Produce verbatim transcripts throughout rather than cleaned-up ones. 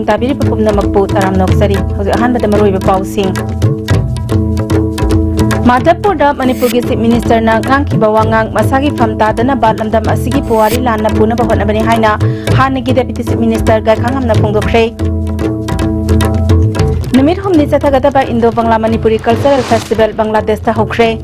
ꯇꯥꯕꯤꯔꯤꯕ ꯄꯥꯎꯁꯤꯡ꯫ ꯃꯥꯙꯕꯄꯨꯔꯗ ꯃꯅꯤꯄꯨꯔꯒꯤ Chief Ministerꯅ ꯉꯥꯡꯈꯤꯕ ꯋꯥꯉꯥꯡ ꯃꯁꯥꯒꯤ ꯐꯝ ꯇꯥꯗꯅꯕ ꯂꯝꯗꯝ ꯑꯁꯤꯒꯤ ꯄꯨꯋꯥꯔꯤ ꯂꯥꯟꯅ ꯄꯨꯅꯕ ꯍꯣꯠꯅꯕꯅꯤ ꯍꯥꯏꯅ ꯍꯥꯟꯅꯒꯤ Deputy Chief Minister ꯒꯥꯏꯈꯥꯉꯝꯅ ꯐꯣꯡꯗꯣꯛꯈ꯭ꯔꯦ꯫ ꯅꯨꯃꯤꯠ ꯍꯨꯝꯅꯤ ꯆꯠꯊꯒꯗꯕ Indo Bangla Manipuri Cultural Festival ꯕꯪꯒ꯭ꯂꯥꯗꯦꯁꯇ ꯍꯧꯈ꯭ꯔꯦ꯫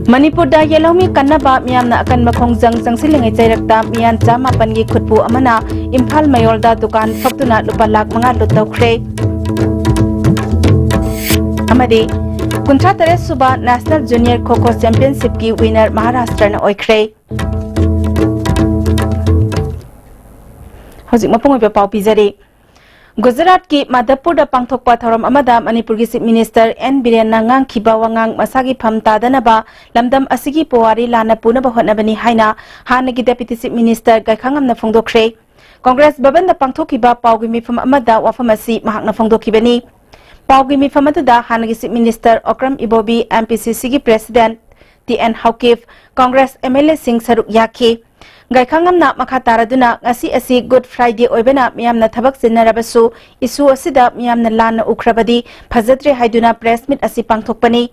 ꯃꯅꯤꯄꯨꯔꯗ ꯌꯦꯜꯍꯧꯃꯤ ꯀꯟꯅꯕ ꯃꯤꯌꯥꯝꯅ ꯑꯀꯟꯕ ꯈꯣꯡꯖꯪ ꯆꯪꯁꯤꯜꯂꯤꯉꯩ ꯆꯩꯔꯛꯇ ꯃꯤꯌꯥꯟ ꯆꯥꯃꯥꯄꯟꯒꯤ ꯈꯨꯠꯄꯨ ꯑꯃꯅ ꯏꯝꯐꯥꯜ ꯃꯌꯣꯜꯗ ꯗꯨꯀꯥꯟ ꯐꯛꯇꯨꯅ ꯂꯨꯄꯥ ꯂꯥꯈ ꯃꯉꯥ ꯂꯨꯠ ꯇꯧꯈ꯭ꯔꯦ꯫ ꯑꯃꯗꯤ ꯀꯨꯟꯊ꯭ꯔꯥ ꯇꯔꯦꯠ ꯁꯨꯕ National Junior Kho Kho Championshipꯀꯤ winner ꯃꯍꯥꯔꯥꯁꯇ꯭ꯔꯅ ꯑꯣꯏꯈ꯭ꯔꯦ꯫ ꯍꯧꯖꯤꯛ ꯃꯄꯨꯡ ꯑꯣꯏꯕ ꯄꯥꯎ ꯄꯤꯖꯔꯤ꯫ ꯒꯨꯖꯔꯥꯠꯀꯤ ꯃꯥꯙꯕꯄꯨꯔꯗ ꯄꯥꯡꯊꯣꯛꯄ ꯊꯧꯔꯝ ꯑꯃꯗ ꯃꯅꯤꯄꯨꯔꯒꯤ Chief Minister ꯑꯦꯟ ꯕꯤꯔꯦꯟꯅ ꯉꯥꯡꯈꯤꯕ ꯋꯥꯉꯥꯡ ꯃꯁꯥꯒꯤ ꯐꯝ ꯇꯥꯗꯅꯕ ꯂꯝꯗꯝ ꯑꯁꯤꯒꯤ ꯄꯨꯋꯥꯔꯤ ꯂꯥꯟꯅ ꯄꯨꯅꯕ ꯍꯣꯠꯅꯕꯅꯤ ꯍꯥꯏꯅ ꯍꯥꯟꯅꯒꯤ Deputy Chief Minister ꯒꯥꯏꯈꯥꯉꯝꯅ ꯐꯣꯡꯗꯣꯛꯈ꯭ꯔꯦ꯫ ꯀꯣꯡꯒ꯭ꯔꯦꯁ ꯚꯕꯟꯗ ꯄꯥꯡꯊꯣꯛꯈꯤꯕ ꯄꯥꯎꯒꯤ ꯃꯤꯐꯝ ꯑꯃꯗ ꯋꯥꯐꯝ ꯑꯁꯤ ꯃꯍꯥꯛꯅ ꯐꯣꯡꯗꯣꯛꯈꯤꯕꯅꯤ꯫ ꯄꯥꯎꯒꯤ ꯃꯤꯐꯝ ꯑꯗꯨꯗ ꯍꯥꯟꯅꯒꯤ Chief Minister ꯑꯣꯀ꯭ꯔꯝ ꯏꯕꯣꯕꯤ, MPCCꯒꯤ President T N Haokip, Congress MLAꯁꯤꯡ ꯁꯔꯨꯛ ꯌꯥꯈꯤ꯫ ꯒꯥꯏꯈꯥꯉꯝꯅ ꯃꯈꯥ ꯇꯥꯔꯗꯨꯅ ꯉꯁꯤ ꯑꯁꯤ Good Friday ꯑꯣꯏꯕꯅ ꯃꯤꯌꯥꯝꯅ ꯊꯕꯛ ꯆꯤꯟꯅꯔꯕꯁꯨ issue ꯑꯁꯤꯗ ꯃꯤꯌꯥꯝꯅ ꯂꯥꯟꯅ ꯎꯈ꯭ꯔꯕꯗꯤ ꯐꯖꯗ꯭ꯔꯦ ꯍꯥꯏꯗꯨꯅ press meet ꯑꯁꯤ ꯄꯥꯡꯊꯣꯛꯄꯅꯤ꯫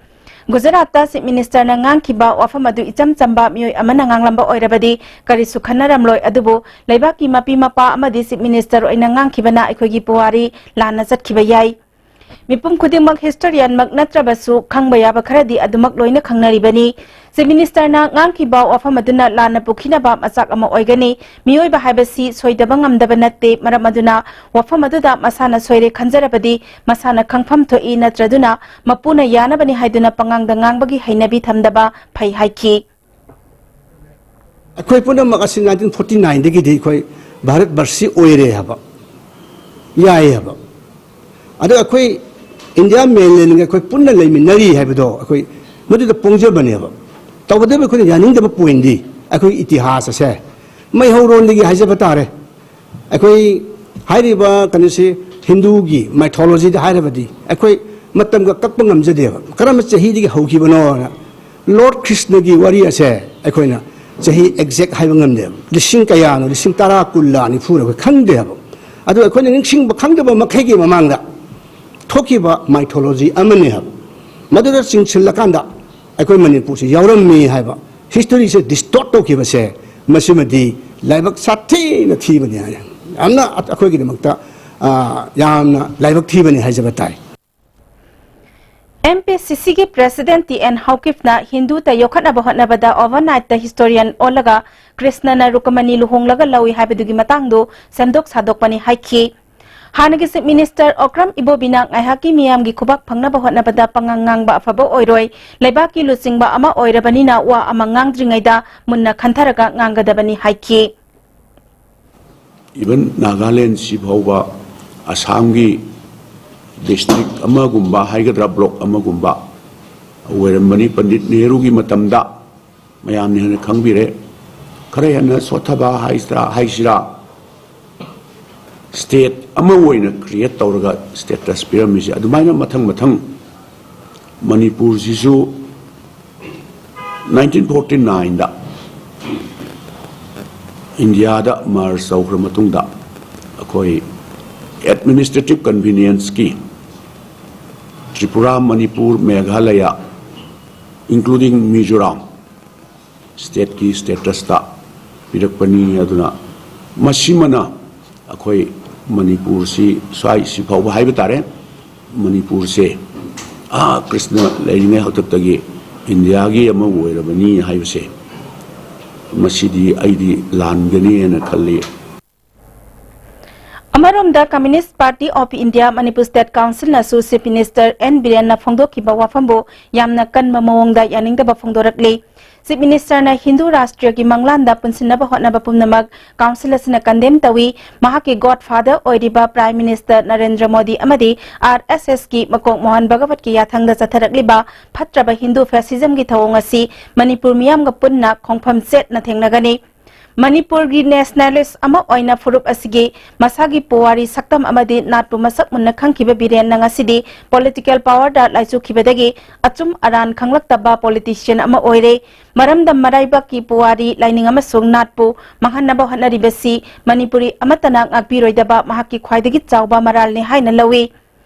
ꯒꯨꯖꯔꯥꯠꯇ Chief Ministerꯅ ꯉꯥꯡꯈꯤꯕ ꯋꯥꯐꯝ ꯑꯗꯨ ꯏꯆꯝ ꯆꯝꯕ ꯃꯤꯑꯣꯏ ꯑꯃꯅ ꯉꯥꯡꯂꯝꯕ ꯑꯣꯏꯔꯕꯗꯤ ꯀꯔꯤꯁꯨ ꯈꯟꯅꯔꯝꯂꯣꯏ, ꯑꯗꯨꯕꯨ ꯂꯩꯕꯥꯛꯀꯤ ꯃꯄꯤ ꯃꯄꯥ ꯑꯃꯗꯤ Chief Minister ꯑꯣꯏꯅ ꯉꯥꯡꯈꯤꯕꯅ ꯑꯩꯈꯣꯏꯒꯤ ꯄꯨꯋꯥꯔꯤ ꯂꯥꯟꯅ ꯆꯠꯈꯤꯕ ꯌꯥꯏ꯫ ꯃꯤꯄꯨꯝ ꯈꯨꯗꯤꯡꯃꯛ historianꯃꯛ ꯅꯠꯇ꯭ꯔꯕꯁꯨ ꯈꯪꯕ ꯌꯥꯕ ꯈꯔꯗꯤ ꯑꯗꯨꯃꯛ ꯂꯣꯏꯅ ꯈꯪꯅꯔꯤꯕꯅꯤ꯫ Chief Ministerꯅ ꯉꯥꯡꯈꯤꯕ ꯋꯥꯐꯝ ꯑꯗꯨꯅ ꯂꯥꯟꯅ ꯄꯨꯈꯤꯅꯕ ꯃꯆꯥꯛ ꯑꯃ ꯑꯣꯏꯒꯅꯤ꯫ ꯃꯤꯑꯣꯏꯕ ꯍꯥꯏꯕꯁꯤ ꯁꯣꯏꯗꯕ ꯉꯝꯗꯕ ꯅꯠꯇꯦ꯫ ꯃꯔꯝ ꯑꯗꯨꯅ ꯋꯥꯐꯝ ꯑꯗꯨꯗ ꯃꯁꯥꯅ ꯁꯣꯏꯔꯦ ꯈꯟꯖꯔꯕꯗꯤ ꯃꯁꯥꯅ ꯈꯪꯐꯝ ꯊꯣꯛꯏ, ꯅꯠꯇ꯭ꯔꯗꯨꯅ ꯃꯄꯨꯅ ꯌꯥꯅꯕꯅꯤ ꯍꯥꯏꯗꯨꯅ ꯄꯉꯥꯡꯗ ꯉꯥꯡꯕꯒꯤ ꯍꯩꯅꯕꯤ ꯊꯝꯗꯕ ꯐꯩ ꯍꯥꯏꯈꯤ꯫ ꯑꯩꯈꯣꯏ ꯄꯨꯝꯅꯃꯛ ꯑꯁꯤ nineteen forty nineꯗꯒꯤꯗꯤ ꯑꯩꯈꯣꯏ ꯚꯥꯔꯠ ꯕꯔꯁꯤ ꯑꯣꯏꯔꯦ ꯍꯥꯏꯕ, ꯌꯥꯏ ꯍꯥꯏꯕ꯫ ꯑꯗꯣ ꯑꯩꯈꯣꯏ India mainlandꯒ ꯑꯩꯈꯣꯏ ꯄꯨꯟꯅ ꯂꯩꯃꯤꯟꯅꯔꯤ ꯍꯥꯏꯕꯗꯣ ꯑꯩꯈꯣꯏ ꯃꯗꯨꯗ ꯄꯣꯡꯖꯕꯅꯦꯕ꯫ ꯇꯧꯕꯇꯕꯨ ꯑꯩꯈꯣꯏꯅ ꯌꯥꯅꯤꯡꯗꯕ pointꯗꯤ ꯑꯩꯈꯣꯏ ꯏꯇꯤꯍꯥꯁ ꯑꯁꯦ ꯃꯩꯍꯧꯔꯣꯟꯗꯒꯤ ꯍꯥꯏꯖꯕ ꯇꯥꯔꯦ꯫ ꯑꯩꯈꯣꯏ ꯍꯥꯏꯔꯤꯕ ꯀꯩꯅꯣꯁꯤ ꯍꯤꯟꯗꯨꯒꯤ mythologyꯗ ꯍꯥꯏꯔꯕꯗꯤ ꯑꯩꯈꯣꯏ ꯃꯇꯝꯒ ꯀꯛꯄ ꯉꯝꯖꯗꯦꯕ꯫ ꯀꯔꯝꯕ ꯆꯍꯤꯗꯒꯤ ꯍꯧꯈꯤꯕꯅꯣꯅ꯫ Lord ꯀ꯭ꯔꯤꯁꯅꯒꯤ ꯋꯥꯔꯤ ꯑꯁꯦ ꯑꯩꯈꯣꯏꯅ ꯆꯍꯤ ꯑꯦꯛꯖꯦꯛ ꯍꯥꯏꯕ ꯉꯝꯗꯦꯕ꯫ ꯂꯤꯁꯤꯡ ꯀꯌꯥꯅꯣ, ꯂꯤꯁꯤꯡ ꯇꯔꯥ, ꯀꯨꯟꯂꯥ, ꯅꯤꯐꯨꯔ ꯑꯩꯈꯣꯏ ꯈꯪꯗꯦ ꯍꯥꯏꯕ꯫ ꯑꯗꯨ ꯑꯩꯈꯣꯏꯅ ꯅꯤꯡꯁꯤꯡꯕ ꯈꯪꯗꯕ ꯃꯈꯩꯒꯤ ꯃꯃꯥꯡꯗ ꯊꯣꯛꯈꯤꯕ ꯃꯥꯏꯊꯣꯂꯣꯖꯤ ꯑꯃꯅꯤ ꯍꯥꯏꯕ꯫ ꯃꯗꯨꯗ ꯆꯤꯡꯁꯤꯜꯂꯀꯥꯟꯗ ꯑꯩꯈꯣꯏ ꯃꯅꯤꯄꯨꯔꯁꯤ ꯌꯥꯎꯔꯝꯃꯤ ꯍꯥꯏꯕ, ꯍꯤꯁꯇꯣꯔꯤꯁꯦ ꯗꯤꯁꯇꯣꯔꯠ ꯇꯧꯈꯤꯕꯁꯦ, ꯃꯁꯤꯃꯗꯤ ꯂꯥꯏꯕꯛ ꯁꯥꯊꯤꯅ ꯊꯤꯕꯅꯤ ꯍꯥꯏ꯫ ꯌꯥꯝꯅ ꯑꯩꯈꯣꯏꯒꯤꯗꯃꯛꯇ, ꯑ, ꯌꯥꯝꯅ ꯂꯥꯏꯕꯛ ꯊꯤꯕꯅꯤ ꯍꯥꯏꯖꯕ ꯇꯥꯏ꯫ ꯑꯦꯝ ꯄꯤ ꯁꯤ ꯁꯤꯒꯤ ꯄ꯭ꯔꯦꯁꯤꯗꯦꯟꯠ ꯇꯤ ꯑꯦꯟ ꯍꯧꯀꯤꯐꯅ ꯍꯤꯟꯗꯨꯇ ꯌꯣꯛꯈꯠꯅꯕ ꯍꯣꯠꯅꯕꯗ ꯑꯣꯚꯔꯅꯥꯏꯠꯇ ꯍꯤꯁꯇꯣꯔꯤꯌꯟ ꯑꯣꯜꯂꯒ ꯀ꯭ꯔꯤꯁꯅꯅ ꯔꯨꯀꯃꯅꯤ ꯂꯨꯍꯣꯡꯂꯒ ꯂꯧꯏ ꯍꯥꯏꯕꯗꯨꯒꯤ ꯃꯇꯥꯡꯗꯨ ꯁꯦꯝꯗꯣꯛ ꯁꯥꯗꯣꯛꯄꯅꯤ ꯍꯥꯏꯈꯤ꯫ ꯍꯥꯟꯅꯒꯤ ꯆꯤꯐ ꯃꯤꯅꯤꯁꯇꯔ ꯑꯣꯀ꯭ꯔꯝ ꯏꯕꯣꯕꯤꯅ ꯉꯥꯏꯍꯥꯛꯀꯤ ꯃꯤꯌꯥꯝꯒꯤ ꯈꯨꯕꯥꯛ ꯐꯪꯅꯕ ꯍꯣꯠꯅꯕꯗ ꯄꯉꯥꯡ ꯉꯥꯡꯕ ꯑꯐꯕ ꯑꯣꯏꯔꯣꯏ, ꯂꯩꯕꯥꯛꯀꯤ ꯂꯨꯆꯤꯡꯕ ꯑꯃ ꯑꯣꯏꯔꯕꯅꯤꯅ ꯋꯥ ꯑꯃ ꯉꯥꯡꯗ꯭ꯔꯤꯉꯩꯗ ꯃꯨꯟꯅ ꯈꯟꯊꯔꯒ ꯉꯥꯡꯒꯗꯕꯅꯤ ꯍꯥꯏꯈꯤ꯫ Even Nagaland ꯁꯤ ꯐꯥꯎꯕ ꯑꯁꯥꯝꯒꯤ ꯗꯤꯁꯇ꯭ꯔꯤꯛ ꯑꯃꯒꯨꯝꯕ ꯍꯥꯏꯒꯗ꯭ꯔꯥ, ꯕ꯭ꯂꯣꯛ ꯑꯃꯒꯨꯝꯕ ꯑꯣꯏꯔꯝꯕꯅꯤ ꯄꯟꯗꯤꯠ ꯅꯦꯍꯔꯨꯒꯤ ꯃꯇꯝꯗ꯫ ꯃꯌꯥꯝꯅ ꯍꯦꯟꯅ ꯈꯪꯕꯤꯔꯦ꯫ ꯈꯔ ꯍꯦꯟꯅ ꯁꯣꯠꯊꯕ ꯍꯥꯏꯁꯤꯔꯥ, ꯍꯥꯏꯁꯤꯔꯥ, ꯁ꯭ꯇꯦꯠ ꯑꯃ ꯑꯣꯏꯅ ꯀ꯭ꯔꯤꯌꯦꯠ ꯇꯧꯔꯒ ꯁ꯭ꯇꯦꯇꯁ ꯄꯤꯔꯝꯃꯤꯁꯦ꯫ ꯑꯗꯨꯃꯥꯏꯅ ꯃꯊꯪ ꯃꯊꯪ ꯃꯅꯤꯄꯨꯔꯁꯤꯁꯨ nineteen forty nineꯗ ꯏꯟꯗꯤꯌꯥꯗ ꯃꯔꯖ ꯇꯧꯈ꯭ꯔ ꯃꯇꯨꯡꯗ ꯑꯩꯈꯣꯏ ꯑꯦꯗꯃꯤꯅꯤꯁꯇ꯭ꯔꯦꯇꯤꯚ ꯀꯟꯚꯤꯅꯤꯌꯦꯟꯁꯀꯤ ꯇ꯭ꯔꯤꯄꯨꯔꯥ, ꯃꯅꯤꯄꯨꯔ, ꯃꯦꯘꯥꯂꯌꯥ, including ꯃꯤꯖꯣꯔꯥꯝ ꯁ꯭ꯇꯦꯠꯀꯤ ꯁ꯭ꯇꯦꯇꯁꯇ ꯄꯤꯔꯛꯄꯅꯤ꯫ ꯑꯗꯨꯅ ꯃꯁꯤꯃꯅ ꯑꯩꯈꯣꯏ ꯃꯅꯤꯄꯨꯔꯁꯤ ꯁ꯭ꯋꯥꯏꯁꯤ ꯐꯥꯎꯕ ꯍꯥꯏꯕ ꯇꯥꯔꯦ, ꯃꯅꯤꯄꯨꯔꯁꯦ ꯑꯥ ꯀ꯭ꯔꯤꯁꯅ ꯂꯩꯔꯤꯉꯩ ꯍꯥꯛꯇꯛꯇꯒꯤ ꯏꯟꯗꯤꯌꯥꯒꯤ ꯑꯃ ꯑꯣꯏꯔꯕꯅꯤ ꯍꯥꯏꯕꯁꯦ, ꯃꯁꯤꯗꯤ ꯑꯩꯗꯤ ꯂꯥꯟꯒꯅꯤ ꯍꯥꯏꯅ ꯈꯜꯂꯤ꯫ ꯑꯃꯔꯣꯝꯗ, Communist Party of India Manipur State Councilꯅꯁꯨ Chief Minister ꯑꯦꯟ ꯕꯤꯔꯦꯟꯅ ꯐꯣꯡꯗꯣꯛꯈꯤꯕ ꯋꯥꯐꯝꯕꯨ ꯌꯥꯝꯅ ꯀꯟꯕ ꯃꯑꯣꯡꯗ ꯌꯥꯅꯤꯡꯗꯕ ꯐꯣꯡꯗꯣꯔꯛꯂꯤ꯫ Chief Ministerꯅ ꯍꯤꯟꯗꯨ ꯔꯥꯁꯇ꯭ꯔꯒꯤ ꯃꯪꯂꯥꯟꯗ ꯄꯨꯟꯁꯤꯟꯅꯕ ꯍꯣꯠꯅꯕ ꯄꯨꯝꯅꯃꯛ Council ꯑꯁꯤꯅ condemn ꯇꯧꯏ꯫ ꯃꯍꯥꯛꯀꯤ godfather ꯑꯣꯏꯔꯤꯕ Prime Minister ꯅꯔꯦꯟꯗ꯭ꯔ ꯃꯣꯗꯤ ꯑꯃꯗꯤ ꯑꯥꯔ ꯑꯦꯁ ꯑꯦꯁꯀꯤ ꯃꯀꯣꯛ ꯃꯣꯍꯟ ꯚꯒꯋꯠꯀꯤ ꯌꯥꯊꯪꯗ ꯆꯠꯊꯔꯛꯂꯤꯕ ꯐꯠꯇ꯭ꯔꯕ ꯍꯤꯟꯗꯨ fascismꯒꯤ ꯊꯧꯑꯣꯡ ꯑꯁꯤ ꯃꯅꯤꯄꯨꯔ ꯃꯤꯌꯥꯝꯒ ꯄꯨꯟꯅ ꯈꯣꯡꯐꯝ ꯆꯦꯠꯅ ꯊꯦꯡꯅꯒꯅꯤ꯫ ꯃꯅꯤꯄꯨꯔꯒꯤ ꯅꯦꯁꯅꯦꯂꯤꯁ ꯑꯃ ꯑꯣꯏꯅ ꯐꯨꯔꯨꯞ ꯑꯁꯤꯒꯤ ꯃꯁꯥꯒꯤ ꯄꯨꯋꯥꯔꯤ, ꯁꯛꯇꯝ ꯑꯃꯗꯤ ꯅꯥꯠꯄꯨ ꯃꯁꯛ ꯃꯨꯟꯅ ꯈꯪꯈꯤꯕ ꯕꯤꯔꯦꯟꯅ ꯉꯁꯤꯗꯤ ꯄꯣꯂꯤꯇꯤꯀꯦꯜ ꯄꯥꯋꯔꯗ ꯂꯥꯏꯆꯨꯈꯤꯕꯗꯒꯤ ꯑꯆꯨꯝ ꯑꯔꯥꯟ ꯈꯪꯂꯛꯇꯕ ꯄꯣꯂꯤꯇꯤꯁꯤꯌꯟ ꯑꯃ ꯑꯣꯏꯔꯦ꯫ ꯃꯔꯝꯗꯝ ꯃꯔꯥꯏꯕꯛꯀꯤ ꯄꯨꯋꯥꯔꯤ, ꯂꯥꯏꯅꯤꯡ ꯑꯃꯁꯨꯡ ꯅꯥꯠꯄꯨ ꯃꯥꯡꯍꯟꯅꯕ ꯍꯣꯠꯅꯔꯤꯕꯁꯤ ꯃꯅꯤꯄꯨꯔꯤ ꯑꯃꯠꯇꯅ ꯉꯥꯛꯄꯤꯔꯣꯏꯗꯕ ꯃꯍꯥꯛꯀꯤ ꯈ꯭ꯋꯥꯏꯗꯒꯤ ꯆꯥꯎꯕ ꯃꯔꯥꯜꯅꯤ ꯍꯥꯏꯅ ꯂꯧꯏ꯫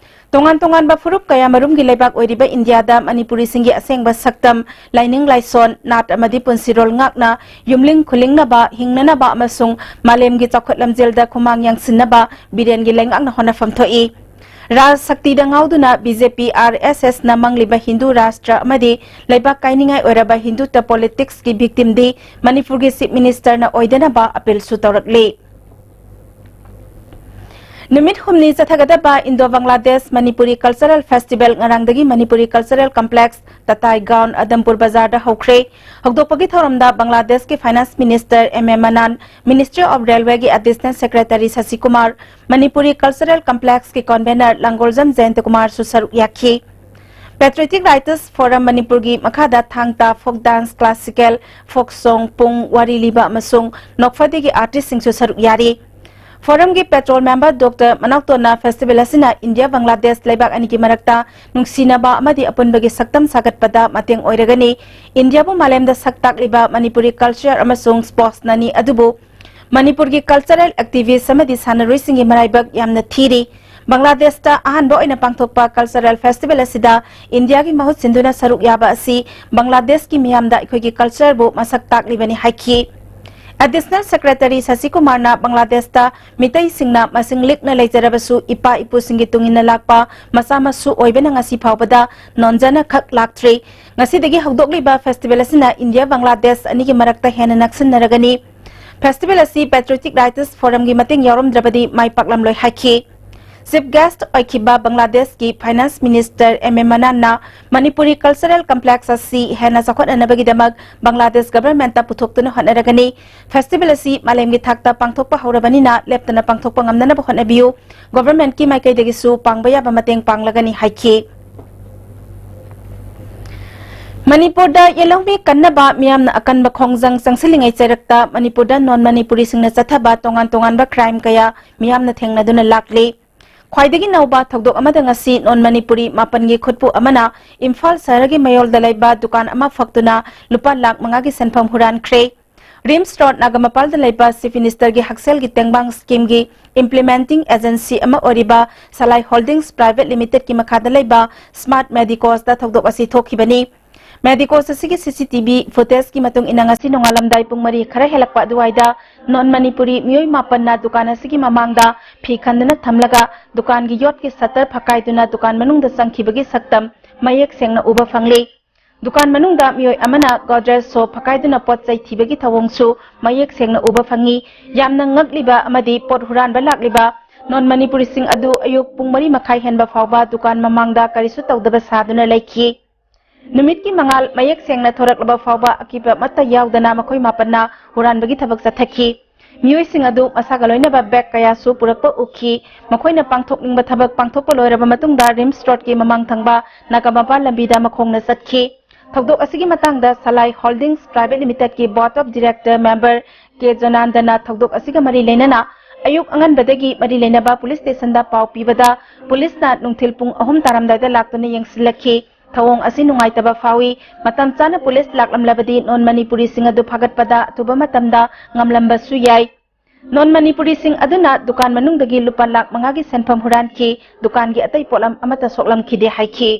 ꯇꯣꯉꯥꯟ ꯇꯣꯉꯥꯟꯕ ꯐꯨꯔꯨꯞ ꯀꯌꯥ ꯃꯔꯨꯝꯒꯤ ꯂꯩꯕꯥꯛ ꯑꯣꯏꯔꯤꯕ ꯏꯟꯗꯤꯌꯥꯗ ꯃꯅꯤꯄꯨꯔꯤꯁꯤꯡꯒꯤ ꯑꯁꯦꯡꯕ ꯁꯛꯇꯝ, ꯂꯥꯏꯅꯤꯡ ꯂꯥꯏꯁꯣꯟ, ꯅꯥꯠ ꯑꯃꯗꯤ ꯄꯨꯟꯁꯤꯔꯣꯜ ꯉꯥꯛꯅ ꯌꯨꯝꯂꯤꯡ ꯈꯨꯂꯤꯡꯅꯕ, ꯍꯤꯡꯅꯅꯕ ꯑꯃꯁꯨꯡ ꯃꯥꯂꯦꯝꯒꯤ ꯆꯥꯎꯈꯠ ꯂꯝꯖꯦꯜꯗ ꯈꯨꯃꯥꯡ ꯌꯥꯡꯁꯤꯟꯅꯕ ꯕꯤꯔꯦꯟꯒꯤ ꯂꯩꯉꯥꯛꯅ ꯍꯣꯠꯅꯐꯝ ꯊꯣꯛꯏ꯫ ꯔꯥꯖ ꯁꯛꯇꯤꯗ ꯉꯥꯎꯗꯨꯅ ꯕꯤ ꯖꯦ ꯄꯤ ꯑꯥꯔ ꯑꯦꯁ ꯑꯦꯁꯅ ꯃꯪꯂꯤꯕ ꯍꯤꯟꯗꯨ ꯔꯥꯁꯇ꯭ꯔ ꯑꯃꯗꯤ ꯂꯩꯕꯥꯛ ꯀꯥꯏꯅꯤꯡꯉꯥꯏ ꯑꯣꯏꯔꯕ ꯍꯤꯟꯗꯨꯇ ꯄꯣꯂꯤꯇꯤꯛꯁꯀꯤ ꯚꯤꯛꯇꯤꯝꯗꯤ ꯃꯅꯤꯄꯨꯔꯒꯤ ꯆꯤꯐ ꯃꯤꯅꯤꯁꯇꯔꯅ ꯑꯣꯏꯗꯅꯕ ꯑꯄꯤꯜꯁꯨ ꯇꯧꯔꯛꯂꯤ꯫ ꯅꯨꯃꯤꯠ ꯍꯨꯝꯅꯤ ꯆꯠꯊꯒꯗꯕ Indo Bangladesh Manipuri cultural festival ꯉꯔꯥꯡꯗꯒꯤ ꯃꯅꯤꯄꯨꯔꯤ ꯀꯜꯆꯔꯦꯜ ꯀꯝꯄ꯭ꯂꯦꯛꯁ ꯇꯇꯥꯏ ꯒ꯭ꯔꯥꯎꯟ ꯑꯗꯝꯄꯨꯔ ꯕꯖꯥꯔꯗ ꯍꯧꯈ꯭ꯔꯦ꯫ ꯍꯧꯗꯣꯛꯄꯒꯤ ꯊꯧꯔꯝꯗ ꯕꯪꯒ꯭ꯂꯥꯗꯦꯁꯀꯤ finance minister M A Mannan, ministry of ꯔꯦꯜꯋꯦꯒꯤ additional secretary Sasikumar, Manipuri cultural ꯀꯝꯄ꯭ꯂꯦꯛꯁꯀꯤ ꯀꯣꯟꯚꯦꯅꯔ ꯂꯥꯡꯒꯣꯜꯖꯝ ꯖꯌꯟꯇꯀꯨꯃꯥꯔꯁꯨ ꯁꯔꯨꯛ ꯌꯥꯈꯤ꯫ ꯄꯦꯇ꯭ꯔꯤꯌꯣꯇꯤꯛ ꯔꯥꯏꯇꯔꯁ ꯐꯣꯔꯝ ꯃꯅꯤꯄꯨꯔꯒꯤ ꯃꯈꯥꯗ ꯊꯥꯡ ꯇꯥ ꯐꯣꯛ ꯗꯥꯟꯁ, ꯀ꯭ꯂꯥꯁꯤꯀꯦꯜ, ꯐꯣꯛ ꯁꯣꯡ, ꯄꯨꯡ, ꯋꯥꯔꯤ ꯂꯤꯕ ꯑꯃꯁꯨꯡ ꯅꯣꯛꯐꯗꯦꯒꯤ ꯑꯥꯔꯇꯤꯁꯁꯤꯡꯁꯨ ꯁꯔꯨꯛ ꯌꯥꯔꯤ꯫ ꯐꯣꯔꯝꯒꯤ ꯄꯦꯇ꯭ꯔꯣꯜ ꯃꯦꯝꯕꯔ ꯗꯣꯛꯇꯔ ꯃꯅꯥꯎꯇꯣꯟꯅ ꯐꯦꯁꯇꯤꯚꯦꯜ ꯑꯁꯤꯅ ꯏꯟꯗꯤꯌꯥ ꯕꯪꯒ꯭ꯂꯥꯗꯦꯁ ꯂꯩꯕꯥꯛ ꯑꯅꯤꯒꯤ ꯃꯔꯛꯇ ꯅꯨꯡꯁꯤꯅꯕ ꯑꯃꯗꯤ ꯑꯄꯨꯟꯕꯒꯤ ꯁꯛꯇꯝ ꯁꯥꯒꯠꯄꯗ ꯃꯇꯦꯡ ꯑꯣꯏꯔꯒꯅꯤ꯫ ꯏꯟꯗꯤꯌꯥꯕꯨ ꯃꯥꯂꯦꯝꯗ ꯁꯛ ꯇꯥꯛꯂꯤꯕ ꯃꯅꯤꯄꯨꯔꯤ ꯀꯜꯆꯔ ꯑꯃꯁꯨꯡ ꯁ꯭ꯄꯣꯔꯠꯁꯅꯅꯤ ꯑꯗꯨꯕꯨ ꯃꯅꯤꯄꯨꯔꯒꯤ ꯀꯜꯆꯔꯦꯜ ꯑꯦꯛꯇꯤꯚꯤꯁ ꯑꯃꯗꯤ ꯁꯥꯟꯅꯔꯣꯏꯁꯤꯡꯒꯤ ꯃꯔꯥꯏꯕꯛ ꯌꯥꯝꯅ ꯊꯤꯔꯤ꯫ ꯕꯪꯒ꯭ꯂꯥꯗꯦꯁꯇ ꯑꯍꯥꯟꯕ ꯑꯣꯏꯅ ꯄꯥꯡꯊꯣꯛꯄ ꯀꯜꯆꯔꯦꯜ ꯐꯦꯁꯇꯤꯚꯦꯜ ꯑꯁꯤꯗ ꯏꯟꯗꯤꯌꯥꯒꯤ ꯃꯍꯨꯠ ꯁꯤꯟꯗꯨꯅ ꯁꯔꯨꯛ ꯌꯥꯕ ꯑꯁꯤ ꯕꯪꯒ꯭ꯂꯥꯗꯦꯁꯀꯤ ꯃꯤꯌꯥꯝꯗ ꯑꯩꯈꯣꯏꯒꯤ ꯀꯜꯆꯔꯕꯨ ꯃꯁꯛ ꯇꯥꯛꯂꯤꯕꯅꯤ ꯍꯥꯏꯈꯤ꯫ ꯑꯦꯗꯤꯁꯅꯦꯜ ꯁꯦꯀ꯭ꯔꯦꯇꯔꯤ ꯁꯁꯤꯀꯨꯃꯥꯔꯅ ꯕꯪꯒ꯭ꯂꯥꯗꯦꯁꯇ ꯃꯤꯇꯩꯁꯤꯡꯅ ꯃꯁꯤꯡ ꯂꯤꯛꯅ ꯂꯩꯖꯔꯕꯁꯨ ꯏꯄꯥ ꯏꯄꯨꯁꯤꯡꯒꯤ ꯇꯨꯡꯏꯟꯅ ꯂꯥꯛꯄ ꯃꯆꯥ ꯃꯁꯨ ꯑꯣꯏꯕꯅ ꯉꯁꯤ ꯐꯥꯎꯕꯗ ꯅꯣꯟꯖꯅ ꯈꯛ ꯂꯥꯛꯇ꯭ꯔꯤ꯫ ꯉꯁꯤꯗꯒꯤ ꯍꯧꯗꯣꯛꯂꯤꯕ ꯐꯦꯁꯇꯤꯚꯦꯜ ꯑꯁꯤꯅ ꯏꯟꯗꯤꯌꯥ ꯕꯪꯒ꯭ꯂꯥꯗꯦꯁ ꯑꯅꯤꯒꯤ ꯃꯔꯛꯇ ꯍꯦꯟꯅ ꯅꯛꯁꯤꯟꯅꯔꯒꯅꯤ꯫ ꯐꯦꯁꯇꯤꯚꯦꯜ ꯑꯁꯤ ꯄꯦꯇ꯭ꯔꯤꯌꯣꯇꯤꯛ ꯔꯥꯏꯇꯔꯁ ꯐꯣꯔꯝꯒꯤ ꯃꯇꯦꯡ ꯌꯥꯎꯔꯝꯗ꯭ꯔꯕꯗꯤ ꯃꯥꯏ ꯄꯥꯛꯂꯝꯂꯣꯏ ꯍꯥꯏꯈꯤ꯫ ꯆꯤꯐ ꯒꯦꯁ꯭ꯠ ꯑꯣꯏꯈꯤꯕ ꯕꯪꯒ꯭ꯂꯥꯗꯦꯁꯀꯤ ꯐꯥꯏꯅꯥꯟꯁ ꯃꯤꯅꯤꯁꯇꯔ ꯑꯦꯝ ꯑꯦ ꯃꯅꯥꯟꯅ ꯃꯅꯤꯄꯨꯔꯤ ꯀꯜꯆꯔꯦꯜ ꯀꯝꯄ꯭ꯂꯦꯛꯁ ꯑꯁꯤ ꯍꯦꯟꯅ ꯆꯥꯎꯈꯠꯅꯅꯕꯒꯤꯗꯃꯛ ꯕꯪꯒ꯭ꯂꯥꯗꯦꯁ ꯒꯚꯔꯟꯃꯦꯟꯠꯇ ꯄꯨꯊꯣꯛꯇꯨꯅ ꯍꯣꯠꯅꯔꯒꯅꯤ꯫ ꯐꯦꯁꯇꯤꯚꯦꯜ ꯑꯁꯤ ꯃꯥꯂꯦꯝꯒꯤ ꯊꯥꯛꯇ ꯄꯥꯡꯊꯣꯛꯄ ꯍꯧꯔꯕꯅꯤꯅ ꯂꯦꯞꯇꯅ ꯄꯥꯡꯊꯣꯛꯄ ꯉꯝꯅꯅꯕ ꯍꯣꯠꯅꯕꯤꯌꯨ꯫ ꯒꯚꯔꯟꯃꯦꯟꯠꯀꯤ ꯃꯥꯏꯀꯩꯗꯒꯤꯁꯨ ꯄꯥꯡꯕ ꯌꯥꯕ ꯃꯇꯦꯡ ꯄꯥꯡꯂꯒꯅꯤ ꯍꯥꯏꯈꯤ꯫ ꯃꯅꯤꯄꯨꯔꯗ ꯌꯦꯜꯍꯧꯃꯤ ꯀꯟꯅꯕ ꯃꯤꯌꯥꯝꯅ ꯑꯀꯟꯕ ꯈꯣꯡꯖꯪ ꯆꯪꯁꯤꯜꯂꯤꯉꯩ ꯆꯩꯔꯛꯇ ꯃꯅꯤꯄꯨꯔꯗ non ꯃꯅꯤꯄꯨꯔꯤꯁꯤꯡꯅ ꯆꯠꯊꯕ ꯇꯣꯉꯥꯟ ꯇꯣꯉꯥꯟꯕ crime ꯀꯌꯥ ꯃꯤꯌꯥꯝꯅ ꯊꯦꯡꯅꯗꯨꯅ ꯂꯥꯛꯂꯤ꯫ ꯈ꯭ꯋꯥꯏꯗꯒꯤ ꯅꯧꯕ ꯊꯧꯗꯣꯛ ꯑꯃꯗ ꯉꯁꯤ non ꯃꯅꯤꯄꯨꯔꯤ ꯃꯥꯄꯟꯒꯤ ꯈꯨꯠꯄꯨ ꯑꯃꯅ ꯏꯝꯐꯥꯜ ꯁꯍꯔꯒꯤ ꯃꯌꯣꯜꯗ ꯂꯩꯕ ꯗꯨꯀꯥꯟ ꯑꯃ ꯐꯛꯇꯨꯅ ꯂꯨꯄꯥ ꯂꯥꯈ ꯃꯉꯥꯒꯤ ꯁꯦꯟꯐꯝ ꯍꯨꯔꯥꯟꯈ꯭ꯔꯦ꯫ ꯔꯤꯝꯁ ꯔꯣꯗ ꯅꯥꯒꯥꯃꯄꯥꯜꯗ ꯂꯩꯕ Chief Minister ꯒꯤ ꯍꯛꯁꯦꯜꯒꯤ ꯇꯦꯡꯕꯥꯡ scheme ꯒꯤ implementing agency ꯑꯃ ꯑꯣꯏꯔꯤꯕ ꯁꯂꯥꯏ Holdings Private Limited ꯀꯤ ꯃꯈꯥꯗ ꯂꯩꯕ Smart Medicos ꯇ ꯊꯧꯗꯣꯛ ꯑꯁꯤ ꯊꯣꯛꯈꯤꯕꯅꯤ꯫ Medicos ꯑꯁꯤꯒꯤ C C T V footage ꯀꯤ ꯃꯇꯨꯡ ꯏꯟꯅ ꯉꯁꯤ ꯅꯣꯡꯉꯥꯜꯂꯝꯗꯥꯏ ꯄꯨꯡ ꯃꯔꯤ ꯈꯔ ꯍꯦꯜꯂꯛꯄ ꯑꯗꯨꯋꯥꯏꯗ non ꯃꯅꯤꯄꯨꯔꯤ ꯃꯤꯑꯣꯏ ꯃꯥꯄꯟꯅ ꯗꯨꯀꯥꯟ ꯑꯁꯤꯒꯤ ꯃꯃꯥꯡꯗ ꯐꯤ ꯈꯟꯗꯨꯅ ꯊꯝꯂꯒ ꯗꯨꯀꯥꯟꯒꯤ ꯌꯣꯠꯀꯤ shutter ꯐꯛꯀꯥꯏꯗꯨꯅ ꯗꯨꯀꯥꯟ ꯃꯅꯨꯡꯗ ꯆꯪꯈꯤꯕꯒꯤ ꯁꯛꯇꯝ ꯃꯌꯦꯛ ꯁꯦꯡꯅ ꯎꯕ ꯐꯪꯂꯤ꯫ ꯗꯨꯀꯥꯟ ꯃꯅꯨꯡꯗ ꯃꯤꯑꯣꯏ ꯑꯃꯅ Godrej soap ꯐꯛꯀꯥꯏꯗꯨꯅ ꯄꯣꯠ ꯆꯩ ꯊꯤꯕꯒꯤ ꯊꯧꯑꯣꯡꯁꯨ ꯃꯌꯦꯛ ꯁꯦꯡꯅ ꯎꯕ ꯐꯪꯉꯤ꯫ ꯌꯥꯝꯅ ꯉꯛꯂꯤꯕ ꯑꯃꯗꯤ ꯄꯣꯠ ꯍꯨꯔꯥꯟꯕ ꯂꯥꯛꯂꯤꯕ non ꯃꯅꯤꯄꯨꯔꯤꯁꯤꯡ ꯑꯗꯨ ꯑꯌꯨꯛ ꯄꯨꯡ ꯃꯔꯤ ꯃꯈꯥꯏ ꯍꯦꯟꯕ ꯐꯥꯎꯕ ꯗꯨꯀꯥꯟ ꯃꯃꯥꯡꯗ ꯀꯔꯤꯁꯨ ꯇꯧꯗꯕ ꯁꯥꯗꯨꯅ ꯂꯩꯈꯤ꯫ ꯅꯨꯃꯤꯠꯀꯤ ꯃꯉꯥꯜ ꯃꯌꯦꯛ ꯁꯦꯡꯅ ꯊꯣꯔꯛꯂꯕ ꯐꯥꯎꯕ ꯑꯀꯤꯕ ꯑꯃꯠꯇ ꯌꯥꯎꯗꯅ ꯃꯈꯣꯏ ꯃꯥꯄꯟꯅ ꯍꯨꯔꯥꯟꯕꯒꯤ ꯊꯕꯛ ꯆꯠꯊꯈꯤ꯫ ꯃꯤꯑꯣꯏꯁꯤꯡ ꯑꯗꯨ ꯃꯁꯥꯒ ꯂꯣꯏꯅꯕ bag ꯀꯌꯥꯁꯨ ꯄꯨꯔꯛꯄ ꯎꯈꯤ꯫ ꯃꯈꯣꯏꯅ ꯄꯥꯡꯊꯣꯛꯅꯤꯡꯕ ꯊꯕꯛ ꯄꯥꯡꯊꯣꯛꯄ ꯂꯣꯏꯔꯕ ꯃꯇꯨꯡꯗ ꯔꯤꯝꯁ ꯔꯣꯗꯀꯤ ꯃꯃꯥꯡ ꯊꯪꯕ ꯅꯥꯒꯥꯃꯄꯥꯜ ꯂꯝꯕꯤꯗ ꯃꯈꯣꯡꯅ ꯆꯠꯈꯤ꯫ ꯊꯧꯗꯣꯛ ꯑꯁꯤꯒꯤ ꯃꯇꯥꯡꯗ ꯁꯂꯥꯏ ꯍꯣꯜꯗꯤꯡꯁ ꯄ꯭ꯔꯥꯏꯚꯦꯠ ꯂꯤꯃꯤꯇꯦꯗꯀꯤ board of director member K ꯖꯣꯅꯥꯟꯗꯅ ꯊꯧꯗꯣꯛ ꯑꯁꯤꯒ ꯃꯔꯤ ꯂꯩꯅꯅ ꯑꯌꯨꯛ ꯑꯉꯟꯕꯗꯒꯤ ꯃꯔꯤ ꯂꯩꯅꯕ ꯄꯨꯂꯤꯁ ꯁ꯭ꯇꯦꯁꯟꯗ ꯄꯥꯎ ꯄꯤꯕꯗ ꯄꯨꯂꯤꯁꯅ ꯅꯨꯡꯊꯤꯜ ꯄꯨꯡ ꯑꯍꯨꯝ ꯇꯥꯔꯝꯗꯥꯏꯗ ꯂꯥꯛꯇꯨꯅ ꯌꯦꯡꯁꯤꯜꯂꯛꯈꯤ꯫ ꯊꯧꯑꯣꯡ ꯑꯁꯤ ꯅꯨꯡꯉꯥꯏꯇꯕ ꯐꯥꯎꯏ꯫ ꯃꯇꯝ ꯆꯥꯅ ꯄꯨꯂꯤꯁ ꯂꯥꯛꯂꯝꯂꯕꯗꯤ ꯅꯣꯟ ꯃꯅꯤꯄꯨꯔꯤꯁꯤꯡ ꯑꯗꯨ ꯐꯥꯒꯠꯄꯗ ꯑꯊꯨꯕ ꯃꯇꯝꯗ ꯉꯝꯂꯝꯕꯁꯨ ꯌꯥꯏ꯫ ꯅꯣꯟ ꯃꯅꯤꯄꯨꯔꯤꯁꯤꯡ ꯑꯗꯨꯅ ꯗꯨꯀꯥꯟ ꯃꯅꯨꯡꯗꯒꯤ ꯂꯨꯄꯥ ꯂꯥꯈ ꯃꯉꯥꯒꯤ ꯁꯦꯟꯐꯝ ꯍꯨꯔꯥꯟꯈꯤ꯫ ꯗꯨꯀꯥꯟꯒꯤ ꯑꯇꯩ ꯄꯣꯠꯂꯝ ꯑꯃꯠꯇ ꯁꯣꯛꯂꯝꯈꯤꯗꯦ ꯍꯥꯏꯈꯤ꯫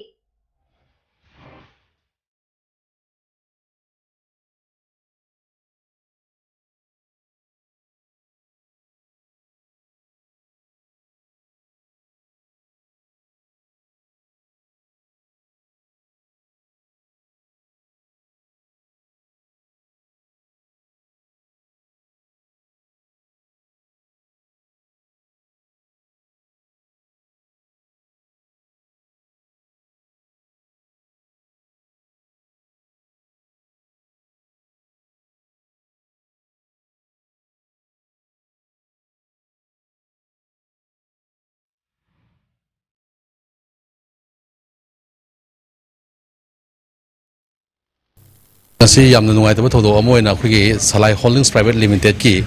ꯉꯁꯤ ꯌꯥꯝꯅ ꯅꯨꯡꯉꯥꯏꯇꯕ ꯊꯧꯗꯣꯛ ꯑꯃ ꯑꯣꯏꯅ ꯑꯩꯈꯣꯏꯒꯤ ꯁꯂꯥꯏ ꯍꯣꯜꯗꯤꯡꯁ ꯄ꯭ꯔꯥꯏꯚꯦꯠ ꯂꯤꯃꯤꯇꯦꯗꯀꯤ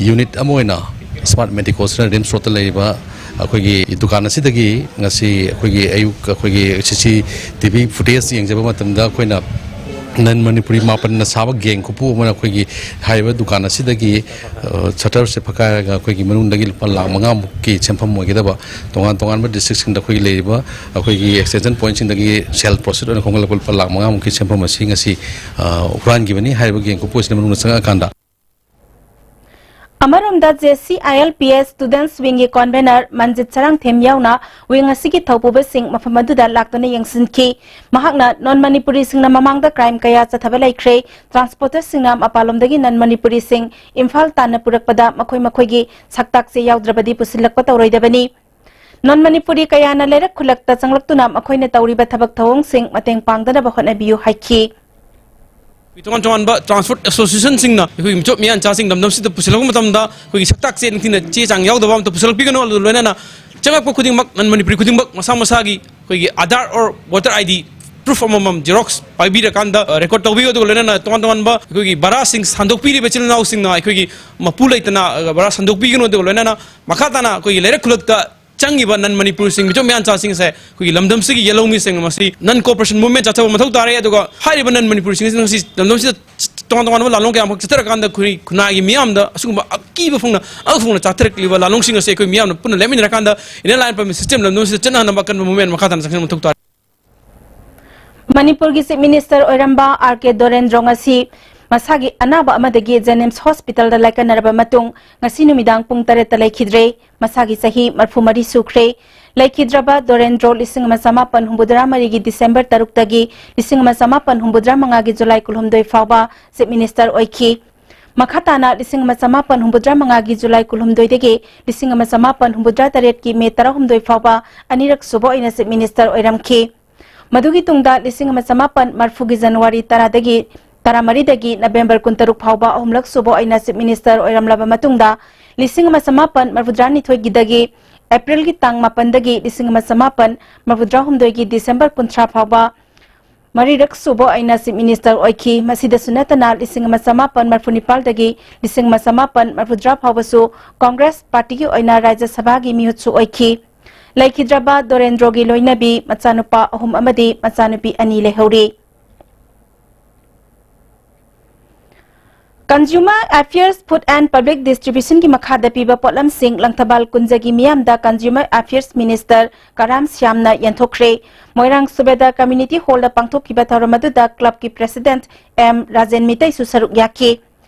ꯌꯨꯅꯤꯠ ꯑꯃ ꯑꯣꯏꯅ ꯁ꯭ꯃꯥꯔꯠ ꯃꯦꯗꯤꯀꯣꯁꯤꯅ ꯔꯤꯝꯁ ꯔꯣꯗꯇ ꯂꯩꯔꯤꯕ ꯑꯩꯈꯣꯏꯒꯤ ꯗꯨꯀꯥꯟ ꯑꯁꯤꯗꯒꯤ ꯉꯁꯤ ꯑꯩꯈꯣꯏꯒꯤ ꯑꯌꯨꯛ ꯑꯩꯈꯣꯏꯒꯤ ꯁꯤ ꯁꯤ ꯇꯤ ꯚꯤ ꯐꯨꯇꯦꯖ ꯌꯦꯡꯖꯕ ꯃꯇꯝꯗ ꯑꯩꯈꯣꯏꯅ ꯅꯟ ꯃꯅꯤꯄꯨꯔꯤ ꯃꯥꯄꯟꯅ ꯁꯥꯕ ꯒꯦꯡ ꯈꯨꯄꯨ ꯑꯃꯅ ꯑꯩꯈꯣꯏꯒꯤ ꯍꯥꯏꯔꯤꯕ ꯗꯨꯀꯥꯟ ꯑꯁꯤꯗꯒꯤ, ꯑ, ꯁꯇꯔꯁꯦ ꯐꯛꯀꯥꯏꯔꯒ ꯑꯩꯈꯣꯏꯒꯤ ꯃꯅꯨꯡꯗꯒꯤ ꯂꯨꯄꯥ ꯂꯥꯈ ꯃꯉꯥꯃꯨꯛꯀꯤ ꯁꯦꯟꯐꯝ ꯑꯣꯏꯒꯗꯕ ꯇꯣꯉꯥꯟ ꯇꯣꯉꯥꯟꯕ ꯗꯤꯁꯇ꯭ꯔꯤꯛꯁꯤꯡꯗ ꯑꯩꯈꯣꯏꯒꯤ ꯂꯩꯔꯤꯕ ꯑꯩꯈꯣꯏꯒꯤ ꯑꯦꯛꯁꯇꯦꯟꯁꯟ ꯄꯣꯏꯟꯠꯁꯤꯡꯗꯒꯤ ꯁꯦꯜ ꯄ꯭ꯔꯣꯁꯤꯠ ꯑꯣꯏꯅ ꯈꯣꯝꯒꯠꯂꯛꯄ ꯂꯨꯄꯥ ꯂꯥꯈ ꯃꯉꯥꯃꯨꯛꯀꯤ ꯁꯦꯟꯐꯝ ꯑꯁꯤ ꯉꯁꯤ, ꯑ, ꯍꯨꯔꯥꯟꯈꯤꯕꯅꯤ꯫ ꯍꯥꯏꯔꯤꯕ ꯒꯦꯡ ꯈꯨꯄꯨ ꯑꯁꯤꯅ ꯃꯅꯨꯡꯗ ꯆꯪꯉꯛꯑꯀꯥꯟꯗ ꯑꯃꯔꯣꯝꯗ, J C I L P S ꯁ꯭ꯇꯨꯗꯦꯟꯠꯁ ꯋꯤꯡꯒꯤ ꯀꯣꯟꯚꯦꯅꯔ ꯃꯟꯖꯤꯠ Sarangthem ꯌꯥꯎꯅ ꯋꯤꯡ ꯑꯁꯤꯒꯤ ꯊꯧꯄꯨꯕꯁꯤꯡ ꯃꯐꯝ ꯑꯗꯨꯗ ꯂꯥꯛꯇꯨꯅ ꯌꯦꯡꯁꯤꯟꯈꯤ꯫ ꯃꯍꯥꯛꯅ ꯅꯣꯟ ꯃꯅꯤꯄꯨꯔꯤꯁꯤꯡꯅ ꯃꯃꯥꯡꯗ ꯀ꯭ꯔꯥꯏꯝ ꯀꯌꯥ ꯆꯠꯊꯕ ꯂꯩꯈ꯭ꯔꯦ, ꯇ꯭ꯔꯥꯟꯁꯄꯣꯔꯇꯔꯁꯤꯡꯅ ꯃꯄꯥꯟꯂꯣꯝꯗꯒꯤ ꯅꯟ ꯃꯅꯤꯄꯨꯔꯤꯁꯤꯡ ꯏꯝꯐꯥꯜ ꯇꯥꯟꯅ ꯄꯨꯔꯛꯄꯗ ꯃꯈꯣꯏ ꯃꯈꯣꯏꯒꯤ ꯁꯛꯇꯥꯛꯁꯦ ꯌꯥꯎꯗ꯭ꯔꯕꯗꯤ ꯄꯨꯁꯤꯜꯂꯛꯄ ꯇꯧꯔꯣꯏꯗꯕꯅꯤ꯫ ꯅꯣꯟ ꯃꯅꯤꯄꯨꯔꯤ ꯀꯌꯥꯅ ꯂꯩꯔꯛ ꯈꯨꯜꯂꯛꯇ ꯆꯪꯂꯛꯇꯨꯅ ꯃꯈꯣꯏꯅ ꯇꯧꯔꯤꯕ ꯊꯕꯛ ꯊꯧꯑꯣꯡꯁꯤꯡ ꯃꯇꯦꯡ ꯄꯥꯡꯗꯅꯕ ꯍꯣꯠꯅꯕꯤꯌꯨ ꯍꯥꯏꯈꯤ꯫ ꯑꯩꯈꯣꯏ ꯇꯣꯉꯥꯟ ꯇꯣꯉꯥꯟꯕ ꯇ꯭ꯔꯥꯟꯁꯄꯣꯔꯠ ꯑꯦꯁꯣꯁꯤꯌꯦꯁꯟꯁꯤꯡꯅ ꯑꯩꯈꯣꯏꯒꯤ ꯃꯤꯆꯞ ꯃꯤꯌꯥꯟꯆꯥꯁꯤꯡ ꯂꯝꯗꯝꯁꯤꯗ ꯄꯨꯁꯤꯜꯂꯛꯄ ꯃꯇꯝꯗ ꯑꯩꯈꯣꯏꯒꯤ ꯁꯛꯇꯥꯛ ꯆꯦ ꯅꯤꯡꯊꯤꯅ ꯆꯦ ꯆꯥꯡ ꯌꯥꯎꯗꯕ ꯑꯃꯠꯇ ꯄꯨꯁꯤꯜꯂꯛꯄꯤꯒꯅꯨ꯫ ꯑꯗꯨ ꯂꯣꯏꯅꯅ ꯆꯪꯂꯛꯄ ꯈꯨꯗꯤꯡꯃꯛ ꯅꯟ ꯃꯅꯤꯄꯨꯔꯤ ꯈꯨꯗꯤꯡꯃꯛ ꯃꯁꯥ ꯃꯁꯥꯒꯤ ꯑꯩꯈꯣꯏꯒꯤ Aadhaar or voter I D proof ꯑꯃꯃꯝ ꯖꯦꯔꯣꯛꯁ ꯄꯥꯏꯕꯤꯔꯀꯥꯟꯗ, ꯑ, ꯔꯦꯀꯣꯔꯗ ꯇꯧꯕꯤꯌꯨ꯫ ꯑꯗꯨꯒ ꯂꯣꯏꯅꯅ ꯇꯣꯉꯥꯟ ꯇꯣꯉꯥꯟꯕ ꯑꯩꯈꯣꯏꯒꯤ ꯚꯔꯥꯁꯤꯡ ꯁꯟꯗꯣꯛꯄꯤꯔꯤꯕ ꯏꯆꯤꯜ ꯏꯅꯥꯎꯁꯤꯡꯅ ꯑꯩꯈꯣꯏꯒꯤ ꯃꯄꯨ ꯂꯩꯇꯅ, ꯑ, ꯚꯔꯥ ꯁꯟꯗꯣꯛꯄꯤꯒꯅꯨ꯫ ꯑꯗꯨꯒ ꯂꯣꯏꯅꯅ ꯃꯈꯥ ꯇꯥꯅ ꯑꯩꯈꯣꯏꯒꯤ ꯂꯩꯔꯛ ꯈꯨꯜꯂꯛꯇ ꯆꯪꯉꯤꯕ ꯅꯟ ꯃꯅꯤꯄꯨꯔꯤꯁꯤꯡ, ꯃꯤꯆꯝ ꯃꯤꯌꯥꯟꯆꯥꯁꯤꯡ ꯑꯁꯦ ꯑꯩꯈꯣꯏꯒꯤ ꯂꯝꯗꯝꯁꯤꯒꯤ ꯌꯦꯜꯍꯧꯃꯤꯁꯤꯡ ꯃꯁꯤ ꯅꯟ ꯀꯣꯑꯣꯄꯔꯦꯁꯟ ꯃꯨꯚꯃꯦꯟꯠ ꯆꯠꯊꯕ ꯃꯊꯧ ꯇꯥꯔꯦ꯫ ꯑꯗꯨꯒ ꯍꯥꯏꯔꯤꯕ ꯅꯟ ꯃꯅꯤꯄꯨꯔꯤꯁꯤꯡ ꯑꯁꯤ ꯉꯁꯤ ꯂꯝꯗꯝꯁꯤꯗ ꯇꯣꯉꯥꯟ ꯇꯣꯉꯥꯟꯕ ꯂꯥꯂꯣꯡ ꯀꯌꯥ ꯑꯃꯈꯛ ꯆꯠꯊꯔꯀꯥꯟꯗ ꯑꯩꯈꯣꯏ ꯈꯨꯟꯅꯥꯏꯒꯤ ꯃꯤꯌꯥꯝꯗ ꯑꯁꯤꯒꯨꯝꯕ ꯑꯀꯤꯕ ꯐꯪꯅ, ꯑꯀꯤꯕ ꯐꯪꯅ ꯆꯥꯊꯔꯛꯂꯤꯕ ꯂꯥꯂꯣꯡꯁꯤꯡ ꯑꯁꯤ ꯑꯩꯈꯣꯏ ꯃꯤꯌꯥꯝꯅ ꯄꯨꯟꯅ ꯂꯦꯞꯃꯤꯟꯅꯔꯀꯥꯟꯗ ꯏꯟꯅꯔ ꯂꯥꯏꯟ ꯄꯔꯃꯤꯠ ꯁꯤꯁꯇꯦꯝ ꯂꯝꯗꯝꯁꯤꯗ ꯆꯠꯅꯍꯟꯅꯕ ꯑꯀꯟꯕ ꯃꯨꯚꯃꯦꯟꯠ ꯃꯈꯥ ꯇꯥꯅ ꯆꯠꯊꯕ ꯃꯊꯧ ꯇꯥꯔꯦ꯫ ꯃꯅꯤꯄꯨꯔꯒꯤ ꯆꯤꯐ ꯃꯤꯅꯤꯁꯇꯔ ꯑꯣꯏꯔꯝꯕ ꯑꯥꯔ ꯀꯦ ꯗꯣꯔꯦꯟꯗ꯭ꯔꯣ ꯉꯁꯤ ꯃꯁꯥꯒꯤ ꯑꯅꯥꯕ ꯑꯃꯗꯒꯤ ꯖꯦꯅꯤꯝꯁ ꯍꯣꯁꯄꯤꯇꯥꯜꯗ ꯂꯥꯏꯀꯠꯅꯔꯕ ꯃꯇꯨꯡ ꯉꯁꯤ ꯅꯨꯃꯤꯗꯥꯡ ꯄꯨꯡ ꯇꯔꯦꯠꯇ ꯂꯩꯈꯤꯗ꯭ꯔꯦ꯫ ꯃꯁꯥꯒꯤ ꯆꯍꯤ ꯃꯔꯐꯨ ꯃꯔꯤ ꯁꯨꯈ꯭ꯔꯦ꯫ ꯂꯩꯈꯤꯗ꯭ꯔꯕ ꯗꯣꯔꯦꯟꯗ꯭ꯔꯣ ꯂꯤꯁꯤꯡ ꯑꯃ ꯆꯃꯥꯄꯟ ꯍꯨꯝꯐꯨꯇꯔꯥ ꯃꯔꯤꯒꯤ ꯗꯤꯁꯦꯝꯕꯔ ꯇꯔꯨꯛꯇꯒꯤ ꯂꯤꯁꯤꯡ ꯑꯃ ꯆꯃꯥꯄꯟ ꯍꯨꯝꯐꯨꯇꯔꯥ ꯃꯉꯥꯒꯤ ꯖꯨꯂꯥꯏ ꯀꯨꯟꯍꯨꯝꯗꯣꯏ ꯐꯥꯎꯕ ꯆꯤꯐ ꯃꯤꯅꯤꯁꯇꯔ ꯑꯣꯏꯈꯤ꯫ ꯃꯈꯥ ꯇꯥꯅ ꯂꯤꯁꯤꯡ ꯑꯃ ꯆꯃꯥꯄꯟ ꯍꯨꯝꯐꯨꯇꯔꯥ ꯃꯉꯥꯒꯤ ꯖꯨꯂꯥꯏ ꯀꯨꯟꯍꯨꯝꯗꯣꯏꯗꯒꯤ ꯂꯤꯁꯤꯡ ꯑꯃ ꯆꯃꯥꯄꯟ ꯍꯨꯝꯐꯨꯇꯔꯥ ꯇꯔꯦꯠꯀꯤ ꯃꯦ ꯇꯔꯥꯍꯨꯝꯗꯣꯏ ꯐꯥꯎꯕ ꯑꯅꯤꯔꯛ ꯁꯨꯕ ꯑꯣꯏꯅ ꯆꯤꯐ ꯃꯤꯅꯤꯁꯇꯔ ꯑꯣꯏꯔꯝꯈꯤ꯫ ꯃꯗꯨꯒꯤ ꯇꯨꯡꯗ ꯂꯤꯁꯤꯡ ꯑꯃ ꯆꯃꯥꯄꯟ ꯃꯔꯐꯨꯒꯤ ꯖꯅꯋꯥꯔꯤ ꯇꯔꯥꯗꯒꯤ ꯇꯔꯥꯃꯔꯤꯗꯒꯤ ꯅꯕꯦꯝꯕꯔ ꯀꯨꯟꯇꯔꯨꯛ ꯐꯥꯎꯕ ꯑꯍꯨꯝꯂꯛ ꯁꯨꯕ ꯑꯣꯏꯅ ꯆꯤꯐ ꯃꯤꯅꯤꯁꯇꯔ ꯑꯣꯏꯔꯝꯂꯕ ꯃꯇꯨꯡꯗ, ꯂꯤꯁꯤꯡ ꯑꯃ ꯆꯃꯥꯄꯟ ꯃꯔꯐꯨꯇꯔꯥꯅꯤꯊꯣꯏꯒꯤꯗꯒꯤ ꯑꯦꯄ꯭ꯔꯤꯜꯒꯤ ꯇꯥꯡ ꯃꯥꯄꯟꯗꯒꯤ ꯂꯤꯁꯤꯡ ꯑꯃ ꯆꯃꯥꯄꯟ ꯃꯔꯐꯨꯇꯔꯥꯍꯨꯝꯗꯣꯏꯒꯤ ꯗꯤꯁꯦꯝꯕꯔ ꯀꯨꯟꯊ꯭ꯔꯥ ꯐꯥꯎꯕ ꯃꯔꯤꯔꯛ ꯁꯨꯕ ꯑꯣꯏꯅ Chief Minister ꯑꯣꯏꯈꯤ꯫ ꯃꯁꯤꯗꯁꯨ ꯅꯠꯇꯅ ꯂꯤꯁꯤꯡ ꯑꯃ ꯆꯃꯥꯄꯟ ꯃꯔꯤꯐꯨ ꯅꯤꯄꯥꯜꯗꯒꯤ ꯂꯤꯁꯤꯡ ꯑꯃ ꯆꯃꯥꯄꯟ ꯃꯔꯤꯐꯨꯇꯔꯥ ꯐꯥꯎꯕꯁꯨ Congress Partyꯒꯤ ꯑꯣꯏꯅ ꯔꯥꯖ꯭ꯌ ꯁꯚꯥꯒꯤ ꯃꯤꯍꯨꯠꯁꯨ ꯑꯣꯏꯈꯤ꯫ ꯂꯩꯈꯤꯗ꯭ꯔꯕ ꯗꯣꯔꯦꯟꯗ꯭ꯔꯣꯒꯤ ꯂꯣꯏꯅꯕꯤ ꯃꯆꯥꯅꯨꯄꯥ ꯑꯍꯨꯝ ꯑꯃꯗꯤ ꯃꯆꯥꯅꯨꯄꯤ ꯑꯅꯤ ꯂꯩꯍꯧꯔꯤ꯫ Consumer Affairs, Food and Public Distributionꯒꯤ ꯃꯈꯥꯗ ꯄꯤꯕ ꯄꯣꯠꯂꯝꯁꯤꯡ ꯂꯪꯊꯕꯥꯜ ꯀꯨꯟꯖꯒꯤ ꯃꯤꯌꯥꯝꯗ Consumer Affairs Minister ꯀꯔꯥꯝ ꯁ꯭ꯌꯥꯝꯅ ꯌꯦꯟꯊꯣꯛꯈ꯭ꯔꯦ꯫ ꯃꯣꯏꯔꯥꯡ ꯁꯨꯕꯦꯗꯥ Community Hallꯗ ꯄꯥꯡꯊꯣꯛꯈꯤꯕ ꯊꯧꯔꯝ ꯑꯗꯨꯗ clubꯀꯤ President ꯑꯦꯝ ꯔꯥꯖꯦꯟ ꯃꯤꯇꯩꯁꯨ ꯁꯔꯨꯛ ꯌꯥꯈꯤ꯫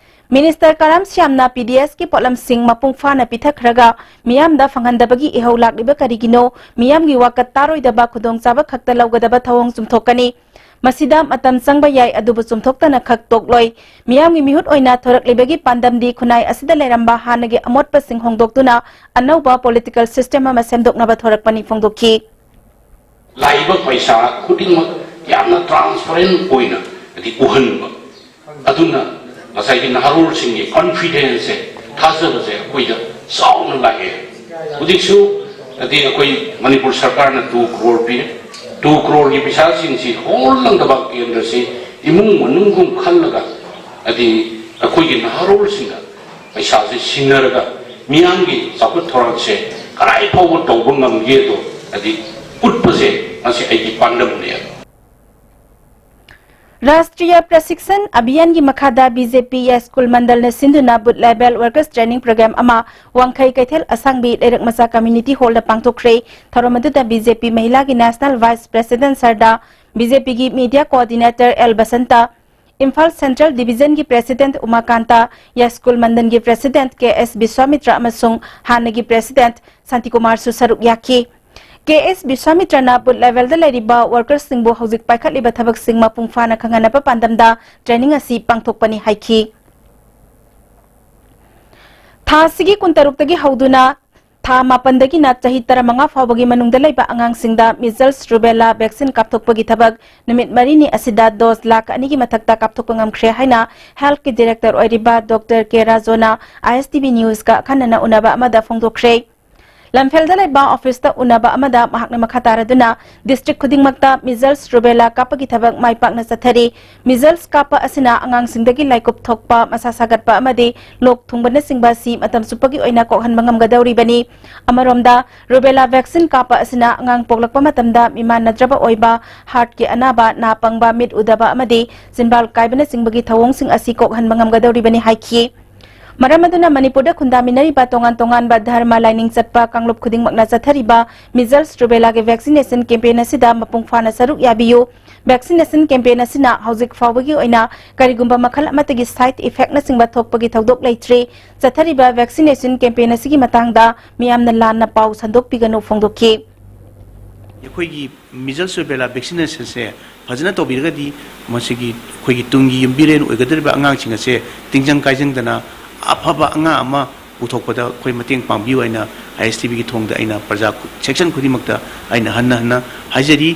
Minister ꯀꯔꯥꯝ ꯁ꯭ꯌꯥꯝꯅ P D Sꯀꯤ ꯄꯣꯠꯂꯝꯁꯤꯡ ꯃꯄꯨꯡ ꯐꯥꯅ ꯄꯤꯊꯈ꯭ꯔꯒ ꯃꯤꯌꯥꯝꯗ ꯐꯪꯍꯟꯗꯕꯒꯤ ꯏꯍꯧ ꯂꯥꯛꯂꯤꯕ ꯀꯔꯤꯒꯤꯅꯣ? ꯃꯤꯌꯥꯝꯒꯤ ꯋꯥꯀꯠ ꯇꯥꯔꯣꯏꯗꯕ ꯈꯨꯗꯣꯡꯆꯥꯕ ꯈꯛꯇ ꯂꯧꯒꯗꯕ ꯊꯧꯑꯣꯡ ꯆꯨꯝꯊꯣꯛꯀꯅꯤ꯫ ꯃꯁꯤꯗ ꯃꯇꯝ ꯆꯪꯕ ꯌꯥꯏ, ꯑꯗꯨꯕꯨ ꯆꯨꯝꯊꯣꯛꯇꯅ ꯈꯛ ꯇꯣꯛꯂꯣꯏ꯫ ꯃꯤꯌꯥꯝꯒꯤ ꯃꯤꯍꯨꯠ ꯑꯣꯏꯅ ꯊꯣꯔꯛꯂꯤꯕꯒꯤ ꯄꯥꯟꯗꯝꯗꯤ ꯈꯨꯟꯅꯥꯏ ꯑꯁꯤꯗ ꯂꯩꯔꯝꯕ ꯍꯥꯟꯅꯒꯤ ꯑꯃꯣꯠꯄꯁꯤꯡ ꯍꯣꯡꯗꯣꯛꯇꯨꯅ ꯑꯅꯧꯕ political system ꯑꯃ ꯁꯦꯝꯗꯣꯛꯅꯕ ꯊꯣꯔꯛꯄꯅꯤ ꯐꯣꯡꯗꯣꯛꯈꯤ꯫ ꯂꯥꯛꯏꯕ ꯄꯩꯁꯥ ꯈꯨꯗꯤꯡꯃꯛ ꯌꯥꯝꯅ transparent ꯑꯣꯏꯅ ꯍꯥꯏꯗꯤ ꯎꯍꯟꯕ, ꯑꯗꯨꯅ ꯉꯁꯥꯏꯒꯤ ꯅꯍꯥꯔꯣꯜꯁꯤꯡꯒꯤ confidenceꯁꯦ, ꯊꯥꯖꯕꯁꯦ ꯑꯩꯈꯣꯏꯗ ꯆꯥꯎꯅ ꯂꯥꯛꯑꯦ꯫ ꯍꯧꯖꯤꯛꯁꯨ ꯍꯥꯏꯗꯤ ꯑꯩꯈꯣꯏ ꯃꯅꯤꯄꯨꯔ ꯁꯔꯀꯥꯔꯅ two crore ꯄꯤꯔꯦ꯫ Two croreꯒꯤ ꯄꯩꯁꯥꯁꯤꯡꯁꯤ whole ꯂꯪꯊꯕꯥꯜ ꯀꯦꯟꯗ꯭ꯔꯁꯤ ꯏꯃꯨꯡ ꯃꯅꯨꯡꯒꯨꯝ ꯈꯜꯂꯒ ꯍꯥꯏꯗꯤ ꯑꯩꯈꯣꯏꯒꯤ ꯅꯍꯥꯔꯣꯜꯁꯤꯡꯅ ꯄꯩꯁꯥꯁꯦ ꯁꯤꯟꯅꯔꯒ ꯃꯤꯌꯥꯝꯒꯤ ꯆꯥꯎꯈꯠ ꯊꯧꯔꯥꯡꯁꯦ ꯀꯗꯥꯏ ꯐꯥꯎꯕ ꯇꯧꯕ ꯉꯝꯒꯦꯗꯣ ꯍꯥꯏꯗꯤ ꯎꯠꯄꯁꯦ ꯃꯁꯤ ꯑꯩꯒꯤ ꯄꯥꯟꯗꯝꯅꯦ꯫ ꯔꯥꯁꯇ꯭ꯔꯤꯌꯥ ꯄ꯭ꯔꯁꯤꯛꯁꯟ ꯑꯚꯤꯌꯥꯟꯒꯤ ꯃꯈꯥꯗ B J P ꯌꯥꯏꯁ꯭ꯀꯨꯜ ꯃꯟꯗꯜꯅ ꯁꯤꯟꯗꯨꯅ Booth Level Workers Training Program ꯑꯃ ꯋꯥꯡꯈꯩ ꯀꯩꯊꯦꯜ ꯑꯁꯥꯡꯕꯤ ꯂꯩꯔꯛ ꯃꯆꯥ Community Hallꯗ ꯄꯥꯡꯊꯣꯛꯈ꯭ꯔꯦ꯫ ꯊꯧꯔꯝ ꯑꯗꯨꯗ B J P ꯃꯍꯤꯂꯥꯒꯤ National Vice President ꯁꯔꯗꯥ, B J Pꯒꯤ Media Coordinator L Basanta, Imphal Central Divisionꯒꯤ President ꯎꯃꯥꯀꯥꯟꯇ, ꯌꯥꯏꯁ꯭ꯀꯨꯜ ꯃꯟꯗꯜꯒꯤ President ꯀꯦ ꯑꯦꯁ ꯕꯤꯁ꯭ꯋꯥꯃꯤꯇ꯭ꯔ ꯑꯃꯁꯨꯡ ꯍꯥꯟꯅꯒꯤ President ꯁꯥꯟꯇꯤꯀꯨꯃꯥꯔꯁꯨ ꯁꯔꯨꯛ ꯌꯥꯈꯤ꯫ ꯀꯦ ꯑꯦꯁ ꯕꯤꯁ꯭ꯋꯥꯃꯤꯇ꯭ꯔꯅ booth levelꯗ ꯂꯩꯔꯤꯕ workersꯁꯤꯡꯕꯨ ꯍꯧꯖꯤꯛ ꯄꯥꯏꯈꯠꯂꯤꯕ ꯊꯕꯛꯁꯤꯡ ꯃꯄꯨꯡ ꯐꯥꯅ ꯈꯪꯍꯟꯅꯕ ꯄꯥꯟꯗꯝꯗ training ꯑꯁꯤ ꯄꯥꯡꯊꯣꯛꯄꯅꯤ ꯍꯥꯏꯈꯤ꯫ ꯊꯥ ꯑꯁꯤꯒꯤ ꯀꯨꯟꯇꯔꯨꯛꯇꯒꯤ ꯍꯧꯗꯨꯅ ꯊꯥ ꯃꯥꯄꯟꯗꯒꯤꯅ ꯆꯍꯤ ꯇꯔꯥꯃꯉꯥ ꯐꯥꯎꯕꯒꯤ ꯃꯅꯨꯡꯗ ꯂꯩꯕ ꯑꯉꯥꯡꯁꯤꯡꯗ measles, rubella vaccine ꯀꯥꯞꯊꯣꯛꯄꯒꯤ ꯊꯕꯛ ꯅꯨꯃꯤꯠ ꯃꯔꯤꯅꯤ ꯑꯁꯤꯗ dose ꯂꯥꯈ ꯑꯅꯤꯒꯤ ꯃꯊꯛꯇ ꯀꯥꯞꯊꯣꯛꯄ ꯉꯝꯈ꯭ꯔꯦ ꯍꯥꯏꯅ healthꯀꯤ director ꯑꯣꯏꯔꯤꯕ Doctor K ꯔꯥꯖꯣꯅ I S T V newsꯀ ꯑꯈꯟꯅꯅ ꯎꯅꯕ ꯑꯃꯗ ꯐꯣꯡꯗꯣꯛꯈ꯭ꯔꯦ꯫ ꯂꯝꯐꯦꯜꯗ ꯂꯩꯕ ꯑꯣꯐꯤꯁꯇ ꯎꯅꯕ ꯑꯃꯗ ꯃꯍꯥꯛꯅ ꯃꯈꯥ ꯇꯥꯔꯗꯨꯅ district ꯈꯨꯗꯤꯡꯃꯛꯇ measles rubella ꯀꯥꯞꯄꯒꯤ ꯊꯕꯛ ꯃꯥꯏ ꯄꯥꯛꯅ ꯆꯠꯊꯔꯤ꯫ Measles ꯀꯥꯞꯄ ꯑꯁꯤꯅ ꯑꯉꯥꯡꯁꯤꯡꯗꯒꯤ ꯂꯥꯏꯀꯨꯞ ꯊꯣꯛꯄ, ꯃꯁꯥ ꯁꯥꯒꯠꯄ ꯑꯃꯗꯤ ꯂꯣꯛ ꯊꯨꯡꯕꯅꯆꯤꯡꯕ ꯑꯁꯤ ꯃꯇꯝ ꯆꯨꯞꯄꯒꯤ ꯑꯣꯏꯅ ꯀꯣꯛꯍꯟꯕ ꯉꯝꯒꯗꯧꯔꯤꯕꯅꯤ꯫ ꯑꯃꯔꯣꯝꯗ, rubella vaccine ꯀꯥꯞꯄ ꯑꯁꯤꯅ ꯑꯉꯥꯡ ꯄꯣꯛꯂꯛꯄ ꯃꯇꯝꯗ ꯃꯤꯃꯥꯟꯅꯗ꯭ꯔꯕ ꯑꯣꯏꯕ heartꯀꯤ ꯑꯅꯥꯕ, ꯅꯥ ꯄꯪꯕ, ꯃꯤꯠ ꯎꯗꯕ ꯑꯃꯗꯤ ꯆꯤꯟꯕꯥꯜ ꯀꯥꯏꯕꯅꯆꯤꯡꯕꯒꯤ ꯊꯧꯑꯣꯡꯁꯤꯡ ꯑꯁꯤ ꯀꯣꯛꯍꯟꯕ ꯉꯝꯒꯗꯧꯔꯤꯕꯅꯤ ꯍꯥꯏꯈꯤ꯫ ꯃꯔꯝ ꯑꯗꯨꯅ ꯃꯅꯤꯄꯨꯔꯗ ꯈꯨꯟꯗꯥꯃꯤꯟꯅꯔꯤꯕ ꯇꯣꯉꯥꯟ ꯇꯣꯉꯥꯟꯕ ꯙꯔꯃ ꯂꯥꯏꯅꯤꯡ ꯆꯠꯄ ꯀꯥꯡꯂꯨꯞ ꯈꯨꯗꯤꯡꯃꯛꯅ ꯆꯠꯊꯔꯤꯕ measles rubellaꯒꯤ vaccination campaign ꯑꯁꯤꯗ ꯃꯄꯨꯡ ꯐꯥꯅ ꯁꯔꯨꯛ ꯌꯥꯕꯤꯌꯨ꯫ Vaccination campaign ꯑꯁꯤꯅ ꯍꯧꯖꯤꯛ ꯐꯥꯎꯕꯒꯤ ꯑꯣꯏꯅ ꯀꯔꯤꯒꯨꯝꯕ ꯃꯈꯜ ꯑꯃꯠꯇꯒꯤ side effectꯅꯆꯤꯡꯕ ꯊꯣꯛꯄꯒꯤ ꯊꯧꯗꯣꯛ ꯂꯩꯇ꯭ꯔꯤ꯫ ꯆꯠꯊꯔꯤꯕ vaccination campaign ꯑꯁꯤꯒꯤ ꯃꯇꯥꯡꯗ ꯃꯤꯌꯥꯝꯅ ꯂꯥꯟꯅ ꯄꯥꯎ ꯁꯟꯗꯣꯛꯄꯤꯒꯅꯨ ꯐꯣꯡꯗꯣꯛꯈꯤ꯫ ꯑꯩꯈꯣꯏꯒꯤ measles rubella vaccinationꯁꯦ ꯐꯖꯅ ꯇꯧꯕꯤꯔꯒꯗꯤ ꯃꯁꯤꯒꯤ ꯑꯩꯈꯣꯏꯒꯤ ꯇꯨꯡꯒꯤ ꯌꯨꯝꯕꯤꯔꯦꯟ ꯑꯣꯏꯒꯗꯧꯔꯤꯕ ꯑꯉꯥꯡꯁꯤꯡ ꯑꯁꯦ ꯇꯤꯡꯖꯪ ꯀꯥꯏꯖꯪꯗꯅ ꯑꯐꯕ ꯑꯉꯥꯡ ꯑꯃ ꯄꯨꯊꯣꯛꯄꯗ ꯑꯩꯈꯣꯏ ꯃꯇꯦꯡ ꯄꯥꯡꯕꯤꯌꯨ ꯍꯥꯏꯅ ISTVꯒꯤ ꯊꯣꯡꯗ ꯑꯩꯅ ꯄ꯭ꯔꯖꯥ section ꯈꯨꯗꯤꯡꯃꯛꯇ ꯑꯩꯅ ꯍꯟꯅ ꯍꯟꯅ ꯍꯥꯏꯖꯔꯤ꯫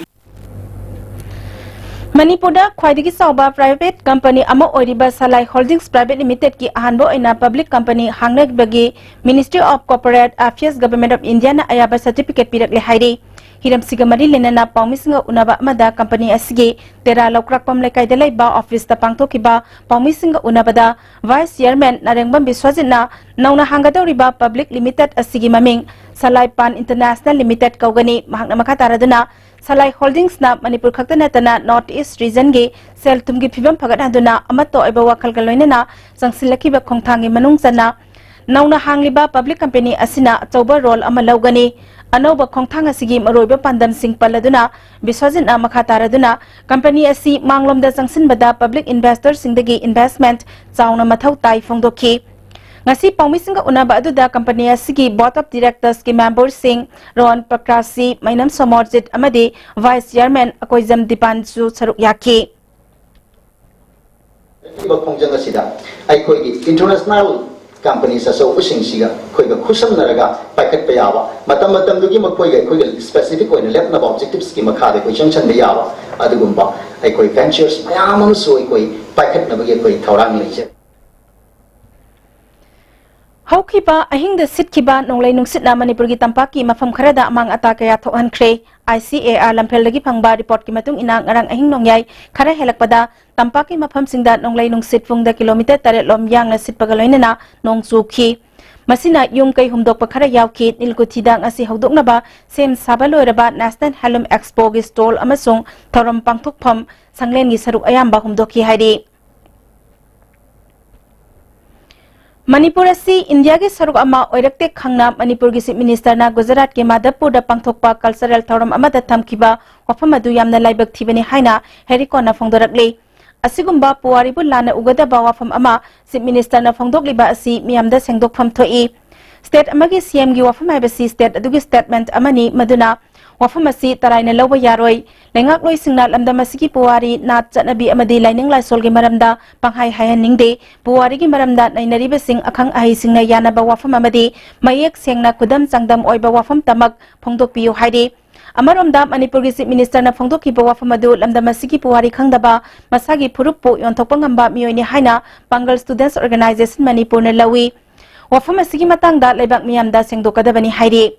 ꯃꯅꯤꯄꯨꯔꯗ ꯈ꯭ꯋꯥꯏꯗꯒꯤ ꯆꯥꯎꯕ private company ꯑꯃ ꯑꯣꯏꯔꯤꯕ ꯁꯂꯥꯏ Holdings Private Limitedꯀꯤ ꯑꯍꯥꯟꯕ ꯑꯣꯏꯅ public company ꯍꯥꯡꯅꯕꯒꯤ Ministry of Corporate Affairs, Government of Indiaꯅ ꯑꯌꯥꯕ certificate ꯄꯤꯔꯛꯂꯦ ꯍꯥꯏꯔꯤ꯫ ꯍꯤꯔꯝꯁꯤꯒ ꯃꯔꯤ ꯂꯩꯅꯅ ꯄꯥꯎꯃꯤꯁꯤꯡꯒ ꯎꯅꯕ ꯑꯃꯗ company ꯑꯁꯤꯒꯤ ꯇꯦꯔꯥ ꯂꯧꯀ꯭ꯔꯥꯛꯄꯝ ꯂꯩꯀꯥꯏꯗ ꯂꯩꯕ officeꯇ ꯄꯥꯡꯊꯣꯛꯈꯤꯕ ꯄꯥꯎꯃꯤꯁꯤꯡꯒ ꯎꯅꯕꯗ Vice Chairman ꯅꯥꯔꯦꯡꯕꯝ ꯕꯤꯁ꯭ꯋꯖꯤꯠꯅ ꯅꯧꯅ ꯍꯥꯡꯒꯗꯧꯔꯤꯕ public limited ꯑꯁꯤꯒꯤ ꯃꯃꯤꯡ ꯁꯂꯥꯏ ꯄꯥꯟ International Limited ꯀꯧꯒꯅꯤ꯫ ꯃꯍꯥꯛꯅ ꯃꯈꯥ ꯇꯥꯔꯗꯨꯅ, ꯁꯂꯥꯏ Holdingsꯅ ꯃꯅꯤꯄꯨꯔ ꯈꯛꯇ ꯅꯠꯇꯅ North East regionꯒꯤ ꯁꯦꯜ ꯊꯨꯝꯒꯤ ꯐꯤꯕꯝ ꯐꯒꯠꯍꯟꯗꯨꯅ ꯑꯃꯠꯇ ꯑꯣꯏꯕ ꯋꯥꯈꯜꯒ ꯂꯣꯏꯅꯅ ꯆꯪꯁꯤꯜꯂꯛꯈꯤꯕ ꯈꯣꯡꯊꯥꯡꯒꯤ ꯃꯅꯨꯡ ꯆꯟꯅ ꯅꯧꯅ ꯍꯥꯡꯂꯤꯕ public company ꯑꯁꯤꯅ ꯑꯆꯧꯕ role ꯑꯃ ꯂꯧꯒꯅꯤ꯫ ꯑꯅꯧꯕ ꯈꯣꯡꯊꯥꯡ ꯑꯁꯤꯒꯤ ꯃꯔꯨꯑꯣꯏꯕ ꯄꯥꯟꯗꯝꯁꯤꯡ ꯄꯜꯂꯗꯨꯅ ꯕꯤꯁ꯭ꯋꯖꯤꯠꯅ ꯃꯈꯥ ꯇꯥꯔꯗꯨꯅ company ꯑꯁꯤ ꯃꯥꯡꯂꯣꯝꯗ ꯆꯪꯁꯤꯟꯕꯗ public investorꯁꯤꯡꯗꯒꯤ investment ꯆꯥꯎꯅ ꯃꯊꯧ ꯇꯥꯏ ꯐꯣꯡꯗꯣꯛꯈꯤ꯫ ꯉꯁꯤ ꯄꯥꯎꯃꯤꯁꯤꯡꯒ ꯎꯅꯕ ꯑꯗꯨꯗ company ꯑꯁꯤꯒꯤ Board of Directorsꯀꯤ memberꯁꯤꯡ ꯔꯣꯍꯟ ꯄ꯭ꯔꯀꯥꯁꯖꯤ, ꯃꯩꯅꯝ ꯁꯣꯃꯣꯔꯖꯤꯠ ꯑꯃꯗꯤ Vice Chairman ꯑꯀꯣꯏꯖꯝ ꯗꯤꯄꯥꯟꯁꯨ ꯁꯔꯨꯛ ꯌꯥꯈꯤ꯫ ꯍꯥꯏꯔꯤꯕ ꯈꯣꯡꯖꯪ ꯑꯁꯤꯗ ꯑꯩꯈꯣꯏꯒꯤ international companies ꯑꯆꯧꯕꯁꯤꯡꯁꯤꯒ ꯑꯩꯈꯣꯏꯒ ꯈꯨꯠꯁꯝꯅꯔꯒ ꯄꯥꯏꯈꯠꯄ ꯌꯥꯕ, ꯃꯇꯝ ꯃꯇꯝꯗꯨꯒꯤ ꯃꯈꯣꯏꯒ ꯑꯩꯈꯣꯏꯒ specific ꯑꯣꯏꯅ ꯂꯦꯞꯅꯕ objectivesꯀꯤ ꯃꯈꯥꯗ ꯑꯩꯈꯣꯏ ꯆꯪꯁꯤꯟꯕ ꯌꯥꯕ ꯑꯗꯨꯒꯨꯝꯕ ꯑꯩꯈꯣꯏ ventures ꯃꯌꯥꯝ ꯑꯃꯁꯨ ꯑꯩꯈꯣꯏ ꯄꯥꯏꯈꯠꯅꯕꯒꯤ ꯑꯩꯈꯣꯏ ꯊꯧꯔꯥꯡ ꯂꯩꯖꯩ꯫ ꯍꯧꯈꯤꯕ ꯑꯍꯤꯡꯗ ꯁꯤꯠꯈꯤꯕ ꯅꯣꯡꯂꯩ ꯅꯨꯡꯁꯤꯠꯅ ꯃꯅꯤꯄꯨꯔꯒꯤ ꯇꯝꯄꯥꯛꯀꯤ ꯃꯐꯝ ꯈꯔꯗ ꯑꯃꯥꯡ ꯑꯇꯥ ꯀꯌꯥ ꯊꯣꯛꯍꯟꯈ꯭ꯔꯦ꯫ ꯑꯥꯏ ꯁꯤ ꯑꯦ ꯑꯥꯔ ꯂꯝꯐꯦꯜꯗꯒꯤ ꯐꯪꯕ ꯔꯤꯄꯣꯔꯠꯀꯤ ꯃꯇꯨꯡ ꯏꯟꯅ, ꯉꯔꯥꯡ ꯑꯍꯤꯡ ꯅꯣꯡꯌꯥꯏ ꯈꯔ ꯍꯦꯜꯂꯛꯄꯗ ꯇꯝꯄꯥꯛꯀꯤ ꯃꯐꯝꯁꯤꯡꯗ ꯅꯣꯡꯂꯩ ꯅꯨꯡꯁꯤꯠ ꯄꯨꯡꯗ ꯀꯤꯂꯣꯃꯤꯇꯔ ꯇꯔꯦꯠ ꯂꯣꯝ ꯌꯥꯡꯅ ꯁꯤꯠꯄꯒ ꯂꯣꯏꯅꯅ ꯅꯣꯡ ꯆꯨꯈꯤ꯫ ꯃꯁꯤꯅ ꯌꯨꯝ ꯀꯩ ꯍꯨꯝꯗꯣꯛꯄ ꯈꯔ ꯌꯥꯎꯈꯤ꯫ ꯅꯤꯜꯀꯨꯊꯤꯗ ꯉꯁꯤ ꯍꯧꯗꯣꯛꯅꯕ ꯁꯦꯝ ꯁꯥꯕ ꯂꯣꯏꯔꯕ National Handloom Expoꯒꯤ stall ꯑꯃꯁꯨꯡ ꯊꯧꯔꯝ ꯄꯥꯡꯊꯣꯛꯐꯝ ꯁꯪꯂꯦꯟꯒꯤ ꯁꯔꯨꯛ ꯑꯌꯥꯝꯕ ꯍꯨꯝꯗꯣꯛꯈꯤ ꯍꯥꯏꯔꯤ꯫ ꯃꯅꯤꯄꯨꯔ ꯑꯁꯤ ꯏꯟꯗꯤꯌꯥꯒꯤ ꯁꯔꯨꯛ ꯑꯃ ꯑꯣꯏꯔꯛꯇꯦ ꯈꯪꯅ ꯃꯅꯤꯄꯨꯔꯒꯤ Chief Ministerꯅ ꯒꯨꯖꯔꯥꯠꯀꯤ ꯃꯥꯙꯕꯄꯨꯔꯗ ꯄꯥꯡꯊꯣꯛꯄ cultural ꯊꯧꯔꯝ ꯑꯃꯗ ꯊꯝꯈꯤꯕ ꯋꯥꯐꯝ ꯑꯗꯨ ꯌꯥꯝꯅ ꯂꯥꯏꯕꯛ ꯊꯤꯕꯅꯤ ꯍꯥꯏꯅ ꯍꯦꯔꯤꯀꯣꯟꯅ ꯐꯣꯡꯗꯣꯔꯛꯂꯤ꯫ ꯑꯁꯤꯒꯨꯝꯕ ꯄꯨꯋꯥꯔꯤꯕꯨ ꯂꯥꯟꯅ ꯎꯒꯗꯕ ꯋꯥꯐꯝ ꯑꯃ Chief Ministerꯅ ꯐꯣꯡꯗꯣꯛꯂꯤꯕ ꯑꯁꯤ ꯃꯤꯌꯥꯝꯗ ꯁꯦꯡꯗꯣꯛꯐꯝ ꯊꯣꯛꯏ꯫ State ꯑꯃꯒꯤ C Mꯒꯤ ꯋꯥꯐꯝ ꯍꯥꯏꯕꯁꯤ state ꯑꯗꯨꯒꯤ statement ꯑꯃꯅꯤ꯫ ꯃꯗꯨꯅ ꯋꯥꯐꯝ ꯑꯁꯤ ꯇꯔꯥꯏꯅ ꯂꯧꯕ ꯌꯥꯔꯣꯏ꯫ ꯂꯩꯉꯥꯛꯂꯣꯏꯁꯤꯡꯅ ꯂꯝꯗꯝ ꯑꯁꯤꯒꯤ ꯄꯨꯋꯥꯔꯤ, ꯅꯥꯠ, ꯆꯠꯅꯕꯤ ꯑꯃꯗꯤ ꯂꯥꯏꯅꯤꯡ ꯂꯥꯏꯁꯣꯜꯒꯤ ꯃꯔꯝꯗ ꯄꯪꯍꯥꯏ ꯍꯥꯏꯍꯟꯅꯤꯡꯗꯦ꯫ ꯄꯨꯋꯥꯔꯤꯒꯤ ꯃꯔꯝꯗ ꯅꯩꯅꯔꯤꯕꯁꯤꯡ ꯑꯈꯪ ꯑꯍꯩꯁꯤꯡꯅ ꯌꯥꯅꯕ ꯋꯥꯐꯝ ꯑꯃꯗꯤ ꯃꯌꯦꯛ ꯁꯦꯡꯅ ꯈꯨꯗꯝ ꯆꯥꯡꯗꯝ ꯑꯣꯏꯕ ꯋꯥꯐꯝꯇꯃꯛ ꯐꯣꯡꯗꯣꯛꯄꯤꯌꯨ ꯍꯥꯏꯔꯤ꯫ ꯑꯃꯔꯣꯝꯗ ꯃꯅꯤꯄꯨꯔꯒꯤ Chief Ministerꯅ ꯐꯣꯡꯗꯣꯛꯈꯤꯕ ꯋꯥꯐꯝ ꯑꯗꯨ ꯂꯝꯗꯝ ꯑꯁꯤꯒꯤ ꯄꯨꯋꯥꯔꯤ ꯈꯪꯗꯕ, ꯃꯁꯥꯒꯤ ꯐꯨꯔꯨꯞꯄꯨ ꯌꯣꯟꯊꯣꯛꯄ ꯉꯝꯕ ꯃꯤꯑꯣꯏꯅꯤ ꯍꯥꯏꯅ Pangal Students Organisation ꯃꯅꯤꯄꯨꯔꯅ ꯂꯧꯏ꯫ ꯋꯥꯐꯝ ꯑꯁꯤꯒꯤ ꯃꯇꯥꯡꯗ ꯂꯩꯕꯥꯛ ꯃꯤꯌꯥꯝꯗ ꯁꯦꯡꯗꯣꯛꯀꯗꯕꯅꯤ ꯍꯥꯏꯔꯤ꯫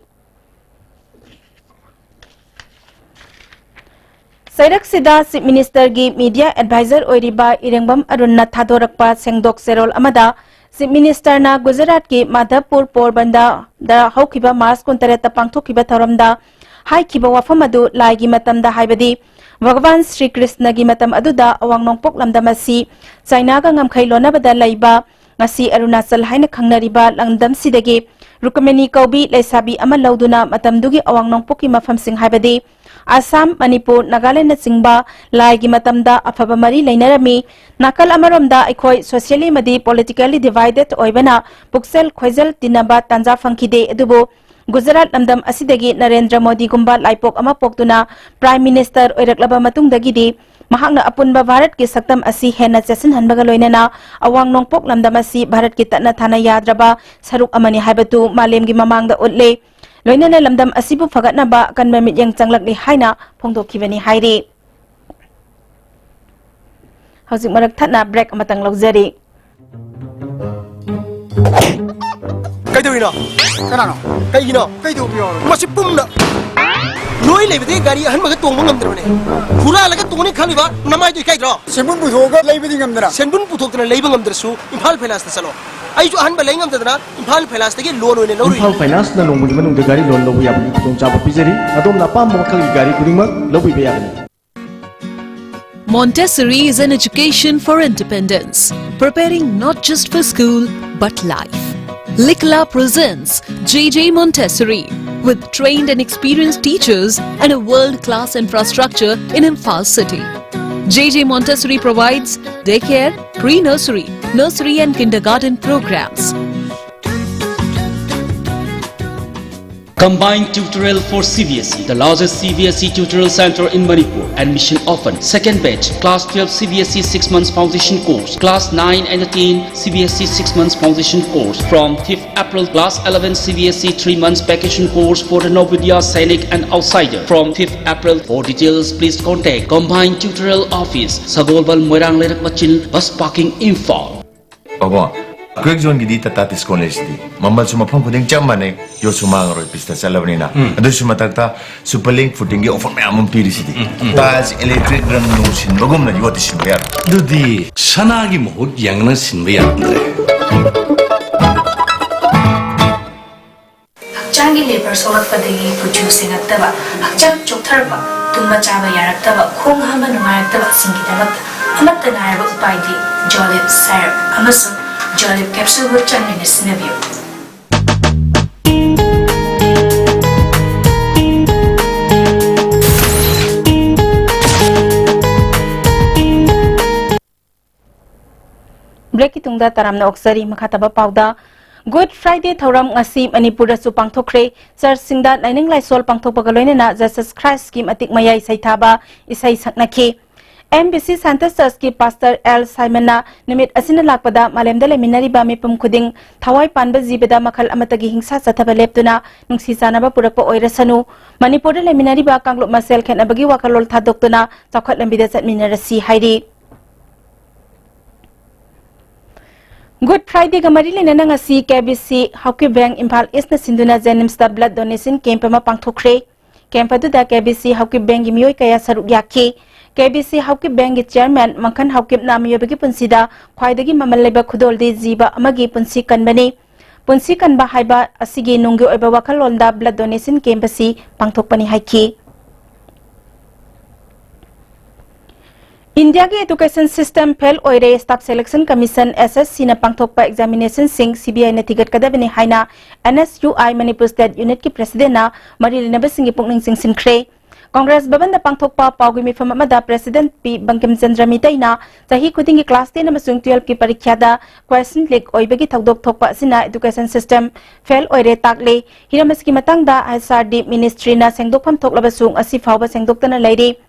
ꯆꯩꯔꯛꯁꯤꯗ Chief Ministerꯒꯤ media advisor ꯑꯣꯏꯔꯤꯕ ꯏꯔꯦꯡꯕꯝ ꯑꯔꯨꯟꯅ ꯊꯥꯗꯣꯔꯛꯄ ꯁꯦꯡꯗꯣꯛ ꯆꯦꯔꯣꯜ ꯑꯃꯗ, Chief Ministerꯅ ꯒꯨꯖꯔꯥꯠꯀꯤ ꯃꯥꯙꯕꯄꯨꯔ ꯄꯣꯔꯕꯟꯗꯔꯗ ꯍꯧꯈꯤꯕ ꯃꯥꯔꯆ ꯀꯨꯟꯇꯔꯦꯠꯇ ꯄꯥꯡꯊꯣꯛꯈꯤꯕ ꯊꯧꯔꯝꯗ ꯍꯥꯏꯈꯤꯕ ꯋꯥꯐꯝ ꯑꯗꯨ ꯂꯥꯏꯒꯤ ꯃꯇꯝꯗ, ꯍꯥꯏꯕꯗꯤ ꯚꯒꯋꯥꯟ ꯁ꯭ꯔꯤ ꯀ꯭ꯔꯤꯁꯅꯒꯤ ꯃꯇꯝ ꯑꯗꯨꯗ ꯑꯋꯥꯡ ꯅꯣꯡꯄꯣꯛ ꯂꯝꯗꯝ ꯑꯁꯤ ꯆꯥꯏꯅꯥꯒ ꯉꯝꯈꯩ ꯂꯣꯟꯅꯕꯗ ꯂꯩꯕ, ꯉꯁꯤ ꯑꯔꯨꯅꯥꯆꯜ ꯍꯥꯏꯅ ꯈꯪꯅꯔꯤꯕ ꯂꯝꯗꯝꯁꯤꯗꯒꯤ ꯔꯨꯀꯃꯅꯤ ꯀꯧꯕꯤ ꯂꯩꯁꯥꯕꯤ ꯑꯃ ꯂꯧꯗꯨꯅ ꯃꯇꯝꯗꯨꯒꯤ ꯑꯋꯥꯡ ꯅꯣꯡꯄꯣꯛꯀꯤ ꯃꯐꯝꯁꯤꯡ, ꯍꯥꯏꯕꯗꯤ ꯑꯁꯥꯝ, ꯃꯅꯤꯄꯨꯔ, ꯅꯥꯒꯥꯂꯦꯟꯅꯆꯤꯡꯕ ꯂꯥꯏꯒꯤ ꯃꯇꯝꯗ ꯑꯐꯕ ꯃꯔꯤ ꯂꯩꯅꯔꯝꯃꯤ꯫ ꯅꯥꯀꯜ ꯑꯃꯔꯣꯝꯗ ꯑꯩꯈꯣꯏ socially ꯑꯃꯗꯤ politically divided ꯑꯣꯏꯕꯅ ꯄꯨꯛꯆꯦꯜ ꯈꯣꯏꯖꯦꯜ ꯇꯤꯟꯅꯕ ꯇꯥꯟꯖꯥ ꯐꯪꯈꯤꯗꯦ꯫ ꯑꯗꯨꯕꯨ ꯒꯨꯖꯔꯥꯠ ꯂꯝꯗꯝ ꯑꯁꯤꯗꯒꯤ ꯅꯔꯦꯟꯗ꯭ꯔ ꯃꯣꯗꯤꯒꯨꯝꯕ ꯂꯥꯏꯄꯣꯛ ꯑꯃ ꯄꯣꯛꯇꯨꯅ Prime Minister ꯑꯣꯏꯔꯛꯂꯕ ꯃꯇꯨꯡꯗꯒꯤꯗꯤ ꯃꯍꯥꯛꯅ ꯑꯄꯨꯟꯕ ꯚꯥꯔꯠꯀꯤ ꯁꯛꯇꯝ ꯑꯁꯤ ꯍꯦꯟꯅ ꯆꯦꯠꯁꯤꯟꯍꯟꯕꯒ ꯂꯣꯏꯅꯅ ꯑꯋꯥꯡ ꯅꯣꯡꯄꯣꯛ ꯂꯝꯗꯝ ꯑꯁꯤ ꯚꯥꯔꯠꯀꯤ ꯇꯠꯅ ꯊꯥꯅ ꯌꯥꯗ꯭ꯔꯕ ꯁꯔꯨꯛ ꯑꯃꯅꯤ ꯍꯥꯏꯕꯗꯨ ꯃꯥꯂꯦꯝꯒꯤ ꯃꯃꯥꯡꯗ ꯎꯠꯂꯦ꯫ ꯂꯣꯏꯅꯅ ꯂꯝꯗꯝ ꯑꯁꯤꯕꯨ ꯐꯒꯠꯅꯕ ꯑꯀꯟꯕ ꯃꯤꯠꯌꯦꯡ ꯆꯪꯂꯛꯂꯤ ꯍꯥꯏꯅ ꯐꯣꯡꯗꯣꯛꯈꯤꯕꯅꯤ ꯍꯥꯏꯔꯤ꯫ ꯍꯧꯖꯤꯛ ꯃꯔꯛ ꯊꯠꯅ break ꯑꯃꯇꯪ ꯂꯧꯖꯔꯤ꯫ ꯇꯧꯔꯤꯅꯣ? ꯀꯅꯥꯅꯣ? ꯀꯩꯒꯤꯅꯣ? ꯀꯩꯗꯧꯕ ꯌꯥꯎꯔꯒꯦ? ꯃꯁꯤ ꯄꯨꯝꯅ ꯅꯣꯏ ꯂꯩꯕꯗꯒꯤ ꯒꯥꯔꯤ ꯑꯍꯟꯕꯒ ꯇꯣꯡꯕ ꯉꯝꯗ꯭ꯔꯕꯅꯦ꯫ ꯍꯨꯔꯥꯜꯂꯒ ꯇꯣꯡꯅꯤ ꯈꯜꯂꯤꯕ ꯅꯃꯥꯏꯗꯣ ꯏꯀꯥꯏꯗ꯭ꯔꯣ? ꯁꯦꯟꯕꯨꯟ ꯄꯨꯊꯣꯛꯑꯒ ꯂꯩꯕꯗꯤ ꯉꯝꯗꯅ? ꯁꯦꯟꯕꯨꯟ ꯄꯨꯊꯣꯛꯇꯅ ꯂꯩꯕ ꯉꯝꯗ꯭ꯔꯁꯨ ꯏꯝꯐꯥꯜ ꯐꯥꯏꯅꯥꯟꯁꯇ ꯆꯠꯂꯣ꯫ ꯑꯩꯁꯨ ꯑꯍꯟꯕ ꯂꯩ ꯉꯝꯗꯗꯅ ꯏꯝꯐꯥꯜ ꯐꯥꯏꯅꯥꯟꯁꯇꯒꯤ ꯂꯣꯟ ꯑꯣꯏꯅ ꯂꯧꯔꯨꯏ꯫ ꯏꯝꯐꯥꯜ ꯐꯥꯏꯅꯥꯟꯁꯅ ꯅꯣꯡꯃꯒꯤ ꯃꯅꯨꯡꯗ ꯒꯥꯔꯤ ꯂꯣꯟ ꯂꯧꯕ ꯌꯥꯕꯒꯤ ꯈꯨꯗꯣꯡꯆꯥꯕ ꯄꯤꯖꯔꯤ꯫ ꯑꯗꯣꯝꯅ ꯑꯄꯥꯝꯕ ꯃꯈꯜꯒꯤ ꯒꯥꯔꯤ ꯈꯨꯗꯤꯡꯃꯛ ꯂꯧꯕꯤꯕ ꯌꯥꯒꯅꯤ꯫ Montessori is an education for independence, preparing not just for school but life. Likla presents J J Montessori, with trained and experienced teachers and a world-class infrastructure in Imphal city. J J Montessori provides daycare, pre-nursery, nursery and kindergarten programs. Combined tutorial for C B S E, the largest C B S E tutorial center in Manipur. Admission open. Second batch, class twelve C B S E six months foundation course, class nine and ten C B S E six months foundation course. From fifth April, class eleven C B S E three months vacation course for the Navodaya, Sainik and outsider. From fifth April. For details, please contact Combined Tutorial Office, Sagolbal, Moirang Leirak Machil, bus parking, Imphal. ꯄꯥꯕꯨꯡ, quick ꯖꯣꯟꯒꯤꯗꯤ Tata discount ꯂꯩꯁꯤꯗꯤ꯫ ꯃꯃꯜꯁꯨ ꯃꯐꯝ ꯈꯨꯗꯤꯡ ꯆꯞ ꯃꯥꯟꯅꯩ, ꯌꯣꯠꯁꯨ ꯃꯥꯡꯉꯔꯣꯏ, ꯄꯤꯁꯇ ꯆꯠꯂꯕꯅꯤꯅ꯫ ꯎꯝ꯫ ꯑꯗꯨꯁꯨ ꯃꯊꯛꯇ super link ꯐꯨꯇꯤꯡꯒꯤ offer ꯃꯌꯥꯝ ꯑꯃ ꯄꯤꯔꯤꯁꯤꯗꯤ꯫ ꯎꯝ, ꯎꯝ, ꯎꯝ꯫ ꯇꯥꯏꯜꯁ, ꯏꯂꯦꯛꯇ꯭ꯔꯤꯛ ꯔꯪ ꯅꯨꯡ ꯁꯤꯟꯕꯒꯨꯝꯅ ꯌꯣꯠꯇꯤ ꯁꯤꯟꯕ ꯌꯥꯔꯣꯏ꯫ ꯑꯗꯨꯗꯤ ꯁꯅꯥꯒꯤ ꯃꯍꯨꯠ ꯌꯦꯡꯅ ꯁꯤꯟꯕ ꯌꯥꯔꯝꯗ꯭ꯔꯦ꯫ ꯍꯛꯆꯥꯡꯒꯤ ꯂꯦꯕꯔ ꯁꯣꯛꯂꯛꯄꯗꯒꯤ ꯀꯨꯆꯨ ꯁꯦꯡꯉꯛꯇꯕ, ꯍꯛꯆꯥꯡ ꯆꯣꯛꯊꯔꯛꯄ, ꯇꯨꯝꯕ ꯆꯥꯕ ꯌꯥꯔꯛꯇꯕ, ꯈꯣꯡ ꯍꯥꯝꯕ ꯅꯨꯡꯉꯥꯏꯔꯛꯇꯕꯁꯤꯡꯒꯤꯗꯃꯛꯇ ꯑꯃꯠꯇ ꯉꯥꯏꯔꯕ ꯎꯄꯥꯏꯗꯤ ꯖꯣꯂꯤꯞ ꯁꯥꯏꯔꯞ ꯑꯃꯁꯨꯡ ꯖꯣꯂꯤꯞ ꯀꯦꯞꯁꯨꯜꯕꯨ ꯆꯥꯡ ꯅꯥꯏꯅ ꯁꯤꯖꯤꯟꯅꯕꯤꯌꯨ꯫ ꯕ꯭ꯔꯦꯛꯀꯤ ꯇꯨꯡꯗ ꯇꯔꯥꯝꯅ ꯑꯣꯛꯆꯔꯤ꯫ ꯃꯈꯥ ꯇꯥꯕ ꯄꯥꯎꯗ, ꯒꯨꯗ ꯐ꯭ꯔꯥꯏꯗꯦ ꯊꯧꯔꯝ ꯉꯁꯤ ꯃꯅꯤꯄꯨꯔꯗꯁꯨ ꯄꯥꯡꯊꯣꯛꯈ꯭ꯔꯦ꯫ ꯆꯔꯆꯁꯤꯡꯗ ꯂꯥꯏꯅꯤꯡ ꯂꯥꯏꯁꯣꯜ ꯄꯥꯡꯊꯣꯛꯄꯒ ꯂꯣꯏꯅꯅ ꯖꯤꯁꯁ ꯈ꯭ꯔꯥꯏꯁꯀꯤ ꯃꯇꯤꯛ ꯃꯌꯥꯏ ꯁꯩꯊꯥꯕ ꯏꯁꯩ ꯁꯛꯅꯈꯤ꯫ M B C ꯁꯥꯟꯇꯁ ꯆꯔꯆꯀꯤ pastor L ꯁꯥꯏꯃꯟꯅ ꯅꯨꯃꯤꯠ ꯑꯁꯤꯅ ꯂꯥꯛꯄꯗ ꯃꯥꯂꯦꯝꯗ ꯂꯩꯃꯤꯟꯅꯔꯤꯕ ꯃꯤꯄꯨꯝ ꯈꯨꯗꯤꯡ ꯊꯋꯥꯏ ꯄꯥꯟꯕ ꯖꯤꯕꯗ ꯃꯈꯜ ꯑꯃꯠꯇꯒꯤ ꯍꯤꯡꯁꯥ ꯆꯠꯊꯕ ꯂꯦꯞꯇꯨꯅ ꯅꯨꯡꯁꯤ ꯆꯥꯟꯅꯕ ꯄꯨꯔꯛꯄ ꯑꯣꯏꯔꯁꯅꯨ꯫ ꯃꯅꯤꯄꯨꯔꯗ ꯂꯩꯃꯤꯟꯅꯔꯤꯕ ꯀꯥꯡꯂꯨꯞ ꯃꯁꯦꯜ ꯈꯦꯠꯅꯕꯒꯤ ꯋꯥꯈꯜꯂꯣꯟ ꯊꯥꯗꯣꯛꯇꯨꯅ ꯆꯥꯎꯈꯠ ꯂꯝꯕꯤꯗ ꯆꯠꯃꯤꯟꯅꯔꯁꯤ ꯍꯥꯏꯔꯤ꯫ Good Fridayꯒ ꯃꯔꯤ ꯂꯩꯅꯅ ꯉꯁꯤ ꯀꯦ B C Haokip bank Imphal ꯏꯁꯅ ꯁꯤꯟꯗꯨꯅ ꯖꯦꯅꯤꯝꯁꯇ blood donation camp ꯑꯃ ꯄꯥꯡꯊꯣꯛꯈ꯭ꯔꯦ꯫ Camp ꯑꯗꯨꯗ ꯀꯦ ꯕꯤ ꯁꯤ ꯍꯥꯎꯀꯤꯞ ꯕꯦꯡꯒꯤ ꯃꯤꯑꯣꯏ ꯀꯌꯥ ꯁꯔꯨꯛ ꯌꯥꯈꯤ꯫ ꯀꯦ ꯕꯤ ꯁꯤ ꯍꯥꯎꯀꯤꯞ ꯕꯦꯡꯒꯤ chairman ꯃꯪꯈꯟ ꯍꯥꯎꯀꯤꯞꯅ ꯃꯤꯑꯣꯏꯕꯒꯤ ꯄꯨꯟꯁꯤꯗ ꯈ꯭ꯋꯥꯏꯗꯒꯤ ꯃꯃꯜ ꯂꯩꯕ ꯈꯨꯗꯣꯜꯗꯤ ꯖꯤꯕ ꯑꯃꯒꯤ ꯄꯨꯟꯁꯤ ꯀꯟꯕꯅꯤ꯫ ꯄꯨꯟꯁꯤ ꯀꯟꯕ ꯍꯥꯏꯕ ꯑꯁꯤꯒꯤ ꯅꯨꯡꯒꯤ ꯑꯣꯏꯕ ꯋꯥꯈꯜꯂꯣꯟꯗ blood donation camp ꯑꯁꯤ ꯄꯥꯡꯊꯣꯛꯄꯅꯤ ꯍꯥꯏꯈꯤ꯫ ꯏꯟꯗꯤꯌꯥꯒꯤ education system fail ꯑꯣꯏꯔꯦ꯫ Staff Selection Commission, S S C ꯅ ꯄꯥꯡꯊꯣꯛꯄ examinationꯁꯤꯡ C B I ꯅ ꯊꯤꯒꯠꯀꯗꯕꯅꯤ ꯍꯥꯏꯅ N S U I Manipur State Unitꯀꯤ presidentꯅ ꯃꯔꯤ ꯂꯩꯅꯕꯁꯤꯡꯒꯤ ꯄꯨꯛꯅꯤꯡ ꯆꯤꯡꯁꯤꯟꯈ꯭ꯔꯦ꯫ ꯀꯣꯡꯒ꯭ꯔꯦꯁ ꯚꯕꯟꯗ ꯄꯥꯡꯊꯣꯛꯄ ꯄꯥꯎꯒꯤ ꯃꯤꯐꯝ ꯑꯃꯗ president ꯄꯤ ꯕꯪꯀꯤꯝ ꯆꯟꯗ꯭ꯔ ꯃꯤꯇꯩꯅ ꯆꯍꯤ ꯈꯨꯗꯤꯡꯒꯤ class ten ꯑꯃꯁꯨꯡ twelveꯀꯤ ꯄꯔꯤꯈ꯭ꯌꯥꯗ question leak ꯑꯣꯏꯕꯒꯤ ꯊꯧꯗꯣꯛ ꯊꯣꯛꯄ ꯑꯁꯤꯅ education system fail ꯑꯣꯏꯔꯦ ꯇꯥꯛꯂꯤ꯫ ꯍꯤꯔꯝ ꯑꯁꯤꯒꯤ ꯃꯇꯥꯡꯗ H R D ministryꯅ ꯁꯦꯡꯗꯣꯛꯐꯝ ꯊꯣꯛꯂꯕꯁꯨ ꯉꯁꯤ ꯐꯥꯎꯕ ꯁꯦꯡꯗꯣꯛꯇꯅ ꯂꯩꯔꯤ꯫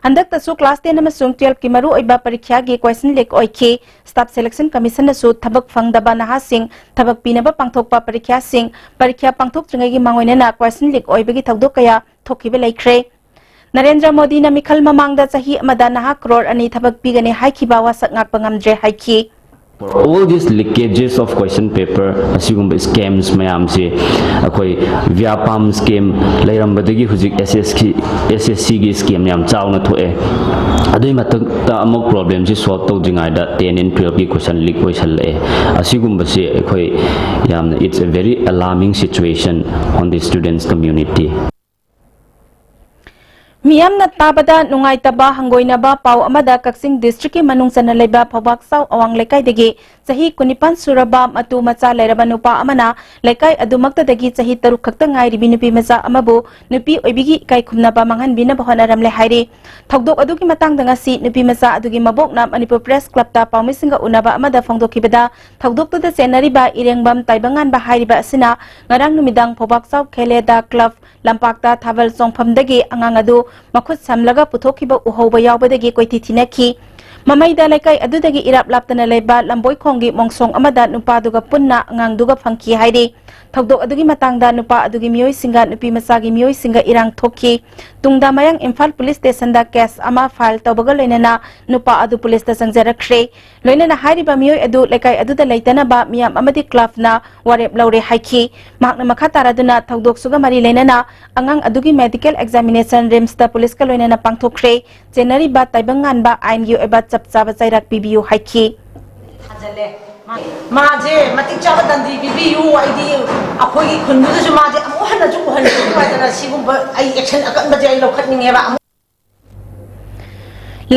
ꯍꯟꯗꯛꯇꯁꯨ class ten ꯑꯃꯁꯨꯡ twelveꯀꯤ ꯃꯔꯨꯑꯣꯏꯕ ꯄꯔꯤꯈ꯭ꯌꯥꯒꯤ question leak ꯑꯣꯏꯈꯤ꯫ Staff Selection Commissionꯅꯁꯨ ꯊꯕꯛ ꯐꯪꯗꯕ ꯅꯍꯥꯁꯤꯡ ꯊꯕꯛ ꯄꯤꯅꯕ ꯄꯥꯡꯊꯣꯛꯄ ꯄꯔꯤꯈ꯭ꯌꯥꯁꯤꯡ ꯄꯔꯤꯈ꯭ꯌꯥ ꯄꯥꯡꯊꯣꯛꯇ꯭ꯔꯤꯉꯩꯒꯤ ꯃꯥꯡꯑꯣꯏꯅꯅ question leak ꯑꯣꯏꯕꯒꯤ ꯊꯧꯗꯣꯛ ꯀꯌꯥ ꯊꯣꯛꯈꯤꯕ ꯂꯩꯈ꯭ꯔꯦ꯫ ꯅꯔꯦꯟꯗ꯭ꯔ ꯃꯣꯗꯤꯅ ꯃꯤꯈꯜ ꯃꯃꯥꯡꯗ ꯆꯍꯤ ꯑꯃꯗ ꯅꯍꯥ ꯀ꯭ꯔꯣꯔ ꯑꯅꯤ ꯊꯕꯛ ꯄꯤꯒꯅꯤ ꯍꯥꯏꯈꯤꯕ ꯋꯥꯁꯛ ꯉꯥꯛꯄ ꯉꯝꯗ꯭ꯔꯦ ꯍꯥꯏꯈꯤ꯫ All these leakages of question paper, ꯑꯁꯤꯒꯨꯝꯕ scams ꯃꯌꯥꯝꯁꯦ ꯑꯩꯈꯣꯏ ꯚ꯭ꯌꯥꯄꯥꯝ scam ꯂꯩꯔꯝꯕꯗꯒꯤ ꯍꯧꯖꯤꯛ S S C, S S Cꯒꯤ scam ꯌꯥꯝ ꯆꯥꯎꯅ ꯊꯣꯛꯑꯦ꯫ ꯑꯗꯨꯏ ꯃꯊꯛꯇ ꯑꯃꯨꯛ problemꯁꯤ solve ꯇꯧꯗ꯭ꯔꯤꯉꯩꯗ ten and twelveꯀꯤ question leak ꯑꯣꯏꯁꯜꯂꯛꯑꯦ꯫ ꯑꯁꯤꯒꯨꯝꯕꯁꯤ ꯑꯩꯈꯣꯏ ꯌꯥꯝꯅ, it's a very alarming situation on the students community. ꯃꯤꯌꯥꯝꯅ ꯇꯥꯕꯗ ꯅꯨꯡꯉꯥꯏꯇꯕ ꯍꯪꯒꯣꯏꯅꯕ ꯄꯥꯎ ꯑꯃꯗ ꯀꯛꯆꯤꯡ districtꯀꯤ ꯃꯅꯨꯡ ꯆꯟꯅ ꯂꯩꯕ ꯐꯧꯕꯥꯛꯆꯥꯎ ꯑꯋꯥꯡ ꯂꯩꯀꯥꯏꯗꯒꯤ ꯆꯍꯤ ꯀꯨꯟꯅꯤꯄꯥꯟ ꯁꯨꯔꯕ ꯃꯇꯨ ꯃꯆꯥ ꯂꯩꯔꯕ ꯅꯨꯄꯥ ꯑꯃꯅ ꯂꯩꯀꯥꯏ ꯑꯗꯨꯃꯛꯇꯗꯒꯤ ꯆꯍꯤ ꯇꯔꯨꯛ ꯈꯛꯇ ꯉꯥꯏꯔꯤꯕꯤ ꯅꯨꯄꯤ ꯃꯆꯥ ꯑꯃꯕꯨ ꯅꯨꯄꯤ ꯑꯣꯏꯕꯤꯒꯤ ꯏꯀꯥꯏ ꯈꯨꯝꯅꯕ ꯃꯥꯡꯍꯟꯕꯤꯅꯕ ꯍꯣꯠꯅꯔꯝꯂꯦ ꯍꯥꯏꯔꯤ꯫ ꯊꯧꯗꯣꯛ ꯑꯗꯨꯒꯤ ꯃꯇꯥꯡꯗ ꯉꯁꯤ ꯅꯨꯄꯤ ꯃꯆꯥ ꯑꯗꯨꯒꯤ ꯃꯕꯣꯛꯅ ꯃꯅꯤꯄꯨꯔ Press Clubꯇ ꯄꯥꯎꯃꯤꯁꯤꯡꯒ ꯎꯅꯕ ꯑꯃꯗ ꯐꯣꯡꯗꯣꯛꯈꯤꯕꯗ, ꯊꯧꯗꯣꯛꯇꯨꯗ ꯆꯦꯟꯅꯔꯤꯕ ꯏꯔꯦꯡꯕꯝ ꯇꯥꯏꯕꯪꯉꯥꯟꯕ ꯍꯥꯏꯔꯤꯕ ꯑꯁꯤꯅ ꯉꯔꯥꯡ ꯅꯨꯃꯤꯗꯥꯡ ꯐꯧꯕꯥꯛꯆꯥꯎ ꯈꯦꯂꯦꯗꯥ club ꯂꯝꯄꯥꯛꯇ ꯊꯥꯕꯜ ꯆꯣꯡꯐꯝꯗꯒꯤ ꯑꯉꯥꯡ ꯑꯗꯨ ꯃꯈꯨꯠ ꯁꯝꯂꯒ ꯄꯨꯊꯣꯛꯈꯤꯕ ꯎꯍꯧꯕ ꯌꯥꯎꯕꯗꯒꯤ ꯀꯣꯏꯊꯤ ꯊꯤꯅꯈꯤ꯫ ꯃꯃꯩꯗ ꯂꯩꯀꯥꯏ ꯑꯗꯨꯗꯒꯤ ꯏꯔꯥꯞ ꯂꯥꯞꯇꯅ ꯂꯩꯕ ꯂꯝꯕꯣꯏꯈꯣꯡꯒꯤ ꯃꯣꯡꯁꯣꯡ ꯑꯃꯗ ꯅꯨꯄꯥꯗꯨꯒ ꯄꯨꯟꯅ ꯑꯉꯥꯡꯗꯨꯒ ꯐꯪꯈꯤ ꯍꯥꯏꯔꯤ꯫ ꯊꯧꯗꯣꯛ ꯑꯗꯨꯒꯤ ꯃꯇꯥꯡꯗ ꯅꯨꯄꯥ ꯑꯗꯨꯒꯤ ꯃꯤꯑꯣꯏꯁꯤꯡꯒ ꯅꯨꯄꯤ ꯃꯆꯥꯒꯤ ꯃꯤꯑꯣꯏꯁꯤꯡꯒ ꯏꯔꯥꯡ ꯊꯣꯛꯈꯤ꯫ ꯇꯨꯡꯗ ꯃꯌꯥꯡ ꯏꯝꯐꯥꯜ ꯄꯨꯂꯤꯁ ꯁ꯭ꯇꯦꯁꯟꯗ ꯀꯦꯁ ꯑꯃ ꯐꯥꯏꯜ ꯇꯧꯕꯒ ꯂꯣꯏꯅꯅ ꯅꯨꯄꯥ ꯑꯗꯨ ꯄꯨꯂꯤꯁꯇ ꯆꯪꯖꯔꯛꯈ꯭ꯔꯦ꯫ ꯂꯣꯏꯅꯅ ꯍꯥꯏꯔꯤꯕ ꯃꯤꯑꯣꯏ ꯑꯗꯨ ꯂꯩꯀꯥꯏ ꯑꯗꯨꯗ ꯂꯩꯇꯅꯕ ꯃꯤꯌꯥꯝ ꯑꯃꯗꯤ ꯀ꯭ꯂꯕꯅ ꯋꯥꯔꯦꯞ ꯂꯧꯔꯦ ꯍꯥꯏꯈꯤ꯫ ꯃꯍꯥꯛꯅ ꯃꯈꯥ ꯇꯥꯔꯗꯨꯅ ꯊꯧꯗꯣꯛꯁꯨꯒ ꯃꯔꯤ ꯂꯩꯅꯅ ꯑꯉꯥꯡ ꯑꯗꯨꯒꯤ ꯃꯦꯗꯤꯀꯦꯜ ꯑꯦꯛꯖꯥꯃꯤꯅꯦꯁꯟ ꯔꯤꯝꯁꯇ ꯄꯨꯂꯤꯁꯀ ꯂꯣꯏꯅꯅ ꯄꯥꯡꯊꯣꯛꯈ꯭ꯔꯦ꯫ ꯆꯦꯟꯅꯔꯤꯕ ꯇꯥꯏꯕꯪ ꯉꯥꯟꯕ ꯑꯥꯏꯟꯒꯤ ꯑꯣꯏꯕ ꯆꯞ ꯆꯥꯕ ꯆꯩꯔꯥꯛ ꯄꯤꯕꯤꯌꯨ ꯍꯥꯏꯈꯤ꯫ ꯊꯥꯖꯜꯂꯦ꯫ ꯃꯥꯁꯦ ꯃꯇꯤꯛ ꯆꯥꯕ ꯗꯟꯗꯤ ꯄꯤꯕꯤꯌꯨ, ꯑꯩꯗꯤ ꯑꯩꯈꯣꯏꯒꯤ ꯈꯨꯟꯗꯨꯗꯁꯨ ꯃꯥꯁꯦ ꯑꯃꯨꯛ ꯍꯟꯅꯁꯨ ꯎꯍꯟꯅꯤꯡꯗꯦ ꯍꯥꯏꯗꯅ ꯁꯤꯒꯨꯝꯕ ꯑꯩ ꯑꯦꯛꯁꯟ ꯑꯀꯟꯕꯁꯦ ꯑꯩ ꯂꯧꯈꯠꯅꯤꯡꯉꯦꯕ꯫ ꯑꯃꯨꯛ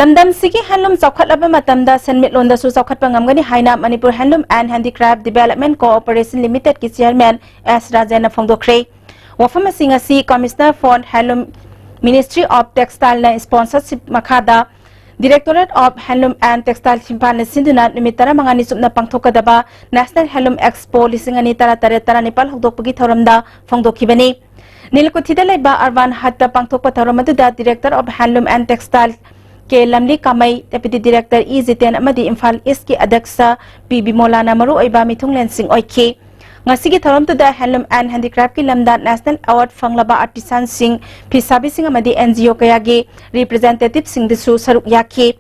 ꯂꯝꯗꯝꯁꯤꯒꯤ ꯍꯦꯟꯂꯨꯝ ꯆꯥꯎꯈꯠꯂꯕ ꯃꯇꯝꯗ ꯁꯦꯟꯃꯤꯠꯂꯣꯟꯗꯁꯨ ꯆꯥꯎꯈꯠꯄ ꯉꯝꯒꯅꯤ ꯍꯥꯏꯅ Manipur Handloom and Handicraft Development Corporation Limitedꯀꯤ chairman ꯑꯦꯁ ꯔꯥꯖꯦꯟꯅ ꯐꯣꯡꯗꯣꯛꯈ꯭ꯔꯦ꯫ ꯋꯥꯐꯝ ꯑꯁꯤ ꯉꯁꯤ Commissioner for Handloom, Ministry of Textileꯅ sponsorship ꯃꯈꯥꯗ Directorate of Handloom and Textile ꯏꯝꯐꯥꯜꯅ ꯁꯤꯟꯗꯨꯅ ꯅꯨꯃꯤꯠ ꯇꯔꯥꯃꯉꯥꯅꯤ ꯆꯨꯞꯅ ꯄꯥꯡꯊꯣꯛꯀꯗꯕ National Handloom Expo ꯂꯤꯁꯤꯡ ꯑꯅꯤ ꯇꯔꯥꯇꯔꯦꯠ ꯇꯔꯥꯅꯤꯄꯥꯜ ꯍꯧꯗꯣꯛꯄꯒꯤ ꯊꯧꯔꯝꯗ ꯐꯣꯡꯗꯣꯛꯈꯤꯕꯅꯤ꯫ ꯅꯤꯂꯀꯨꯊꯤꯗ ꯂꯩꯕ ꯑꯔꯕꯥꯟ ꯍꯠꯇ ꯄꯥꯡꯊꯣꯛꯄ ꯊꯧꯔꯝ ꯑꯗꯨꯗ Director of Handloom and Textile K Lamli Kamei, Deputy Director E Jiten ꯑꯃꯗꯤ ꯏꯝꯐꯥꯜ ꯏꯁꯀꯤ ꯑꯗ꯭ꯌꯛꯁ ꯄꯤ ꯕꯤꯃꯣꯂꯥꯅ ꯃꯔꯨꯑꯣꯏꯕ ꯃꯤꯊꯨꯡꯂꯦꯟꯁꯤꯡ ꯑꯣꯏꯈꯤ꯫ ꯉꯁꯤꯒꯤ ꯊꯧꯔꯝꯗꯨꯗ Handloom and Handicraftꯀꯤ ꯂꯝꯗ National Award ꯐꯪꯂꯕ artisanꯁꯤꯡ, ꯐꯤꯁꯥꯕꯤꯁꯤꯡ ꯑꯃꯗꯤ NGO ꯀꯌꯥꯒꯤ representativeꯁꯤꯡꯗꯁꯨ ꯁꯔꯨꯛ ꯌꯥꯈꯤ꯫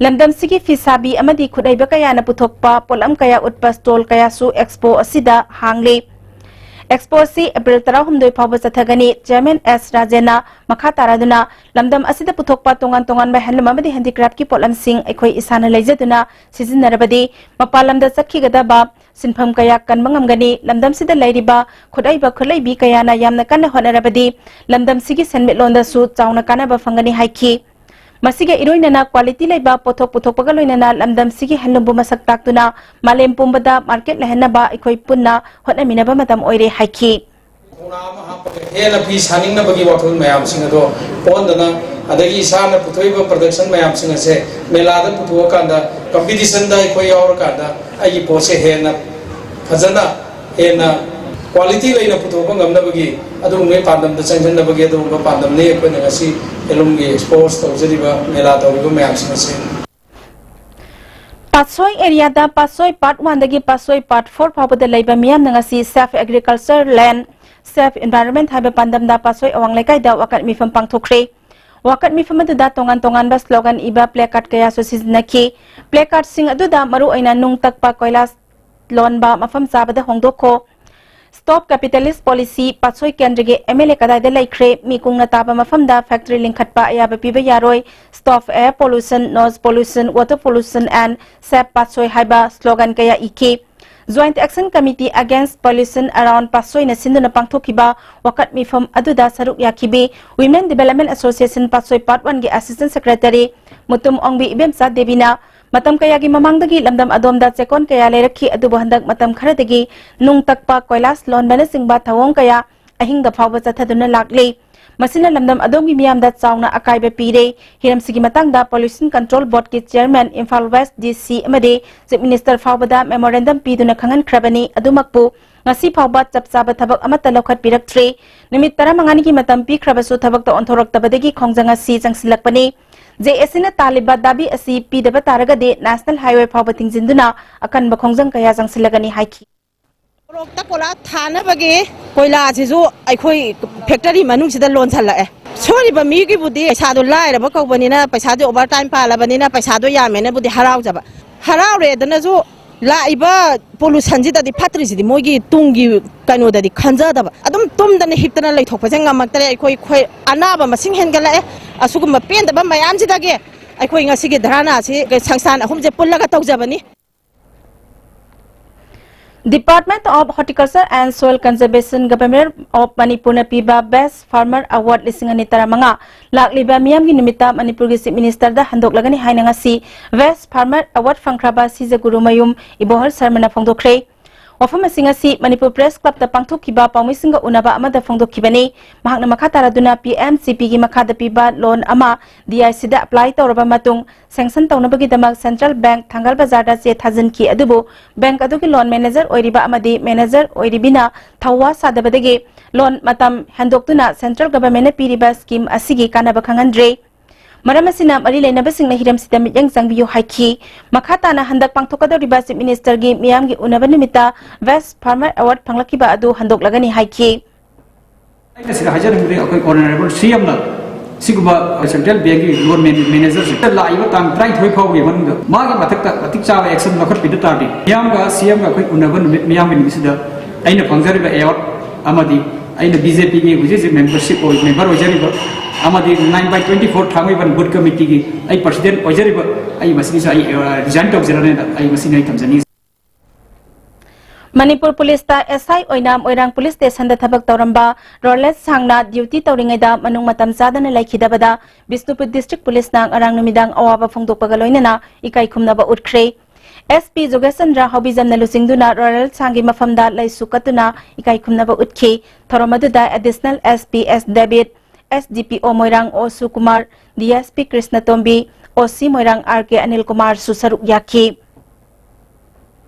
ꯂꯝꯗꯝꯁꯤꯒꯤ ꯐꯤꯁꯥꯕꯤ ꯑꯃꯗꯤ ꯈꯨꯠꯍꯩꯕ ꯀꯌꯥꯅ ꯄꯨꯊꯣꯛꯄ ꯄꯣꯠꯂꯝ ꯀꯌꯥ ꯎꯠꯄ stall ꯀꯌꯥꯁꯨ expo ꯑꯁꯤꯗ ꯍꯥꯡꯂꯤ꯫ Expo ꯑꯁꯤ April ꯇꯔꯥꯍꯨꯝꯗꯣꯏ ꯐꯥꯎꯕ ꯆꯠꯊꯒꯅꯤ꯫ Chairman ꯑꯦꯁ ꯔꯥꯖꯦꯟꯅ ꯃꯈꯥ ꯇꯥꯔꯗꯨꯅ, ꯂꯝꯗꯝ ꯑꯁꯤꯗ ꯄꯨꯊꯣꯛꯄ ꯇꯣꯉꯥꯟ ꯇꯣꯉꯥꯟꯕ handloom ꯑꯃꯗꯤ handicraftꯀꯤ ꯄꯣꯠꯂꯝꯁꯤꯡ ꯑꯩꯈꯣꯏ ꯏꯁꯥꯅ ꯂꯩꯖꯗꯨꯅ ꯁꯤꯖꯤꯟꯅꯔꯕꯗꯤ ꯃꯄꯥꯟ ꯂꯝꯗ ꯆꯠꯈꯤꯒꯗꯕ ꯁꯤꯟꯐꯝ ꯀꯌꯥ ꯀꯟꯕ ꯉꯝꯒꯅꯤ꯫ ꯂꯝꯗꯝꯁꯤꯗ ꯂꯩꯔꯤꯕ ꯈꯨꯠꯍꯩꯕ ꯈꯨꯠꯂꯩꯕꯤ ꯀꯌꯥꯅ ꯌꯥꯝꯅ ꯀꯟꯅ ꯍꯣꯠꯅꯔꯕꯗꯤ ꯂꯝꯗꯝꯁꯤꯒꯤ ꯁꯦꯟꯃꯤꯠꯂꯣꯟꯗꯁꯨ ꯆꯥꯎꯅ ꯀꯥꯟꯅꯕ ꯐꯪꯒꯅꯤ ꯍꯥꯏꯈꯤ꯫ ꯃꯁꯤꯒ ꯏꯔꯣꯏꯅꯅ quality ꯂꯩꯕ ꯄꯣꯠꯊꯣꯛ ꯄꯨꯊꯣꯛꯄꯒ ꯂꯣꯏꯅꯅ ꯂꯝꯗꯝꯁꯤꯒꯤ handloomꯕꯨ ꯃꯁꯛ ꯇꯥꯛꯇꯨꯅ ꯃꯥꯂꯦꯝ ꯄꯨꯝꯕꯗ market ꯂꯩꯍꯟꯅꯕ ꯑꯩꯈꯣꯏ ꯄꯨꯟꯅ ꯍꯣꯠꯅꯃꯤꯟꯅꯕ ꯃꯇꯝ ꯑꯣꯏꯔꯦ ꯍꯥꯏꯈꯤ꯫ ꯊꯧꯅꯥ ꯑꯃ ꯍꯥꯞꯄꯒ ꯍꯦꯟꯅ ꯐꯤ ꯁꯥꯅꯤꯡꯅꯕꯒꯤ ꯋꯥꯈꯜ ꯃꯌꯥꯝꯁꯤꯡ ꯑꯗꯣ ꯄꯣꯛꯍꯟꯗꯅ, ꯑꯗꯒꯤ ꯏꯁꯥꯅ ꯄꯨꯊꯣꯛꯏꯕ production ꯃꯌꯥꯝꯁꯤꯡ ꯑꯁꯦ ꯃꯦꯂꯥꯗ ꯄꯨꯊꯣꯛꯑꯀꯥꯟꯗ, competitionꯗ ꯑꯩꯈꯣꯏ ꯌꯥꯎꯔꯀꯥꯟꯗ ꯑꯩꯒꯤ ꯄꯣꯠꯁꯦ ꯍꯦꯟꯅ ꯐꯖꯅ, ꯍꯦꯟꯅ quality ꯂꯩꯅ ꯄꯨꯊꯣꯛꯄ ꯉꯝꯅꯕꯒꯤ ꯑꯗꯨꯒꯨꯝꯕꯒꯤ ꯄꯥꯟꯗꯝꯗ ꯆꯪꯁꯤꯟꯅꯕꯒꯤ ꯑꯗꯨꯒꯨꯝꯕ ꯄꯥꯟꯗꯝꯅꯤ ꯑꯩꯈꯣꯏꯅ ꯉꯁꯤ handloomꯒꯤ expo ꯇꯧꯖꯔꯤꯕ, ꯃꯦꯂꯥ ꯇꯧꯔꯤꯕ ꯃꯌꯥꯝꯁꯤꯡ ꯑꯁꯤ꯫ ꯄꯥꯠꯁꯣꯏ ꯑꯦꯔꯤꯌꯥꯗ ꯄꯥꯠꯁꯣꯏ ꯄꯥꯔꯠ ꯋꯥꯟꯗꯒꯤ ꯄꯥꯠꯁꯣꯏ ꯄꯥꯔꯠ ꯐꯣꯔ ꯐꯥꯎꯕꯗ ꯂꯩꯕ ꯃꯤꯌꯥꯝꯅ ꯉꯁꯤ Safe Agriculture Land, Safe Environment ꯍꯥꯏꯕ ꯄꯥꯟꯗꯝꯗ ꯄꯥꯠꯁꯣꯏ ꯑꯋꯥꯡ ꯂꯩꯀꯥꯏꯗ ꯋꯥꯀꯠ ꯃꯤꯐꯝ ꯄꯥꯡꯊꯣꯛꯈ꯭ꯔꯦ꯫ ꯋꯥꯀꯠ ꯃꯤꯐꯝ ꯑꯗꯨꯗ ꯇꯣꯉꯥꯟ ꯇꯣꯉꯥꯟꯕ ꯁ꯭ꯂꯣꯒꯟ ꯏꯕ ꯄ꯭ꯂꯦ ꯀꯥꯔꯗ ꯀꯌꯥꯁꯨ ꯁꯤꯖꯤꯟꯅꯈꯤ꯫ ꯄ꯭ꯂꯦ ꯀꯥꯔꯗꯁꯤꯡ ꯑꯗꯨꯗ ꯃꯔꯨꯑꯣꯏꯅ ꯅꯨꯡ ꯇꯛꯄ, ꯀꯣꯏꯂꯥꯁ ꯂꯣꯟꯕ ꯃꯐꯝ ꯆꯥꯕꯗ ꯍꯣꯡꯗꯣꯛꯈꯣ, Stop Capitalist Policy, ꯄꯥꯠꯁꯣꯏ ꯀꯦꯟꯗ꯭ꯔꯒꯤ ꯑꯦꯝ ꯑꯦꯜ ꯑꯦ ꯀꯗꯥꯏꯗ ꯂꯩꯈ꯭ꯔꯦ, ꯃꯤ ꯀꯨꯡꯅ ꯇꯥꯕ ꯃꯐꯝꯗ ꯐꯦꯛꯇꯔꯤ ꯂꯤꯡꯈꯠꯄ ꯑꯌꯥꯕ ꯄꯤꯕ ꯌꯥꯔꯣꯏ, Stop Air Pollution, Noise Pollution, Water Pollution and Save ꯄꯥꯠꯁꯣꯏ ꯍꯥꯏꯕ ꯁ꯭ꯂꯣꯒꯟ ꯀꯌꯥ ꯏꯈꯤ꯫ Joint Action Committee Against Pollution Around ꯄꯥꯠꯁꯣꯏꯅ ꯁꯤꯟꯗꯨꯅ ꯄꯥꯡꯊꯣꯛꯈꯤꯕ ꯋꯥꯀꯠ ꯃꯤꯐꯝ ꯑꯗꯨꯗ ꯁꯔꯨꯛ ꯌꯥꯈꯤꯕꯤ Women Development Association ꯄꯥꯠꯁꯣꯏ ꯄꯥꯔꯠ ꯋꯥꯟꯒꯤ Assistant Secretary ꯃꯨꯇꯨꯝ ꯑꯣꯡꯕꯤ ꯏꯕꯦꯝꯆꯥ ꯗꯦꯕꯤꯅ ꯃꯇꯝ ꯀꯌꯥꯒꯤ ꯃꯃꯥꯡꯗꯒꯤ ꯂꯝꯗꯝ ꯑꯗꯣꯝꯗ ꯆꯦꯛꯀꯣꯟ ꯀꯌꯥ ꯂꯩꯔꯛꯈꯤ, ꯑꯗꯨꯕꯨ ꯍꯟꯗꯛ ꯃꯇꯝ ꯈꯔꯗꯒꯤ ꯅꯨꯡ ꯇꯛꯄ, ꯀꯣꯏꯂꯥꯁ ꯂꯣꯟꯕꯅꯆꯤꯡꯕ ꯊꯧꯑꯣꯡ ꯀꯌꯥ ꯑꯍꯤꯡꯗ ꯐꯥꯎꯕ ꯆꯠꯊꯗꯨꯅ ꯂꯥꯛꯂꯤ꯫ ꯃꯁꯤꯅ ꯂꯝꯗꯝ ꯑꯗꯣꯝꯒꯤ ꯃꯤꯌꯥꯝꯗ ꯆꯥꯎꯅ ꯑꯀꯥꯏꯕ ꯄꯤꯔꯦ꯫ ꯍꯤꯔꯝꯁꯤꯒꯤ ꯃꯇꯥꯡꯗ Pollution Control Board ꯀꯤ Chairman, Imphal West D C ꯑꯃꯗꯤ Chief Minister ꯐꯥꯎꯕꯗ memorandum ꯄꯤꯗꯨꯅ ꯈꯪꯍꯟꯈ꯭ꯔꯕꯅꯤ꯫ ꯑꯗꯨꯃꯛꯄꯨ ꯉꯁꯤ ꯐꯥꯎꯕ ꯆꯞ ꯆꯥꯕ ꯊꯕꯛ ꯑꯃꯠꯇ ꯂꯧꯈꯠꯄꯤꯔꯛꯇ꯭ꯔꯤ꯫ ꯅꯨꯃꯤꯠ ꯇꯔꯥꯃꯉꯥꯅꯤꯒꯤ ꯃꯇꯝ ꯄꯤꯈ꯭ꯔꯕꯁꯨ ꯊꯕꯛꯇ ꯑꯣꯟꯊꯣꯔꯛꯇꯕꯗꯒꯤ ꯈꯣꯡꯖꯪ ꯑꯁꯤ ꯆꯪꯁꯤꯜꯂꯛꯄꯅꯤ꯫ J A C ꯅ ꯇꯥꯜꯂꯤꯕ ꯗꯥꯕꯤ ꯑꯁꯤ ꯄꯤꯗꯕ ꯇꯥꯔꯒꯗꯤ National Highway ꯐꯥꯎꯕ ꯊꯤꯡꯖꯤꯟꯗꯨꯅ ꯑꯀꯟꯕ ꯈꯣꯡꯖꯪ ꯀꯌꯥ ꯆꯪꯁꯤꯜꯂꯒꯅꯤ ꯍꯥꯏꯈꯤ꯫ ꯁꯣꯔꯣꯛꯇ ꯀꯣꯏꯂꯥ ꯊꯥꯅꯕꯒꯤ ꯀꯣꯏꯂꯥꯁꯤꯁꯨ ꯑꯩꯈꯣꯏ ꯐꯦꯛꯇꯔꯤ ꯃꯅꯨꯡꯁꯤꯗ ꯂꯣꯟꯁꯤꯜꯂꯛꯑꯦ꯫ ꯁꯣꯏꯔꯤꯕ ꯃꯤꯒꯤꯕꯨꯗꯤ ꯄꯩꯁꯥꯗꯣ ꯂꯥꯏꯔꯕ ꯀꯧꯕꯅꯤꯅ, ꯄꯩꯁꯥꯗꯣ overtime ꯄꯥꯜꯂꯕꯅꯤꯅ ꯄꯩꯁꯥꯗꯣ ꯌꯥꯝꯃꯦꯅꯕꯨꯗꯤ ꯍꯔꯥꯎꯖꯕ꯫ ꯍꯔꯥꯎꯔꯦꯗꯅꯁꯨ ꯂꯥꯛꯏꯕ pollution ꯁꯤꯗꯗꯤ ꯐꯠꯇ꯭ꯔꯤꯁꯤꯗꯤ ꯃꯣꯏꯒꯤ ꯇꯨꯡꯒꯤ ꯀꯩꯅꯣꯗꯗꯤ ꯈꯟꯖꯗꯕ꯫ ꯑꯗꯨꯝ ꯇꯨꯝꯗꯅ ꯍꯤꯞꯇꯅ ꯂꯩꯊꯣꯛꯄꯁꯦ ꯉꯝꯃꯛꯇ꯭ꯔꯦ꯫ ꯑꯩꯈꯣꯏ, ꯑꯩꯈꯣꯏ ꯑꯅꯥꯕ ꯃꯁꯤꯡ ꯍꯦꯟꯒꯠꯂꯛꯑꯦ꯫ ꯑꯁꯤꯒꯨꯝꯕ ꯄꯦꯟꯗꯕ ꯃꯌꯥꯝꯁꯤꯗꯒꯤ ꯑꯩꯈꯣꯏ ꯉꯁꯤꯒꯤ ꯙꯔꯅꯥꯁꯤ ꯁꯪꯁꯊꯥꯟ ꯑꯍꯨꯝꯁꯦ ꯄꯨꯜꯂꯒ ꯇꯧꯖꯕꯅꯤ꯫ Department of Horticulture and Soil Conservation, Government of Manipur ꯅ ꯄꯤꯕ Best Farmer Award ꯂꯤꯁꯤꯡ ꯑꯅꯤ ꯇꯔꯥꯃꯉꯥ ꯂꯥꯛꯂꯤꯕ ꯃꯤꯌꯥꯝꯒꯤ ꯅꯨꯃꯤꯠꯇ ꯃꯅꯤꯄꯨꯔꯒꯤ Chief Minister ꯗ ꯍꯟꯗꯣꯛꯂꯒꯅꯤ ꯍꯥꯏꯅ ꯉꯁꯤ Best Farmer Award ꯐꯪꯈ꯭ꯔꯕ ꯁꯤꯖꯒꯨꯔꯨꯃꯌꯨꯝ ꯏꯕꯣꯍꯜ ꯁꯔꯃꯅ ꯐꯣꯡꯗꯣꯛꯈ꯭ꯔꯦ꯫ ꯋꯥꯐꯝ ꯑꯁꯤ ꯉꯁꯤ ꯃꯅꯤꯄꯨꯔ Press Club ꯇ ꯄꯥꯡꯊꯣꯛꯈꯤꯕ ꯄꯥꯎꯃꯤꯁꯤꯡꯒ ꯎꯅꯕ ꯑꯃꯗ ꯐꯣꯡꯗꯣꯛꯈꯤꯕꯅꯤ꯫ ꯃꯍꯥꯛꯅ ꯃꯈꯥ ꯇꯥꯔꯗꯨꯅ P M G P ꯒꯤ ꯃꯈꯥꯗ ꯄꯤꯕ loan ꯑꯃ D I C the apply ꯇꯧꯔꯕ ꯃꯇꯨꯡ, sanction ꯇꯧꯅꯕꯒꯤꯗꯃꯛ Central Bank ꯊꯪꯒꯥꯜ ꯕꯖꯥꯔꯗ ꯆꯦ ꯊꯥꯖꯤꯟꯈꯤ, ꯑꯗꯨꯕꯨ bank ꯑꯗꯨꯒꯤ loan manager ꯑꯣꯏꯔꯤꯕ ꯑꯃꯗꯤ manager ꯑꯣꯏꯔꯤꯕꯤꯅ ꯊꯧꯋꯥ ꯁꯥꯗꯕꯗꯒꯤ loan ꯃꯇꯝ ꯍꯦꯟꯗꯣꯛꯇꯨꯅ Central Government ꯅ ꯄꯤꯔꯤꯕ scheme ꯑꯁꯤꯒꯤ ꯀꯥꯟꯅꯕ ꯈꯪꯍꯟꯗ꯭ꯔꯦ꯫ ꯃꯔꯝ ꯑꯁꯤꯅ ꯃꯔꯤ ꯂꯩꯅꯕꯁꯤꯡꯅ ꯍꯤꯔꯝꯁꯤꯗ ꯃꯤꯠꯌꯦꯡ ꯆꯪꯕꯤꯌꯨ ꯍꯥꯏꯈꯤ꯫ ꯃꯈꯥ ꯇꯥꯅ ꯍꯟꯗꯛ ꯄꯥꯡꯊꯣꯛꯀꯗꯧꯔꯤꯕ Chief Minister ꯒꯤ ꯃꯤꯌꯥꯝꯒꯤ ꯎꯅꯕ ꯅꯨꯃꯤꯠꯇ Best Farmer Award ꯐꯪꯂꯛꯈꯤꯕ ꯑꯗꯨ ꯍꯟꯗꯣꯛꯂꯒꯅꯤ ꯍꯥꯏꯈꯤ꯫ ꯑꯩꯅ ꯁꯤꯗ ꯍꯥꯏꯖꯅꯤꯡꯕꯗꯤ ꯑꯩꯈꯣꯏ Honourable C M ꯅ ꯁꯤꯒꯨꯝꯕ Central Bank ꯀꯤ loan man-, manager ꯁꯦ ꯂꯥꯛꯏꯕ ꯇꯥꯡ ꯇꯔꯥꯅꯤꯊꯣꯏ ꯐꯥꯎꯒꯤ ꯃꯅꯨꯡꯗ ꯃꯥꯒꯤ ꯃꯊꯛꯇ ꯃꯇꯤꯛ ꯆꯥꯕ action ꯂꯧꯈꯠꯄꯤꯗ ꯇꯥꯔꯗꯤ ꯃꯤꯌꯥꯝꯒ C M ꯒ ꯑꯩꯈꯣꯏ ꯎꯅꯕ ꯅꯨꯃꯤꯠ, ꯃꯤꯌꯥꯝꯒꯤ ꯅꯨꯃꯤꯠꯁꯤꯗ ꯑꯩꯅ ꯐꯪꯖꯔꯤꯕ award ꯑꯃꯗꯤ ꯑꯩꯅ B J P ꯒꯤ ꯍꯧꯖꯤꯛ ꯍꯧꯖꯤꯛ membership ꯑꯣꯏ-, member ꯑꯣꯏꯖꯔꯤꯕ ꯑꯃꯗꯤ nine by twenty-four Thangmeiband booth committee ꯒꯤ ꯑꯩ president ꯑꯣꯏꯖꯔꯤꯕ ꯑꯩ ꯃꯁꯤꯒꯤꯁꯨ ꯑꯩ, ꯑ, resign ꯇꯧꯖꯔꯅꯦꯅ ꯑꯩ ꯃꯁꯤꯅꯤ ꯑꯩ ꯊꯝꯖꯅꯤꯡꯉꯤ꯫ ꯃꯅꯤꯄꯨꯔ ꯄꯨꯂꯤꯁꯇ S I ꯑꯣꯏꯅ ꯃꯣꯏꯔꯥꯡ ꯄꯨꯂꯤꯁ ꯁ꯭ꯇꯦꯁꯟꯗ ꯊꯕꯛ ꯇꯧꯔꯝꯕ ꯔꯣꯂꯦꯁ ꯁꯥꯡꯅ duty ꯇꯧꯔꯤꯉꯩꯗ ꯃꯅꯨꯡ ꯃꯇꯝ ꯆꯥꯗꯅ ꯂꯩꯈꯤꯗꯕꯗ ꯕꯤꯁꯅꯨꯄꯨꯔ district ꯄꯨꯂꯤꯁꯅ ꯉꯔꯥꯡ ꯅꯨꯃꯤꯗꯥꯡ ꯑꯋꯥꯕ ꯐꯣꯡꯗꯣꯛꯄꯒ ꯂꯣꯏꯅꯅ ꯏꯀꯥꯏ ꯈꯨꯝꯅꯕ ꯎꯠꯈ꯭ꯔꯦ꯫ S P ꯖꯣꯒꯦꯁꯆꯟꯗ꯭ꯔ ꯍꯥꯎꯕꯤꯖꯝꯅ ꯂꯨꯆꯤꯡꯗꯨꯅ ꯔꯣꯂꯦꯁ ꯁꯥꯡꯒꯤ ꯃꯐꯝꯗ ꯂꯩꯁꯨ ꯀꯠꯇꯨꯅ ꯏꯀꯥꯏ ꯈꯨꯝꯅꯕ ꯎꯠꯈꯤ꯫ ꯊꯧꯔꯝ ꯑꯗꯨꯗ Additional S P S debit, S D P O ꯃꯣꯏꯔꯥꯡ ꯑꯣ ꯁꯨꯀꯨꯃꯥꯔ, D S P ꯀ꯭ꯔꯤꯁꯅꯇꯣꯝꯕꯤ, O C ꯃꯣꯏꯔꯥꯡ R K ꯑꯅꯤꯜ ꯀꯨꯃꯥꯔꯁꯨ ꯁꯔꯨꯛ ꯌꯥꯈꯤ꯫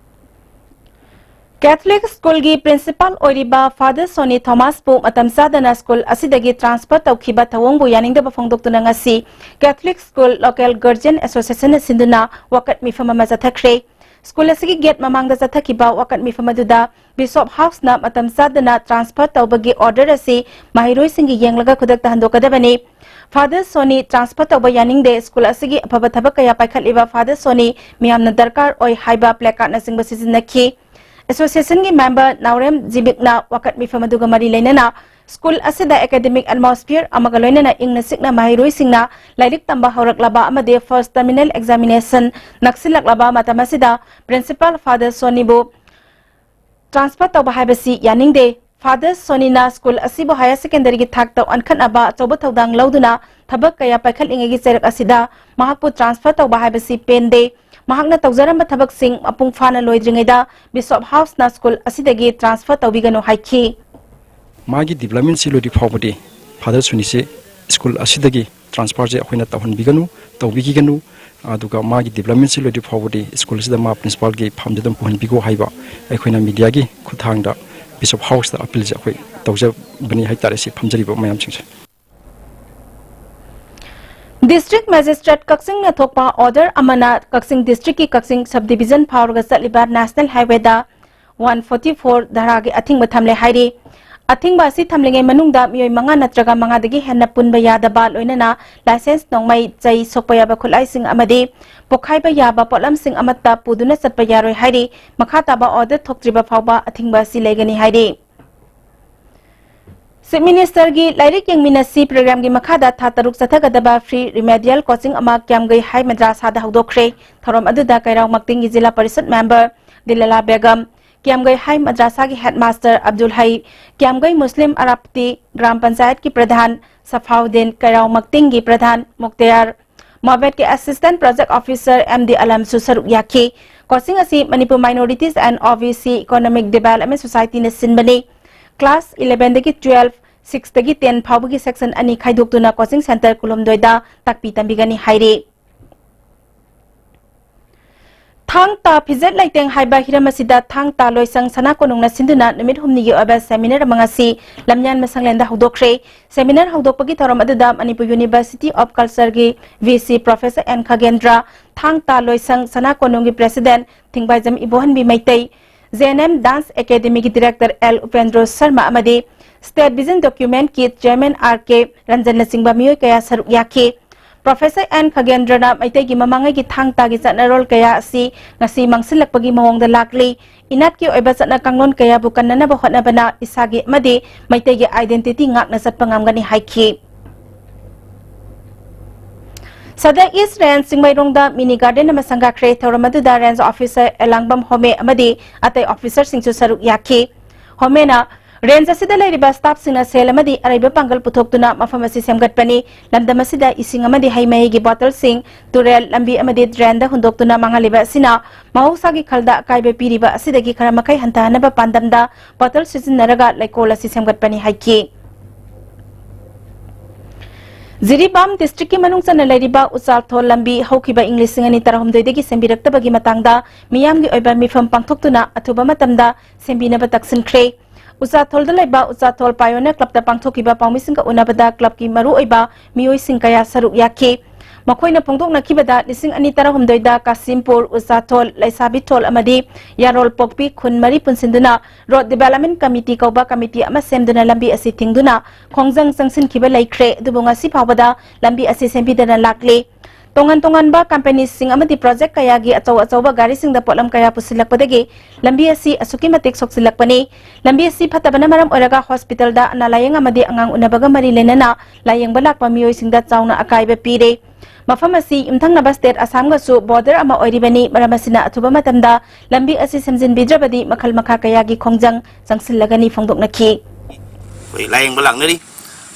Catholic school ꯒꯤ principal ꯑꯣꯏꯔꯤꯕ Father Sonny Thomas ꯄꯨ ꯃꯇꯝ ꯆꯥꯗꯅ school ꯑꯁꯤꯗꯒꯤ transfer ꯇꯧꯈꯤꯕ ꯊꯧꯑꯣꯡꯕꯨ ꯌꯥꯅꯤꯡꯗꯕ ꯐꯣꯡꯗꯣꯛꯇꯨꯅ ꯉꯁꯤ Catholic School Local Guardian Association ꯅ ꯁꯤꯟꯗꯨꯅ ꯋꯥꯀꯠ ꯃꯤꯐꯝ ꯑꯃ ꯆꯠꯊꯈ꯭ꯔꯦ꯫ School ꯑꯁꯤꯒꯤ gate ꯃꯃꯥꯡꯗ ꯆꯠꯊꯈꯤꯕ ꯋꯥꯀꯠ ꯃꯤꯐꯝ ꯑꯗꯨꯗ Bishop House ꯅ ꯃꯇꯝ ꯆꯥꯗꯅ transfer ꯇꯧꯕꯒꯤ order ꯑꯁꯤ ꯃꯍꯩꯔꯣꯏꯁꯤꯡꯒꯤ ꯌꯦꯡꯂꯒ ꯈꯨꯗꯛꯇ ꯍꯟꯗꯣꯛꯀꯗꯕꯅꯤ꯫ Father Sonny transfer ꯇꯧꯕ ꯌꯥꯅꯤꯡꯗꯦ, school ꯑꯁꯤꯒꯤ ꯑꯐꯕ ꯊꯕꯛ ꯀꯌꯥ ꯄꯥꯏꯈꯠꯂꯤꯕ Father Sonny ꯃꯤꯌꯥꯝꯅ ꯗꯔꯀꯥꯔ ꯑꯣꯏ ꯍꯥꯏꯕ placard ꯅꯆꯤꯡꯕ ꯁꯤꯖꯤꯟꯅꯈꯤ꯫ Association ꯒꯤ member ꯅꯥꯎꯔꯦꯝ ꯖꯤꯕꯤꯛꯅ ꯋꯥꯀꯠ ꯃꯤꯐꯝ ꯑꯗꯨꯒ ꯃꯔꯤ ꯂꯩꯅꯅ school ꯑꯁꯤꯗ academic atmosphere ꯑꯃꯒ ꯂꯣꯏꯅꯅ ꯏꯪꯅ ꯆꯤꯛꯅ ꯃꯍꯩꯔꯣꯏꯁꯤꯡꯅ ꯂꯥꯏꯔꯤꯛ ꯇꯝꯕ ꯍꯧꯔꯛꯂꯕ ꯑꯃꯗꯤ first terminal examination ꯅꯛꯁꯤꯜꯂꯛꯂꯕ ꯃꯇꯝ ꯑꯁꯤꯗ Principal Father Sonny ꯕꯨ transfer ꯇꯧꯕ ꯍꯥꯏꯕꯁꯤ ꯌꯥꯅꯤꯡꯗꯦ꯫ Father Sonny ꯅ school ꯑꯁꯤꯕꯨ higher secondary ꯒꯤ ꯊꯥꯛꯇ ꯑꯣꯟꯈꯠꯅꯕ ꯑꯆꯧꯕ ꯊꯧꯗꯥꯡ ꯂꯧꯗꯨꯅ ꯊꯕꯛ ꯀꯌꯥ ꯄꯥꯏꯈꯠꯂꯤꯉꯩꯒꯤ ꯆꯩꯔꯛ ꯑꯁꯤꯗ ꯃꯍꯥꯛꯄꯨ transfer ꯇꯧꯕ ꯍꯥꯏꯕꯁꯤ ꯄꯦꯟꯗꯦ꯫ ꯃꯍꯥꯛꯅ ꯇꯧꯖꯔꯝꯕ ꯊꯕꯛꯁꯤꯡ ꯃꯄꯨꯡ ꯐꯥꯅ ꯂꯣꯏꯗ꯭ꯔꯤꯉꯩꯗ Bishop House ꯅ school ꯑꯁꯤꯗꯒꯤ transfer ꯇꯧꯕꯤꯒꯅꯨ ꯍꯥꯏꯈꯤ꯫ ꯃꯥꯒꯤ development ꯁꯤ ꯂꯣꯏꯗ꯭ꯔꯤ ꯐꯥꯎꯕꯗꯤ Father Sonny ꯁꯦ school ꯑꯁꯤꯗꯒꯤ transfer ꯁꯦ ꯑꯩꯈꯣꯏꯅ ꯇꯧꯍꯟꯕꯤꯒꯅꯨ, ꯇꯧꯕꯤꯈꯤꯒꯅꯨ꯫ ꯑꯗꯨꯒ ꯃꯥꯒꯤ development ꯁꯤ ꯂꯣꯏꯗ꯭ꯔꯤ ꯐꯥꯎꯕꯗꯤ school ꯑꯁꯤꯗ ꯃꯥ principal ꯒꯤ ꯐꯝꯗ ꯑꯗꯨꯝ ꯄꯨꯍꯟꯕꯤꯈꯣ ꯍꯥꯏꯕ ꯑꯩꯈꯣꯏꯅ media ꯒꯤ ꯈꯨꯠꯊꯥꯡꯗ Bishop House ꯇ appeal ꯁꯦ ꯑꯩꯈꯣꯏ ꯇꯧꯖꯕꯅꯤ ꯍꯥꯏꯇꯥꯔꯦ, ꯁꯤ ꯐꯝꯖꯔꯤꯕ ꯃꯌꯥꯝꯁꯤꯡꯁꯦ꯫ District Magistrate ꯀꯛꯆꯤꯡꯅ ꯊꯣꯛꯄ order ꯑꯃꯅ ꯀꯛꯆꯤꯡ districtꯀꯤ ꯀꯛꯆꯤꯡ subdivision ꯐꯥꯎꯔꯒ ꯆꯠꯂꯤꯕ National Highwayꯗ one forty four ꯙꯥꯔꯥꯒꯤ ꯑꯊꯤꯡꯕ ꯊꯝꯂꯦ ꯍꯥꯏꯔꯤ꯫ ꯑꯊꯤꯡꯕ ꯑꯁꯤ ꯊꯝꯂꯤꯉꯩ ꯃꯅꯨꯡꯗ ꯃꯤꯑꯣꯏ ꯃꯉꯥ ꯅꯠꯇ꯭ꯔꯒ ꯃꯉꯥꯗꯒꯤ ꯍꯦꯟꯅ ꯄꯨꯟꯕ ꯌꯥꯗꯕ, ꯂꯣꯏꯅꯅ licence, ꯅꯣꯡꯃꯩ, ꯆꯩ, ꯁꯣꯛꯄ ꯌꯥꯕ ꯈꯨꯠꯂꯥꯏꯁꯤꯡ ꯑꯃꯗꯤ ꯄꯣꯈꯥꯏꯕ ꯌꯥꯕ ꯄꯣꯠꯂꯝꯁꯤꯡ ꯑꯃꯠꯇ ꯄꯨꯗꯨꯅ ꯆꯠꯄ ꯌꯥꯔꯣꯏ ꯍꯥꯏꯔꯤ꯫ ꯃꯈꯥ ꯇꯥꯕ order ꯊꯣꯛꯇ꯭ꯔꯤꯕ ꯐꯥꯎꯕ ꯑꯊꯤꯡꯕ ꯑꯁꯤ ꯂꯩꯒꯅꯤ ꯍꯥꯏꯔꯤ꯫ Chief Ministerꯒꯤ ꯂꯥꯏꯔꯤꯛ ꯌꯦꯡꯃꯤꯟꯅꯁꯤ programꯒꯤ ꯃꯈꯥꯗ ꯊꯥ ꯇꯔꯨꯛ ꯆꯠꯊꯒꯗꯕ free remedial coaching ꯑꯃ ꯀ꯭ꯌꯥꯝꯒꯩ ꯍꯥꯏ ꯃꯗ꯭ꯔꯥꯁꯥꯗ ꯍꯧꯗꯣꯛꯈ꯭ꯔꯦ꯫ ꯊꯧꯔꯝ ꯑꯗꯨꯗ ꯀꯩꯔꯥꯎ ꯃꯛꯇꯤꯡꯒꯤ ꯖꯤꯂꯥ ꯄꯔꯤꯁꯠ member ꯗꯤꯂꯥꯂꯥ ꯕꯦꯒꯝ, ꯀ꯭ꯌꯥꯝꯒꯩ ꯍꯥꯏ ꯃꯗ꯭ꯔꯥꯁꯥꯒꯤ headmaster ꯑꯕꯗꯨꯜ ꯍꯩ, ꯀ꯭ꯌꯥꯝꯒꯩ ꯃꯨꯁꯂꯤꯝ ꯑꯔꯥꯞꯇꯤ ꯒ꯭ꯔꯥꯝ ꯄꯟꯆꯥꯌꯠꯀꯤ ꯄ꯭ꯔꯙꯥꯟ ꯁꯐꯥꯎꯗꯤꯟ, ꯀꯩꯔꯥꯎ ꯃꯛꯇꯤꯡꯒꯤ ꯄ꯭ꯔꯙꯥꯟ ꯃꯨꯛꯇꯌꯥꯔ, ꯃꯣꯕꯦꯠꯀꯤ assistant project officer M D ꯑꯂꯝꯁꯨ ꯁꯔꯨꯛ ꯌꯥꯈꯤ꯫ Coaching ꯑꯁꯤ Manipur Minorities and O B C Economic Development Societyꯅ ꯁꯤꯟꯕꯅꯤ꯫ Class elevenꯗꯒꯤ twelve, sixꯇꯒꯤ ten ꯐꯥꯎꯕꯒꯤ section ꯑꯅꯤ ꯈꯥꯏꯗꯣꯛꯇꯨꯅ coaching centre ꯀꯨꯟꯍꯨꯝꯗꯣꯏꯗ ꯇꯥꯛꯄꯤ ꯇꯝꯕꯤꯒꯅꯤ ꯍꯥꯏꯔꯤ꯫ ꯊꯥꯡ ꯇꯥ ꯐꯤꯖꯦꯠ ꯂꯩꯇꯦꯡ ꯍꯥꯏꯕ ꯍꯤꯔꯝ ꯑꯁꯤꯗ ꯊꯥꯡ ꯇꯥ ꯂꯣꯏꯁꯪ ꯁꯅꯥ ꯀꯣꯅꯨꯡꯅ ꯁꯤꯟꯗꯨꯅ ꯅꯨꯃꯤꯠ ꯍꯨꯝꯅꯤꯒꯤ ꯑꯣꯏꯕ seminar ꯑꯃ ꯉꯁꯤ ꯂꯝꯌꯥꯟ ꯃꯁꯪꯂꯦꯟꯗ ꯍꯧꯗꯣꯛꯈ꯭ꯔꯦ꯫ Seminar ꯍꯧꯗꯣꯛꯄꯒꯤ ꯊꯧꯔꯝ ꯑꯗꯨꯗ Manipur University of Cultureꯒꯤ V C Professor N ꯈꯒꯦꯟꯗ꯭ꯔ, ꯊꯥꯡ ꯇꯥ ꯂꯣꯏꯁꯪ ꯁꯅꯥ ꯀꯣꯅꯨꯡꯒꯤ President ꯊꯤꯡꯕꯥꯏꯖꯝ Ibohanbi Meitei, J N M Dance Academyꯒꯤ Director L ꯎꯄꯦꯟꯗ꯭ꯔꯣ Sharma ꯑꯃꯗꯤ State Vision Documentꯀꯤ Chairman R K ꯔꯟꯖꯟꯅꯆꯤꯡꯕ ꯃꯤꯑꯣꯏ ꯀꯌꯥ ꯁꯔꯨꯛ ꯌꯥꯈꯤ꯫ Professor N ꯈꯒꯦꯟꯗ꯭ꯔꯅ ꯃꯩꯇꯩꯒꯤ ꯃꯃꯥꯡꯉꯩꯒꯤ ꯊꯥꯡ ꯇꯥꯒꯤ ꯆꯠꯅꯔꯣꯜ ꯀꯌꯥ ꯑꯁꯤ ꯉꯁꯤ ꯃꯥꯡꯁꯤꯜꯂꯛꯄꯒꯤ ꯃꯑꯣꯡꯗ ꯂꯥꯛꯂꯤ꯫ ꯏꯅꯥꯠꯀꯤ ꯑꯣꯏꯕ ꯆꯠꯅ ꯀꯥꯡꯂꯣꯟ ꯀꯌꯥꯕꯨ ꯀꯟꯅꯅꯕ ꯍꯣꯠꯅꯕꯅ ꯏꯁꯥꯒꯤ ꯑꯃꯗꯤ ꯃꯩꯇꯩꯒꯤ identity ꯉꯥꯛꯅ ꯆꯠꯄ ꯉꯝꯒꯅꯤ ꯍꯥꯏꯈꯤ꯫ Sadar East Range ꯆꯤꯡꯃꯩꯔꯣꯡꯗ mini garden ꯑꯃ ꯁꯪꯒꯥꯈ꯭ꯔꯦ꯫ ꯊꯧꯔꯝ ꯑꯗꯨꯗ Range Officer ꯑꯦꯂꯥꯡꯕꯝ ꯍꯣꯃꯦ ꯑꯃꯗꯤ ꯑꯇꯩ officerꯁꯤꯡꯁꯨ ꯁꯔꯨꯛ ꯌꯥꯈꯤ꯫ ꯍꯣꯃꯦꯅ range ꯑꯁꯤꯗ ꯂꯩꯔꯤꯕ staffꯁꯤꯡꯅ ꯁꯦꯜ ꯑꯃꯗꯤ ꯑꯔꯩꯕ ꯄꯥꯡꯒꯜ ꯄꯨꯊꯣꯛꯇꯨꯅ ꯃꯐꯝ ꯑꯁꯤ ꯁꯦꯝꯒꯠꯄꯅꯤ꯫ ꯂꯝꯗꯝ ꯑꯁꯤꯗ ꯏꯁꯤꯡ ꯑꯃꯗꯤ ꯍꯩ ꯃꯍꯩꯒꯤ bottleꯁꯤꯡ ꯇꯨꯔꯦꯜ, ꯂꯝꯕꯤ ꯑꯃꯗꯤ drainꯗ ꯍꯨꯟꯗꯣꯛꯇꯨꯅ ꯃꯥꯡꯍꯜꯂꯤꯕ ꯑꯁꯤꯅ ꯃꯍꯧꯁꯥꯒꯤ ꯈꯜꯗ ꯑꯀꯥꯏꯕ ꯄꯤꯔꯤꯕ ꯑꯁꯤꯗꯒꯤ ꯈꯔ ꯃꯈꯩ ꯍꯟꯊꯍꯟꯅꯕ ꯄꯥꯟꯗꯝꯗ bottle ꯁꯤꯖꯤꯟꯅꯔꯒ ꯂꯩꯀꯣꯜ ꯑꯁꯤ ꯁꯦꯝꯒꯠꯄꯅꯤ ꯍꯥꯏꯈꯤ꯫ ꯖꯤꯔꯤꯕꯥꯝ districtꯀꯤ ꯃꯅꯨꯡ ꯆꯟꯅ ꯂꯩꯔꯤꯕ ꯎꯆꯥꯊꯣꯜ ꯂꯝꯕꯤ ꯍꯧꯈꯤꯕ ꯏꯪ ꯂꯤꯁꯤꯡ ꯑꯅꯤ ꯇꯔꯥꯍꯨꯝꯗꯣꯏꯗꯒꯤ ꯁꯦꯝꯕꯤꯔꯛꯇꯕꯒꯤ ꯃꯇꯥꯡꯗ ꯃꯤꯌꯥꯝꯒꯤ ꯑꯣꯏꯕ ꯃꯤꯐꯝ ꯄꯥꯡꯊꯣꯛꯇꯨꯅ ꯑꯊꯨꯕ ꯃꯇꯝꯗ ꯁꯦꯝꯕꯤꯅꯕ ꯇꯛꯁꯤꯟꯈ꯭ꯔꯦ꯫ ꯎꯆꯥꯊꯣꯜꯗ ꯂꯩꯕ ꯎꯆꯥꯊꯣꯜ Pioneer Clubꯇ ꯄꯥꯡꯊꯣꯛꯈꯤꯕ ꯄꯥꯎꯃꯤꯁꯤꯡꯒ ꯎꯅꯕꯗ clubꯀꯤ ꯃꯔꯨꯑꯣꯏꯕ ꯃꯤꯑꯣꯏꯁꯤꯡ ꯀꯌꯥ ꯁꯔꯨꯛ ꯌꯥꯈꯤ꯫ ꯃꯈꯣꯏꯅ ꯐꯣꯡꯗꯣꯛꯅꯈꯤꯕꯗ, ꯂꯤꯁꯤꯡ ꯑꯅꯤ ꯇꯔꯥꯍꯨꯝꯗꯣꯏꯗ ꯀꯥꯁꯤꯝꯄꯨꯔ, ꯎꯆꯥꯊꯣꯜ, ꯂꯩꯁꯥꯕꯤꯊꯣꯜ ꯑꯃꯗꯤ ꯌꯥꯔꯣꯜꯄꯣꯛꯄꯤ ꯈꯨꯟ ꯃꯔꯤ ꯄꯨꯟꯁꯤꯟꯗꯨꯅ Road Development Committee ꯀꯧꯕ ꯀꯃꯤꯇꯤ ꯑꯃ ꯁꯦꯝꯗꯨꯅ ꯂꯝꯕꯤ ꯑꯁꯤ ꯊꯤꯡꯗꯨꯅ ꯈꯣꯡꯖꯪ ꯆꯪꯁꯤꯟꯈꯤꯕ ꯂꯩꯈ꯭ꯔꯦ꯫ ꯑꯗꯨꯕꯨ ꯉꯁꯤ ꯐꯥꯎꯕꯗ ꯂꯝꯕꯤ ꯑꯁꯤ ꯁꯦꯝꯕꯤꯗꯅ ꯂꯥꯛꯂꯤ꯫ ꯇꯣꯉꯥꯟ ꯇꯣꯉꯥꯟꯕ ꯀꯝꯄꯦꯅꯤꯁꯤꯡ ꯑꯃꯗꯤ ꯄ꯭ꯔꯣꯖꯦꯛ ꯀꯌꯥꯒꯤ ꯑꯆꯧ ꯑꯆꯧꯕ ꯒꯥꯔꯤꯁꯤꯡꯗ ꯄꯣꯠꯂꯝ ꯀꯌꯥ ꯄꯨꯁꯤꯜꯂꯛꯄꯗꯒꯤ ꯂꯝꯕꯤ ꯑꯁꯤ ꯑꯁꯨꯛꯀꯤ ꯃꯇꯤꯛ ꯁꯣꯛꯆꯤꯜꯂꯛꯄꯅꯤ꯫ ꯂꯝꯕꯤ ꯑꯁꯤ ꯐꯠꯇꯕꯅ ꯃꯔꯝ ꯑꯣꯏꯔꯒ ꯍꯣꯁꯄꯤꯇꯥꯜꯗ ꯑꯅꯥ ꯂꯥꯌꯦꯡ ꯑꯃꯗꯤ ꯑꯉꯥꯡ ꯎꯅꯕꯒ ꯃꯔꯤ ꯂꯩꯅꯅ ꯂꯥꯌꯦꯡꯕ ꯂꯥꯛꯄ ꯃꯤꯑꯣꯏꯁꯤꯡꯗ ꯆꯥꯎꯅ ꯑꯀꯥꯏꯕ ꯄꯤꯔꯦ꯫ ꯃꯐꯝ ꯑꯁꯤ ꯌꯨꯝꯊꯪꯅꯕ ꯁ꯭ꯇꯦꯠ ꯑꯁꯥꯝꯒꯁꯨ ꯕꯣꯔꯗꯔ ꯑꯃ ꯑꯣꯏꯔꯤꯕꯅꯤ꯫ ꯃꯔꯝ ꯑꯁꯤꯅ ꯑꯊꯨꯕ ꯃꯇꯝꯗ ꯂꯝꯕꯤ ꯑꯁꯤ ꯁꯦꯝꯖꯤꯟꯕꯤꯗ꯭ꯔꯕꯗꯤ ꯃꯈꯜ ꯃꯈꯥ ꯀꯌꯥꯒꯤ ꯈꯣꯡꯖꯪ ꯆꯪꯁꯤꯜꯂꯒꯅꯤ ꯐꯣꯡꯗꯣꯛꯅꯈꯤ꯫ ꯑꯩꯈꯣꯏ ꯂꯥꯌꯦꯡꯕ ꯂꯥꯛꯅꯔꯤ꯫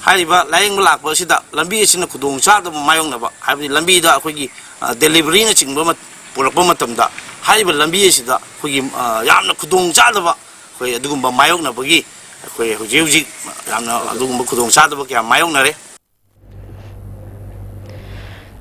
ꯍꯥꯏꯔꯤꯕ ꯂꯥꯌꯦꯡꯕ ꯂꯥꯛꯄ ꯑꯁꯤꯗ ꯂꯝꯕꯤ ꯑꯁꯤꯅ ꯈꯨꯗꯣꯡ ꯆꯥꯗꯕ ꯃꯥꯌꯣꯛꯅꯕ, ꯍꯥꯏꯕꯗꯤ ꯂꯝꯕꯤꯗ ꯑꯩꯈꯣꯏꯒꯤ, ꯑ, deliveryꯅꯆꯤꯡꯕ ꯑꯃ ꯄꯨꯔꯛꯄ ꯃꯇꯝꯗ ꯍꯥꯏꯔꯤꯕ ꯂꯝꯕꯤ ꯑꯁꯤꯗ ꯑꯩꯈꯣꯏꯒꯤ, ꯑ, ꯌꯥꯝꯅ ꯈꯨꯗꯣꯡ ꯆꯥꯗꯕ, ꯑꯩꯈꯣꯏ ꯑꯗꯨꯒꯨꯝꯕ ꯃꯥꯌꯣꯛꯅꯕꯒꯤ ꯑꯩꯈꯣꯏ ꯍꯧꯖꯤꯛ ꯍꯧꯖꯤꯛ ꯌꯥꯝꯅ ꯑꯗꯨꯒꯨꯝꯕ ꯈꯨꯗꯣꯡ ꯆꯥꯗꯕ ꯀꯌꯥ ꯃꯥꯌꯣꯛꯅꯔꯦ꯫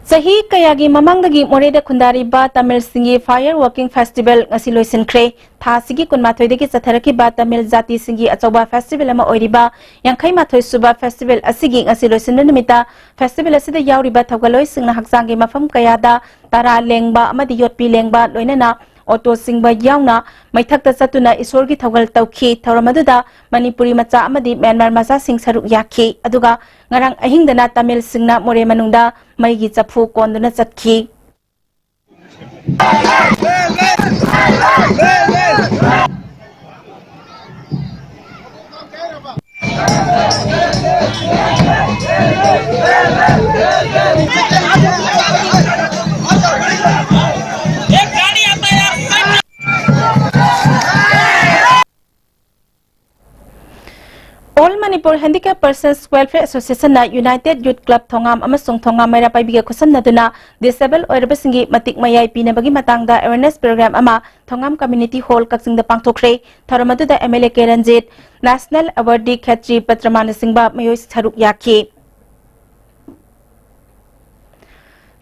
ꯆꯍꯤ ꯀꯌꯥꯒꯤ ꯃꯃꯥꯡꯗꯒꯤ ꯃꯣꯔꯦꯗ ꯈꯨꯟꯗꯥꯔꯤꯕ ꯇꯥꯃꯤꯜꯁꯤꯡꯒꯤ Fire Walking Festival ꯉꯁꯤ ꯂꯣꯏꯁꯤꯟꯈ꯭ꯔꯦ꯫ ꯊꯥ ꯑꯁꯤꯒꯤ ꯀꯨꯟꯃꯥꯊꯣꯏꯗꯒꯤ ꯆꯠꯊꯔꯛꯈꯤꯕ ꯇꯥꯃꯤꯜ ꯖꯥꯇꯤꯁꯤꯡꯒꯤ ꯑꯆꯧꯕ festival ꯑꯃ ꯑꯣꯏꯔꯤꯕ ꯌꯥꯡꯈꯩ ꯃꯥꯊꯣꯏ ꯁꯨꯕ festival ꯑꯁꯤꯒꯤ ꯉꯁꯤ ꯂꯣꯏꯁꯤꯟꯕ ꯅꯨꯃꯤꯠꯇ festival ꯑꯁꯤꯗ ꯌꯥꯎꯔꯤꯕ ꯊꯧꯒꯜꯂꯣꯏꯁꯤꯡꯅ ꯍꯛꯆꯥꯡꯒꯤ ꯃꯐꯝ ꯀꯌꯥꯗ ꯇꯔꯥ ꯂꯦꯡꯕ ꯑꯃꯗꯤ ꯌꯣꯠꯄꯤ ꯂꯦꯡꯕ, ꯂꯣꯏꯅꯅ ꯑꯣꯇꯣ ꯆꯤꯡꯕ ꯌꯥꯎꯅ ꯃꯩꯊꯛꯇ ꯆꯠꯇꯨꯅ ꯏꯁꯣꯔꯒꯤ ꯊꯧꯒꯜ ꯇꯧꯈꯤ꯫ ꯊꯧꯔꯝ ꯑꯗꯨꯗ ꯃꯅꯤꯄꯨꯔꯤ ꯃꯆꯥ ꯑꯃꯗꯤ ꯃ꯭ꯌꯥꯟꯃꯥꯔ ꯃꯆꯥꯁꯤꯡ ꯁꯔꯨꯛ ꯌꯥꯈꯤ꯫ ꯑꯗꯨꯒ ꯉꯔꯥꯡ ꯑꯍꯤꯡꯗꯅ ꯇꯥꯃꯤꯜꯁꯤꯡꯅ ꯃꯣꯔꯦ ꯃꯅꯨꯡꯗ ꯃꯩꯒꯤ ꯆꯐꯨ ꯀꯣꯟꯗꯨꯅ ꯆꯠꯈꯤ꯫ All Manipur Handicap Persons Welfare Associationꯅ United Youth Club ꯊꯣꯉꯥꯝ ꯑꯃꯁꯨꯡ ꯊꯣꯉꯥꯝ ꯃꯩꯔꯥ ꯄꯥꯏꯕꯤꯒ ꯈꯨꯠꯁꯝꯅꯗꯨꯅ disabled ꯑꯣꯏꯔꯕꯁꯤꯡꯒꯤ ꯃꯇꯤꯛ ꯃꯌꯥꯏ ꯄꯤꯅꯕꯒꯤ ꯃꯇꯥꯡꯗ awareness program ꯑꯃ ꯊꯣꯉꯥꯝ Community Hall ꯀꯛꯆꯤꯡꯗ ꯄꯥꯡꯊꯣꯛꯈ꯭ꯔꯦ꯫ ꯊꯧꯔꯝ ꯑꯗꯨꯗ MLA ꯀꯦ ꯔꯟꯖꯤꯠ, National Awardee ꯈꯦꯇ꯭ꯔꯤ ꯄꯇ꯭ꯔꯃꯥꯅꯆꯤꯡꯕ ꯃꯤꯑꯣꯏ ꯁꯔꯨꯛ ꯌꯥꯈꯤ꯫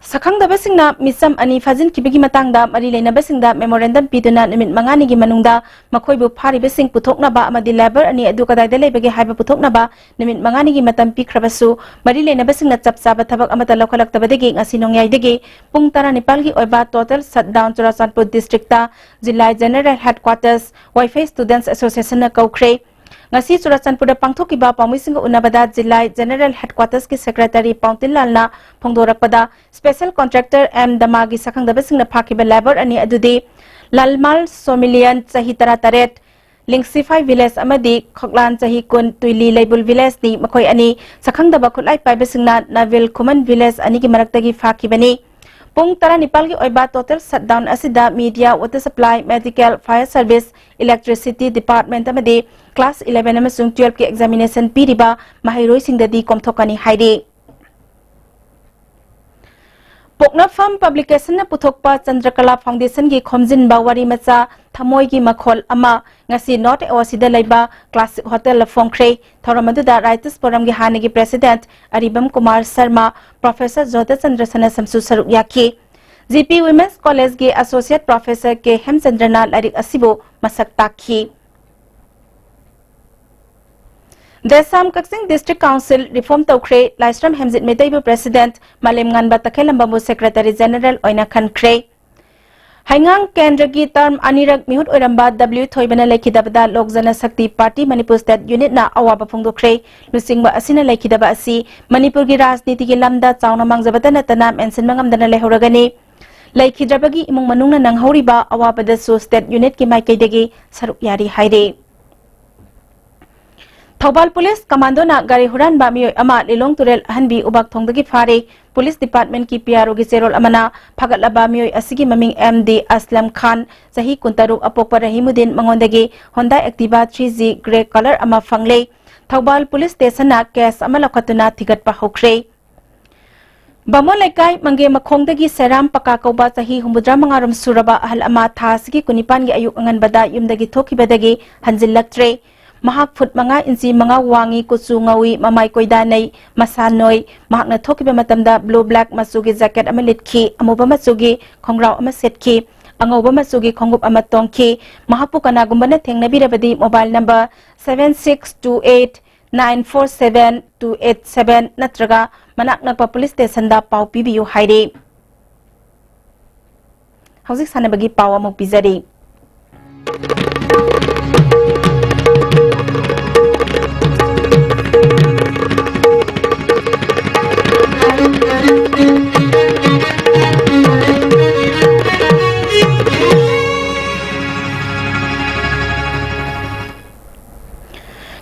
ꯁꯛꯈꯪꯗꯕꯁꯤꯡꯅ ꯃꯤꯆꯝ ꯑꯅꯤ ꯐꯥꯖꯤꯟꯈꯤꯕꯒꯤ ꯃꯇꯥꯡꯗ ꯃꯔꯤ ꯂꯩꯅꯕꯁꯤꯡꯗ memorandum ꯄꯤꯗꯨꯅ ꯅꯨꯃꯤꯠ ꯃꯉꯥꯅꯤꯒꯤ ꯃꯅꯨꯡꯗ ꯃꯈꯣꯏꯕꯨ ꯐꯥꯔꯤꯕꯁꯤꯡ ꯄꯨꯊꯣꯛꯅꯕ ꯑꯃꯗꯤ labour ꯑꯅꯤ ꯑꯗꯨ ꯀꯗꯥꯏꯗ ꯂꯩꯕꯒꯦ ꯍꯥꯏꯕ ꯄꯨꯊꯣꯛꯅꯕ ꯅꯨꯃꯤꯠ ꯃꯉꯥꯅꯤꯒꯤ ꯃꯇꯝ ꯄꯤꯈ꯭ꯔꯕꯁꯨ, ꯃꯔꯤ ꯂꯩꯅꯕꯁꯤꯡꯅ ꯆꯞ ꯆꯥꯕ ꯊꯕꯛ ꯑꯃꯠꯇ ꯂꯧꯈꯠꯂꯛꯇꯕꯗꯒꯤ ꯉꯁꯤ ꯅꯣꯡꯌꯥꯏꯗꯒꯤ ꯄꯨꯡ ꯇꯔꯥꯅꯤꯄꯥꯜꯒꯤ ꯑꯣꯏꯕ total shutdown ꯆꯨꯔꯥꯆꯥꯟꯄꯨꯔ districtꯇ ꯖꯤꯂꯥ general headquarters Vaiphei Students Associationꯅ ꯀꯧꯈ꯭ꯔꯦ꯫ ꯉꯁꯤ ꯆꯨꯔꯥꯆꯥꯟꯄꯨꯔꯗ ꯄꯥꯡꯊꯣꯛꯈꯤꯕ ꯄꯥꯎꯃꯤꯁꯤꯡꯒ ꯎꯅꯕꯗ ꯖꯤꯂꯥ general headquartersꯀꯤ secretaryꯄꯥꯎꯇꯤꯟ ꯂꯥꯜꯅ ꯐꯣꯡꯗꯣꯔꯛꯄꯗ, special contractor ꯑꯦꯝ ꯗꯃꯥꯒꯤ ꯁꯛꯈꯪꯗꯕꯁꯤꯡꯅ ꯐꯥꯈꯤꯕ labour ꯑꯅꯤ ꯑꯗꯨꯗꯤ ꯂꯥꯜꯃꯥꯜ ꯁꯣꯃꯤꯂꯤꯌꯟ, ꯆꯍꯤ ꯇꯔꯥꯇꯔꯦꯠ, ꯂꯤꯡꯁꯤꯐꯥꯏ village, ꯑꯃꯗꯤ ꯈꯣꯛꯂꯥꯟ, ꯆꯍꯤ ꯀꯨꯟ, ꯇꯨꯏꯂꯤ ꯂꯩꯕꯨꯜ villageꯅꯤ꯫ ꯃꯈꯣꯏ ꯑꯅꯤ ꯁꯛꯈꯪꯗꯕ ꯈꯨꯠꯂꯥꯏ ꯄꯥꯏꯕꯁꯤꯡꯅ ꯅꯥꯚꯤꯜ ꯈꯨꯃꯟ village ꯑꯅꯤꯒꯤ ꯃꯔꯛꯇꯒꯤ ꯐꯥꯈꯤꯕꯅꯤ꯫ ꯄꯨꯡ ꯇꯔꯥꯅꯤꯄꯥꯜꯒꯤ ꯑꯣꯏꯕ total shutdown ꯑꯁꯤꯗ media, water supply, medical, fire service, electricity department ꯑꯃꯗꯤ class eleven ꯑꯃꯁꯨꯡ twelveꯀꯤ examination ꯄꯤꯔꯤꯕ ꯃꯍꯩꯔꯣꯏꯁꯤꯡꯗꯗꯤ ꯀꯣꯝꯊꯣꯛꯀꯅꯤ ꯍꯥꯏꯔꯤ꯫ ꯄꯣꯛꯅꯐꯝ Publicationꯅ ꯄꯨꯊꯣꯛꯄ ꯆꯟꯗ꯭ꯔꯀꯂꯥ Foundationꯒꯤ ꯈꯣꯝꯖꯤꯟꯕ ꯋꯥꯔꯤ ꯃꯆꯥ ꯊꯃꯣꯏꯒꯤ ꯃꯈꯣꯜ ꯑꯃ ꯉꯁꯤ North AOCꯗ ꯂꯩꯕ Classic Hotelꯗ ꯐꯣꯡꯈ꯭ꯔꯦ꯫ ꯊꯧꯔꯝ ꯑꯗꯨꯗ Writers Forumꯒꯤ ꯍꯥꯟꯅꯒꯤ president ꯑꯔꯤꯕꯝ ꯀꯨꯃꯥꯔ ꯁꯔꯃ, Professor ꯖꯣꯙꯆꯟꯗ꯭ꯔ ꯁꯅꯥꯁꯝꯁꯨ ꯁꯔꯨꯛ ꯌꯥꯈꯤ꯫ G P Women's Collegeꯒꯤ Associate Professor ꯀꯦ ꯍꯦꯝꯆꯟꯗ꯭ꯔꯅ ꯂꯥꯏꯔꯤꯛ ꯑꯁꯤꯕꯨ ꯃꯁꯛ ꯇꯥꯛꯈꯤ꯫ ꯗꯦꯁꯥꯝ ꯀꯛꯆꯤꯡ District Council reform ꯇꯧꯈ꯭ꯔꯦ꯫ ꯂꯥꯏꯁ꯭ꯔꯝ ꯍꯦꯝꯖꯤꯠ ꯃꯩꯇꯩꯕꯨ president, ꯃꯥꯂꯦꯝꯉꯥꯟꯕ ꯇꯈꯦꯜꯂꯝꯕꯝꯕꯨ Secretary General ꯑꯣꯏꯅ ꯈꯟꯈ꯭ꯔꯦ꯫ ꯍꯩꯉꯥꯡ ꯀꯦꯟꯗ꯭ꯔꯒꯤ term ꯑꯅꯤꯔꯛ ꯃꯤꯍꯨꯠ ꯑꯣꯏꯔꯝꯕ ꯗꯕ꯭ꯂꯤꯌꯨ ꯊꯣꯏꯕꯅ ꯂꯩꯈꯤꯗꯕꯗ Lok Jana Shakti Party Manipur State Unitꯅ ꯑꯋꯥꯕ ꯐꯣꯡꯗꯣꯛꯈ꯭ꯔꯦ꯫ ꯂꯨꯆꯤꯡꯕ ꯑꯁꯤꯅ ꯂꯩꯈꯤꯗꯕ ꯑꯁꯤ ꯃꯅꯤꯄꯨꯔꯒꯤ ꯔꯥꯖꯅꯤꯇꯤꯒꯤ ꯂꯝꯗ ꯆꯥꯎꯅ ꯃꯥꯡꯖꯕꯇ ꯅꯠꯇꯅ ꯃꯦꯟꯁꯤꯟꯕ ꯉꯝꯗꯅ ꯂꯩꯍꯧꯔꯒꯅꯤ꯫ ꯂꯩꯈꯤꯗ꯭ꯔꯕꯒꯤ ꯏꯃꯨꯡ ꯃꯅꯨꯡꯅ ꯅꯪꯍꯧꯔꯤꯕ ꯑꯋꯥꯕꯗꯁꯨ State Unitꯀꯤ ꯃꯥꯏꯀꯩꯗꯒꯤ ꯁꯔꯨꯛ ꯌꯥꯔꯤ ꯍꯥꯏꯔꯤ꯫ ꯊꯧꯕꯥꯜ Police Commandoꯅ ꯒꯥꯔꯤ ꯍꯨꯔꯥꯟꯕ ꯃꯤꯑꯣꯏ ꯑꯃ ꯂꯤꯂꯣꯡ ꯇꯨꯔꯦꯜ ꯑꯍꯟꯕꯤ ꯎꯕꯥꯛꯊꯣꯡꯗꯒꯤ ꯐꯥꯔꯦ꯫ Police Departmentꯀꯤ P R Oꯒꯤ ꯆꯦꯔꯣꯜ ꯑꯃꯅ ꯐꯥꯒꯠꯂꯕ ꯃꯤꯑꯣꯏ ꯑꯁꯤꯒꯤ ꯃꯃꯤꯡ ꯑꯦꯝ ꯗꯤ ꯑꯁꯂꯝ ꯈꯥꯟ, ꯆꯍꯤ ꯀꯨꯟꯇꯔꯨꯛ, ꯑꯄꯣꯛꯄ ꯔꯍꯤꯃꯨꯗꯤꯟ, ꯃꯉꯣꯟꯗꯒꯤ Honda Activa three G grey colour ꯑꯃ ꯐꯪꯂꯦ꯫ ꯊꯧꯕꯥꯜ Police Stationꯅ case ꯑꯃ ꯂꯧꯈꯠꯇꯨꯅ ꯊꯤꯒꯠꯄ ꯍꯧꯈ꯭ꯔꯦ꯫ ꯕꯥꯃꯣꯟ ꯂꯩꯀꯥꯏ ꯃꯪꯒꯦ ꯃꯈꯣꯡꯗꯒꯤ ꯁꯦꯔꯥꯝ ꯄꯀꯥ ꯀꯧꯕ ꯆꯍꯤ ꯍꯨꯝꯐꯨꯇꯔꯥ ꯃꯉꯥ ꯔꯣꯝ ꯁꯨꯔꯕ ꯑꯍꯜ ꯑꯃ ꯊꯥ ꯑꯁꯤꯒꯤ ꯀꯨꯟꯅꯤꯄꯥꯟꯒꯤ ꯑꯌꯨꯛ ꯑꯉꯟꯕꯗ ꯌꯨꯝꯗꯒꯤ ꯊꯣꯛꯈꯤꯕꯗꯒꯤ ꯍꯟꯖꯤꯜꯂꯛꯇ꯭ꯔꯦ꯫ ꯃꯍꯥꯛ ꯐꯨꯠ ꯃꯉꯥ ꯏꯟꯆꯤ ꯃꯉꯥ ꯋꯥꯡꯏ, ꯀꯨꯆꯨ ꯉꯧꯏ, ꯃꯃꯥꯏ ꯀꯣꯏꯗꯥꯅꯩ, ꯃꯁꯥ ꯅꯣꯏ꯫ ꯃꯍꯥꯛꯅ ꯊꯣꯛꯈꯤꯕ ꯃꯇꯝꯗ blue black ꯃꯆꯨꯒꯤ jacket ꯑꯃ ꯂꯤꯠꯈꯤ, ꯑꯃꯨꯕ ꯃꯆꯨꯒꯤ ꯈꯣꯡꯒ꯭ꯔꯥꯎ ꯑꯃ ꯁꯦꯠꯈꯤ, ꯑꯉꯧꯕ ꯃꯆꯨꯒꯤ ꯈꯣꯡꯎꯞ ꯑꯃ ꯇꯣꯡꯈꯤ꯫ ꯃꯍꯥꯛꯄꯨ ꯀꯅꯥꯒꯨꯝꯕꯅ ꯊꯦꯡꯅꯕꯤꯔꯕꯗꯤ mobile number seven six two eight nine four seven two eight seven ꯅꯠꯇ꯭ꯔꯒ ꯃꯅꯥꯛ ꯅꯛꯄ police stationꯗ ꯄꯥꯎ ꯄꯤꯕꯤꯌꯨ ꯍꯥꯏꯔꯤ꯫ ꯍꯧꯖꯤꯛ ꯁꯥꯟꯅꯕꯒꯤ ꯄꯥꯎ ꯑꯃꯨꯛ ꯄꯤꯖꯔꯤ꯫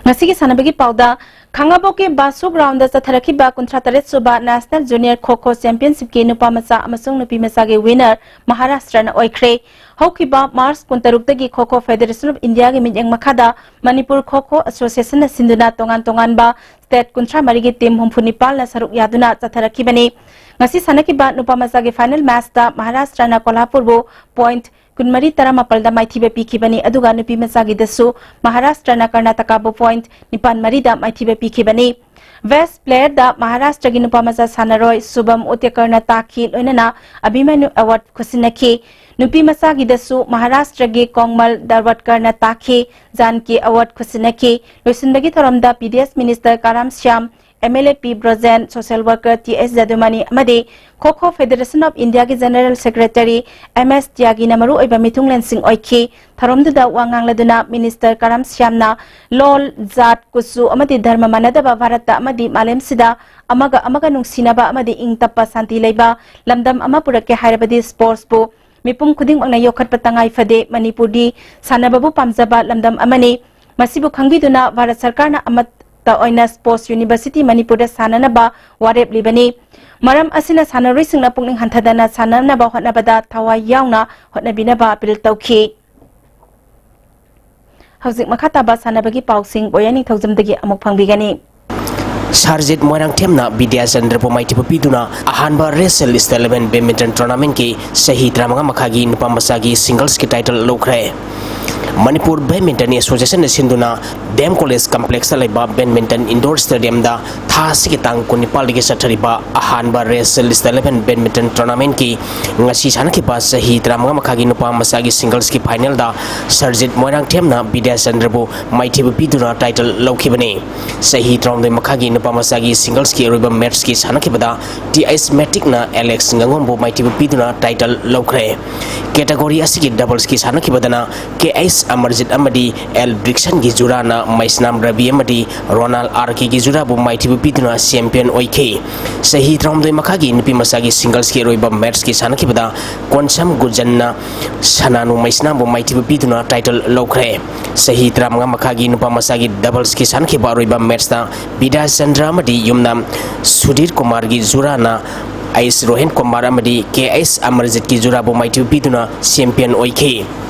ꯉꯁꯤꯒꯤ ꯁꯥꯟꯅꯕꯒꯤ ꯄꯥꯎꯗ, ꯈꯥꯡꯉꯕꯣꯛꯀꯤ ꯕꯥꯁꯨ groundꯗ ꯆꯠꯊꯔꯛꯈꯤꯕ ꯀꯨꯟꯊ꯭ꯔꯥ ꯇꯔꯦꯠ ꯁꯨꯕ National Junior Kho Kho Championshipꯀꯤ ꯅꯨꯄꯥ ꯃꯆꯥ ꯑꯃꯁꯨꯡ ꯅꯨꯄꯤ ꯃꯆꯥꯒꯤ winner ꯃꯍꯥꯔꯥꯁꯇ꯭ꯔꯅ ꯑꯣꯏꯈ꯭ꯔꯦ꯫ ꯍꯧꯈꯤꯕ March ꯀꯨꯟꯇꯔꯨꯛꯇꯒꯤ Kho Kho Federation of Indiaꯒꯤ ꯃꯤꯠꯌꯦꯡ ꯃꯈꯥꯗ ꯃꯅꯤꯄꯨꯔ Kho Kho Associationꯅ ꯁꯤꯟꯗꯨꯅ ꯇꯣꯉꯥꯟ ꯇꯣꯉꯥꯟꯕ state ꯀꯨꯟꯊ꯭ꯔꯥ ꯃꯔꯤꯒꯤ team ꯍꯨꯝꯐꯨ ꯅꯤꯄꯥꯜꯅ ꯁꯔꯨꯛ ꯌꯥꯗꯨꯅ ꯆꯠꯊꯔꯛꯈꯤꯕꯅꯤ꯫ ꯉꯁꯤ ꯁꯥꯟꯅꯈꯤꯕ ꯅꯨꯄꯥ ꯃꯆꯥꯒꯤ final matchꯇ ꯃꯍꯥꯔꯥꯁꯇ꯭ꯔꯅ ꯀꯣꯂꯥꯄꯨꯔꯕꯨ point ꯀꯨꯟꯃꯔꯤ ꯇꯔꯥꯃꯥꯄꯜꯗ ꯃꯥꯏꯊꯤꯕ ꯄꯤꯈꯤꯕꯅꯤ, ꯑꯗꯨꯒ ꯅꯨꯄꯤ ꯃꯆꯥꯒꯤꯗꯁꯨ ꯃꯍꯥꯔꯥꯁꯇ꯭ꯔꯅ ꯀꯔꯅꯥꯇꯀꯥꯕꯨ point ꯅꯤꯄꯥꯟ ꯃꯔꯤꯗ ꯃꯥꯏꯊꯤꯕ ꯄꯤꯈꯤꯕꯅꯤ꯫ Best playerꯗ ꯃꯍꯥꯔꯥꯁꯇ꯭ꯔꯒꯤ ꯅꯨꯄꯥ ꯃꯆꯥ ꯁꯥꯟꯅꯔꯣꯏ ꯁꯨꯚꯝ ꯎꯇꯦꯀꯔꯅ ꯇꯥꯈꯤ, ꯂꯣꯏꯅꯅ ꯑꯚꯤꯃꯅ꯭ꯌꯨ award ꯈꯨꯠꯁꯤꯟꯅꯈꯤ꯫ ꯅꯨꯄꯤ ꯃꯆꯥꯒꯤꯗꯁꯨ ꯃꯍꯥꯔꯥꯁꯇ꯭ꯔꯒꯤ ꯀꯣꯡꯃꯜ ꯗꯔꯋꯠꯀꯔꯅ ꯇꯥꯈꯤ, ꯖꯥꯟꯀꯤ award ꯈꯨꯠꯁꯤꯟꯅꯈꯤ꯫ ꯂꯣꯏꯁꯤꯟꯕꯒꯤ ꯊꯧꯔꯝꯗ P D S minister ꯀꯥꯔꯥꯝ Shyam, M L A P Brojen, social worker T S ꯖꯗꯨꯃꯅꯤ ꯑꯃꯗꯤ Kho Kho Federation of Indiaꯒꯤ General Secretary M S ꯇ꯭ꯌꯥꯒꯤꯅ ꯃꯔꯨꯑꯣꯏꯕ ꯃꯤꯊꯨꯡꯂꯦꯟꯁꯤꯡ ꯑꯣꯏꯈꯤ꯫ ꯊꯧꯔꯝꯗꯨꯗ ꯋꯥ ꯉꯥꯡꯂꯗꯨꯅ minister ꯀꯥꯔꯥꯝ ꯁ꯭ꯌꯥꯝꯅ ꯂꯣꯜ, ꯖꯥꯠ, ꯀꯨꯆꯨ ꯑꯃꯗꯤ ꯙꯔꯃ ꯃꯥꯟꯅꯗꯕ ꯚꯥꯔꯠꯇ ꯑꯃꯗꯤ ꯃꯥꯂꯦꯝꯁꯤꯗ ꯑꯃꯒ ꯑꯃꯒ ꯅꯨꯡꯁꯤꯅꯕ ꯑꯃꯗꯤ ꯏꯪ ꯇꯞꯄ ꯁꯥꯟꯇꯤ ꯂꯩꯕ ꯂꯝꯗꯝ ꯑꯃ ꯄꯨꯔꯛꯀꯦ ꯍꯥꯏꯔꯕꯗꯤ sportsꯄꯨ ꯃꯤꯄꯨꯝ ꯈꯨꯗꯤꯡꯃꯛꯅ ꯌꯣꯛꯈꯠꯄ ꯇꯉꯥꯏ ꯐꯗꯦ꯫ ꯃꯅꯤꯄꯨꯔꯗꯤ ꯁꯥꯟꯅꯕꯕꯨ ꯄꯥꯝꯖꯕ ꯂꯝꯗꯝ ꯑꯃꯅꯤ꯫ ꯃꯁꯤꯕꯨ ꯈꯪꯕꯤꯗꯨꯅ ꯚꯥꯔꯠ ꯁꯔꯀꯥꯔꯅ ꯑꯃꯠꯇ ꯑꯣꯏꯅ Sports University ꯃꯅꯤꯄꯨꯔꯗ ꯁꯥꯟꯅꯅꯕ ꯋꯥꯔꯦꯞꯂꯤꯕꯅꯤ꯫ ꯃꯔꯝ ꯑꯁꯤꯅ ꯁꯥꯟꯅꯔꯣꯏꯁꯤꯡꯅ ꯄꯨꯛꯅꯤꯡ ꯍꯟꯊꯗꯅ ꯁꯥꯟꯅꯅꯕ ꯍꯣꯠꯅꯕꯗ ꯊꯋꯥꯏ ꯌꯥꯎꯅ ꯍꯣꯠꯅꯕꯤꯅꯕ appeal ꯇꯧꯈꯤ꯫ ꯍꯧꯖꯤꯛ ꯃꯈꯥ ꯇꯥꯕ ꯁꯥꯟꯅꯕꯒꯤ ꯄꯥꯎꯁꯤꯡ ꯕꯣꯌꯥ ꯅꯤꯡꯊꯧꯖꯝꯗꯒꯤ ꯑꯃꯨꯛ ꯐꯪꯕꯤꯒꯅꯤ꯫ ꯁꯥꯔꯖꯤꯠ ꯃꯣꯏꯔꯥꯡꯊꯦꯝꯅ ꯕꯤꯗ꯭ꯌꯥꯆꯟꯗ꯭ꯔꯕꯨ ꯃꯥꯏꯊꯤꯕ ꯄꯤꯗꯨꯅ ꯑꯍꯥꯟꯕ Racial State Level Badminton Tournamentꯀꯤ ꯆꯍꯤ ꯇꯔꯥꯃꯉꯥ ꯃꯈꯥꯒꯤ ꯅꯨꯄꯥ ꯃꯆꯥꯒꯤ singlesꯀꯤ title ꯂꯧꯈ꯭ꯔꯦ꯫ ꯃꯅꯤꯄꯨꯔ ꯕꯦꯗꯃꯤꯟꯇꯟ ꯑꯦꯁꯣꯁꯤꯌꯦꯁꯟꯅ ꯁꯤꯟꯗꯨꯅ ꯗꯤ ꯑꯦꯝ ꯀꯣꯂꯦꯖ ꯀꯝꯄ꯭ꯂꯦꯛꯁꯇ ꯂꯩꯕ ꯕꯦꯗꯃꯤꯟꯇꯟ ꯏꯟꯗꯣꯔ ꯁ꯭ꯇꯦꯗꯤꯌꯝꯗ ꯊꯥ ꯑꯁꯤꯒꯤ ꯇꯥꯡ ꯀꯨꯟꯅꯤꯄꯥꯜꯗꯒꯤ ꯆꯠꯊꯔꯤꯕ ꯑꯍꯥꯟꯕ ꯔꯦꯁ ꯂꯤꯁ ꯑꯦꯂꯦꯚꯦꯟ ꯕꯦꯗꯃꯤꯟꯇꯟ ꯇꯣꯔꯅꯥꯃꯦꯟꯠꯀꯤ ꯉꯁꯤ ꯁꯥꯟꯅꯈꯤꯕ ꯆꯍꯤ ꯇꯔꯥꯃꯉꯥ ꯃꯈꯥꯒꯤ ꯅꯨꯄꯥ ꯃꯆꯥꯒꯤ ꯁꯤꯡꯒꯜꯁꯀꯤ ꯐꯥꯏꯅꯦꯜꯗ ꯁꯔꯖꯤꯠ ꯃꯣꯏꯔꯥꯡꯊꯦꯝꯅ ꯕꯤꯗ꯭ꯌꯥꯆꯟꯗ꯭ꯔꯕꯨ ꯃꯥꯏꯊꯤꯕ ꯄꯤꯗꯨꯅ ꯇꯥꯏꯇꯜ ꯂꯧꯈꯤꯕꯅꯤ꯫ ꯆꯍꯤ ꯇꯔꯥꯍꯨꯝꯗꯣꯏ ꯃꯈꯥꯒꯤ ꯅꯨꯄꯥ ꯃꯆꯥꯒꯤ ꯁꯤꯡꯒꯜꯁꯀꯤ ꯑꯔꯣꯏꯕ ꯃꯦꯠꯁꯀꯤ ꯁꯥꯟꯅꯈꯤꯕꯗ ꯇꯤ ꯑꯩꯆ ꯃꯦꯇꯤꯛꯅ ꯑꯦꯂꯦꯛꯁ ꯉꯥꯉꯣꯝꯕꯨ ꯃꯥꯏꯊꯤꯕ ꯄꯤꯗꯨꯅ ꯇꯥꯏꯇꯜ ꯂꯧꯈ꯭ꯔꯦ꯫ ꯀꯦꯇꯥꯒꯣꯔꯤ ꯑꯁꯤꯒꯤ ꯗꯕꯜꯁꯀꯤ ꯁꯥꯟꯅꯈꯤꯕꯗꯅ ꯀꯦ ꯑꯩꯆ ꯑꯃꯔꯖꯤꯠ ꯑꯃꯗꯤ ꯑꯦꯜ ꯕ꯭ꯔꯤꯛꯁꯟꯒꯤ ꯖꯨꯔꯥꯅ ꯃꯩꯁꯅꯥꯝ ꯔꯕꯤ ꯑꯃꯗꯤ ꯔꯣꯅꯥꯜ ꯑꯥꯔ ꯀꯦꯒꯤ ꯖꯨꯔꯥꯕꯨ ꯃꯥꯏꯊꯤꯕ ꯄꯤꯗꯨꯅ ꯆꯦꯝꯄꯤꯌꯟ ꯑꯣꯏꯈꯤ꯫ ꯆꯍꯤ ꯇꯔꯥꯍꯨꯝꯗꯣꯏ ꯃꯈꯥꯒꯤ ꯅꯨꯄꯤ ꯃꯆꯥꯒꯤ ꯁꯤꯡꯒꯜꯁꯀꯤ ꯑꯔꯣꯏꯕ ꯃꯦꯠꯁꯀꯤ ꯁꯥꯟꯅꯈꯤꯕꯗ ꯀꯣꯟꯁꯝ ꯒꯨꯖꯟꯅ ꯁꯅꯥꯅꯨ ꯃꯩꯁꯅꯥꯝꯕꯨ ꯃꯥꯏꯊꯤꯕ ꯄꯤꯗꯨꯅ ꯇꯥꯏꯇꯜ ꯂꯧꯈ꯭ꯔꯦ꯫ ꯆꯍꯤ ꯇꯔꯥꯃꯉꯥ ꯃꯈꯥꯒꯤ ꯅꯨꯄꯥ ꯃꯆꯥꯒꯤ ꯗꯕꯜꯁꯀꯤ ꯁꯥꯟꯅꯈꯤꯕ ꯑꯔꯣꯏꯕ ꯃꯦꯠꯁꯇ ꯕꯤꯗ꯭ꯌꯥꯆꯟꯗ꯭ꯔ ꯑꯃꯗꯤ ꯌꯨꯝꯅꯥꯝ ꯁꯨꯙꯤꯔ ꯀꯨꯃꯥꯔꯒꯤ ꯖꯨꯔꯥꯅ ꯑꯩꯆ ꯔꯣꯍꯟ ꯀꯨꯃꯥꯔ ꯑꯃꯗꯤ ꯀꯦ ꯑꯩꯆ ꯑꯃꯔꯖꯤꯠꯀꯤ ꯖꯨꯔꯥꯕꯨ ꯃꯥꯏꯊꯤꯕ ꯄꯤꯗꯨꯅ ꯆꯦꯝꯄꯤꯌꯟ ꯑꯣꯏꯈꯤ꯫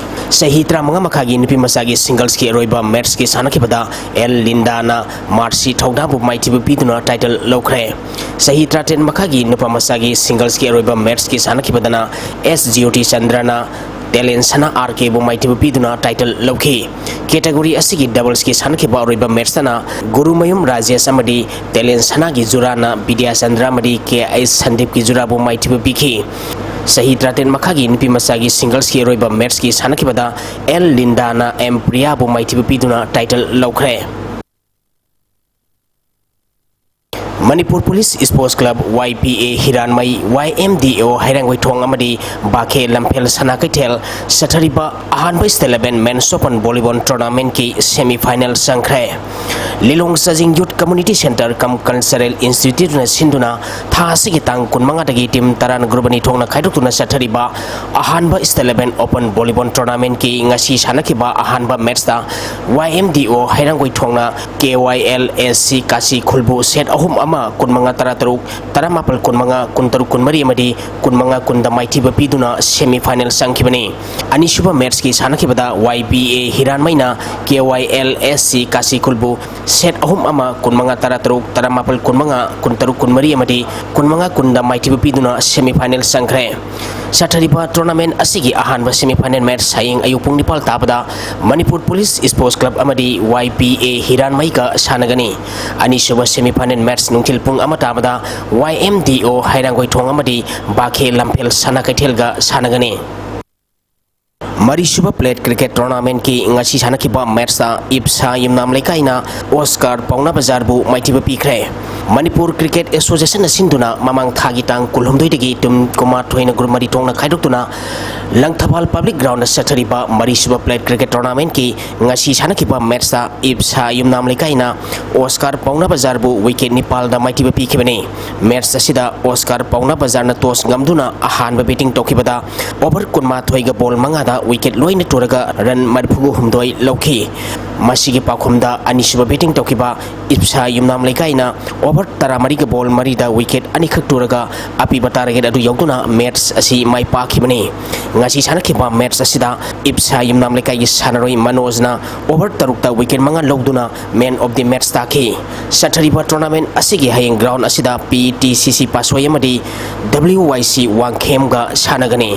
ꯆꯍꯤ ꯇꯔꯥꯃꯉꯥ ꯃꯈꯥꯒꯤ ꯅꯨꯄꯤ ꯃꯆꯥꯒꯤ ꯁꯤꯡꯒꯜꯁꯀꯤ ꯑꯔꯣꯏꯕ ꯃꯦꯠꯁꯀꯤ ꯁꯥꯟꯅꯈꯤꯕꯗ ꯑꯦꯜ ꯂꯤꯟꯗꯥꯅ ꯃꯥꯔꯁꯤ ꯊꯧꯗꯥꯕꯨ ꯃꯥꯏꯊꯤꯕ ꯄꯤꯗꯨꯅ ꯇꯥꯏꯇꯜ ꯂꯧꯈ꯭ꯔꯦ꯫ ꯆꯍꯤ ꯇꯔꯥꯇꯔꯦꯠ ꯃꯈꯥꯒꯤ ꯅꯨꯄꯥ ꯃꯆꯥꯒꯤ ꯁꯤꯡꯒꯜꯁꯀꯤ ꯑꯔꯣꯏꯕ ꯃꯦꯠꯁꯀꯤ ꯁꯥꯟꯅꯈꯤꯕꯗꯅ ꯑꯦꯁ ꯖꯤꯌꯣꯇꯤ ꯆꯟꯗ꯭ꯔꯅ ꯇꯦꯂꯦꯟ ꯁꯅꯥ ꯑꯥꯔ ꯀꯦꯕꯨ ꯃꯥꯏꯊꯤꯕ ꯄꯤꯗꯨꯅ ꯇꯥꯏꯇꯜ ꯂꯧꯈꯤ꯫ ꯀꯦꯇꯥꯒꯣꯔꯤ ꯑꯁꯤꯒꯤ ꯗꯕꯜꯁꯀꯤ ꯁꯥꯟꯅꯈꯤꯕ ꯑꯔꯣꯏꯕ ꯃꯦꯠꯁꯇꯅ ꯒꯨꯔꯨꯃꯌꯨꯝ ꯔꯥꯖꯦꯁ ꯑꯃꯗꯤ ꯇꯦꯂꯦꯟ ꯁꯅꯥꯒꯤ ꯖꯨꯔꯥꯅ ꯕꯤꯗ꯭ꯌꯥꯆꯟꯗ꯭ꯔ ꯑꯃꯗꯤ ꯀꯦ ꯑꯩꯆ ꯁꯟꯗꯤꯞꯀꯤ ꯖꯨꯔꯥꯕꯨ ꯃꯥꯏꯊꯤꯕ ꯄꯤꯈꯤ꯫ ꯆꯍꯤ ꯇꯔꯥꯇꯔꯦꯠ ꯃꯈꯥꯒꯤ ꯅꯨꯄꯤ ꯃꯆꯥꯒꯤ ꯁꯤꯡꯒꯜꯁꯀꯤ ꯑꯔꯣꯏꯕ ꯃꯦꯠꯁꯀꯤ ꯁꯥꯟꯅꯈꯤꯕꯗ ꯑꯦꯜ ꯂꯤꯟꯗꯥꯅ ꯑꯦꯝ ꯄ꯭ꯔꯤꯌꯥꯕꯨ ꯃꯥꯏꯊꯤꯕ ꯄꯤꯗꯨꯅ ꯇꯥꯏꯇꯜ ꯂꯧꯈ꯭ꯔꯦ꯫ Manipur police sports club, Y P A, Hiranmei, Y M D O, Heirangoithong ꯑꯃꯗꯤ ꯕꯥꯈꯦ ꯂꯝꯐꯦꯜ ꯁꯅꯥ ꯀꯩꯊꯦꯜ ꯆꯠꯊꯔꯤꯕ ꯑꯍꯥꯟꯕ state eleven men's open volleyball ꯇꯣꯔꯅꯥꯃꯦꯟꯠꯀꯤ ꯁꯦꯃꯤ ꯐꯥꯏꯅꯦꯜ ꯆꯪꯈ꯭ꯔꯦ꯫ Lilong Chajing youth community centre cum cultural ꯏꯟꯁꯇꯤꯇ꯭ꯌꯨꯠꯅ ꯁꯤꯟꯗꯨꯅ ꯊꯥ ꯑꯁꯤꯒꯤ ꯇꯥꯡ ꯀꯨꯟꯃꯉꯥꯗꯒꯤ ꯇꯤꯝ ꯇꯔꯥꯅ ꯒ꯭ꯔꯨꯞ ꯑꯅꯤ ꯊꯣꯛꯅ ꯈꯥꯏꯗꯣꯛꯇꯨꯅ ꯆꯠꯊꯔꯤꯕ ꯑꯍꯥꯟꯕ ꯁ꯭ꯇꯦꯠ ꯏꯂꯦꯚꯦꯟ ꯑꯣꯄꯟ ꯚꯣꯂꯤꯕꯣꯜ ꯇꯣꯔꯅꯥꯃꯦꯟꯠꯀꯤ ꯉꯁꯤ ꯁꯥꯟꯅꯈꯤꯕ ꯑꯍꯥꯟꯕ ꯃꯦꯠꯁꯇ ꯋꯥꯏ ꯑꯦꯝ ꯗꯤ ꯑꯣ ꯍꯩꯔꯥꯡꯒꯣꯏꯊꯣꯡꯅ K Y L S C ꯀꯥꯁꯤ ꯈꯨꯜꯕꯨ ꯁꯦꯠ ꯑꯍꯨꯝ ꯑꯃ ꯀꯨꯟꯃꯉꯥ ꯇꯔꯥꯇꯔꯨꯛ, ꯇꯔꯥꯃꯥꯄꯜ ꯀꯨꯟꯃꯉꯥ, ꯀꯨꯟꯇꯔꯨꯛ ꯀꯨꯟꯃꯔꯤ ꯑꯃꯗꯤ ꯀꯨꯟꯃꯉꯥ ꯀꯨꯟꯗ ꯃꯥꯏꯊꯤꯕ ꯄꯤꯗꯨꯅ semi final ꯆꯪꯈꯤꯕꯅꯤ꯫ ꯑꯅꯤꯁꯨꯕ matchꯀꯤ ꯁꯥꯟꯅꯈꯤꯕꯗ Y B A ꯍꯤꯔꯥꯟꯃꯩꯅ K Y L S C ꯀꯥꯁꯤꯈꯨꯜꯕꯨ set ꯑꯍꯨꯝ ꯑꯃ, ꯀꯨꯟꯃꯉꯥ ꯇꯔꯥꯇꯔꯨꯛ, ꯇꯔꯥꯃꯥꯄꯜ ꯀꯨꯟꯃꯉꯥ, ꯀꯨꯟꯇꯔꯨꯛ ꯀꯨꯟꯃꯔꯤ ꯑꯃꯗꯤ ꯀꯨꯟꯃꯉꯥ ꯀꯨꯟꯗ ꯃꯥꯏꯊꯤꯕ ꯄꯤꯗꯨꯅ semi final ꯆꯪꯈ꯭ꯔꯦ꯫ ꯆꯠꯊꯔꯤꯕ tournament ꯑꯁꯤꯒꯤ ꯑꯍꯥꯟꯕ semi final match ꯍꯌꯦꯡ ꯑꯌꯨꯛ ꯄꯨꯡ ꯅꯤꯄꯥꯜ ꯇꯥꯕꯗ ꯃꯅꯤꯄꯨꯔ ꯄꯨꯂꯤꯁ Sports Club ꯑꯃꯗꯤ Y B A ꯍꯤꯔꯥꯟꯃꯩꯒ ꯁꯥꯟꯅꯒꯅꯤ꯫ ꯑꯅꯤꯁꯨꯕ semi final match ꯅꯨꯡꯊꯤꯜ ꯄꯨꯡ ꯑꯃ ꯇꯥꯕꯗ Y M D O ꯍꯩꯔꯥꯡꯒꯣꯏꯊꯣꯡ ꯑꯃꯗꯤ ꯕꯥꯈꯦ ꯂꯝꯐꯦꯜ ꯁꯅꯥ ꯀꯩꯊꯦꯜꯒ ꯁꯥꯟꯅꯒꯅꯤ꯫ ꯃꯔꯤꯁꯨꯕ plate cricket tournamentꯀꯤ ꯉꯁꯤ ꯁꯥꯟꯅꯈꯤꯕ matchꯇ ꯏꯞꯁꯥ ꯌꯨꯝꯅꯥꯝ ꯂꯩꯀꯥꯏꯅ ꯑꯣꯁꯀꯥꯔ ꯄꯥꯎꯅꯥ ꯕꯖꯥꯔꯕꯨ ꯃꯥꯏꯊꯤꯕ ꯄꯤꯈ꯭ꯔꯦ꯫ ꯃꯅꯤꯄꯨꯔ Cricket Associationꯅ ꯁꯤꯟꯗꯨꯅ ꯃꯃꯥꯡ ꯊꯥꯒꯤ ꯇꯥꯡ ꯀꯨꯟꯍꯨꯝꯗꯣꯏꯗꯒꯤ team ꯀꯨꯟꯃꯥꯊꯣꯏꯅ group ꯃꯔꯤ ꯊꯣꯛꯅ ꯈꯥꯏꯗꯣꯛꯇꯨꯅ ꯂꯪꯊꯕꯥꯜ public groundꯗ ꯆꯠꯊꯔꯤꯕ ꯃꯔꯤꯁꯨꯕ plate cricket tournamentꯀꯤ ꯉꯁꯤ ꯁꯥꯟꯅꯈꯤꯕ matchꯇ ꯏꯞꯁꯥ ꯌꯨꯝꯅꯥꯝ ꯂꯩꯀꯥꯏꯅ ꯑꯣꯁꯀꯥꯔ ꯄꯥꯎꯅꯥ ꯕꯖꯥꯔꯕꯨ wicket ꯅꯤꯄꯥꯜꯗ ꯃꯥꯏꯊꯤꯕ ꯄꯤꯈꯤꯕꯅꯤ꯫ Match ꯑꯁꯤꯗ ꯑꯣꯁꯀꯥꯔ ꯄꯥꯎꯅꯥ ꯕꯖꯥꯔꯅ toss ꯉꯝꯗꯨꯅ ꯑꯍꯥꯟꯕ batting ꯇꯧꯈꯤꯕꯗ over ꯀꯨꯟꯃꯥꯊꯣꯏꯒ ball ꯃꯉꯥꯗ wicket ꯂꯣꯏꯅ ꯇꯨꯔꯒ run ꯃꯔꯤꯐꯨꯒ ꯍꯨꯝꯗꯣꯏ ꯂꯧꯈꯤ꯫ ꯃꯁꯤꯒꯤ ꯄꯥꯎꯈꯨꯝꯗ ꯑꯅꯤꯁꯨꯕ batting ꯇꯧꯈꯤꯕ ꯏꯞꯁꯥ ꯌꯨꯝꯅꯥꯝ ꯂꯩꯀꯥꯏꯅ over ꯇꯔꯥꯃꯔꯤꯒ ball ꯃꯔꯤꯗ wicket ꯑꯅꯤꯈꯛ ꯇꯨꯔꯒ ꯑꯄꯤꯕ target ꯑꯗꯨ ꯌꯧꯗꯨꯅ match ꯑꯁꯤ ꯃꯥꯏ ꯄꯥꯛꯈꯤꯕꯅꯤ꯫ ꯉꯁꯤ ꯁꯥꯟꯅꯈꯤꯕ match ꯑꯁꯤꯗ ꯏꯞꯁꯥ ꯌꯨꯝꯅꯥꯝ ꯂꯩꯀꯥꯏꯒꯤ ꯁꯥꯟꯅꯔꯣꯏ ꯃꯅꯣꯖꯅ over ꯇꯔꯨꯛꯇ wicket ꯃꯉꯥ ꯂꯧꯗꯨꯅ man of the match ꯇꯥꯈꯤ꯫ ꯆꯠꯊꯔꯤꯕ tournament ꯑꯁꯤꯒꯤ ꯍꯌꯦꯡ ground ꯑꯁꯤꯗ P T C C ꯄꯥꯠꯁꯣꯏ ꯑꯃꯗꯤ W Y C ꯋꯥꯡꯈꯦꯝꯒ ꯁꯥꯟꯅꯒꯅꯤ꯫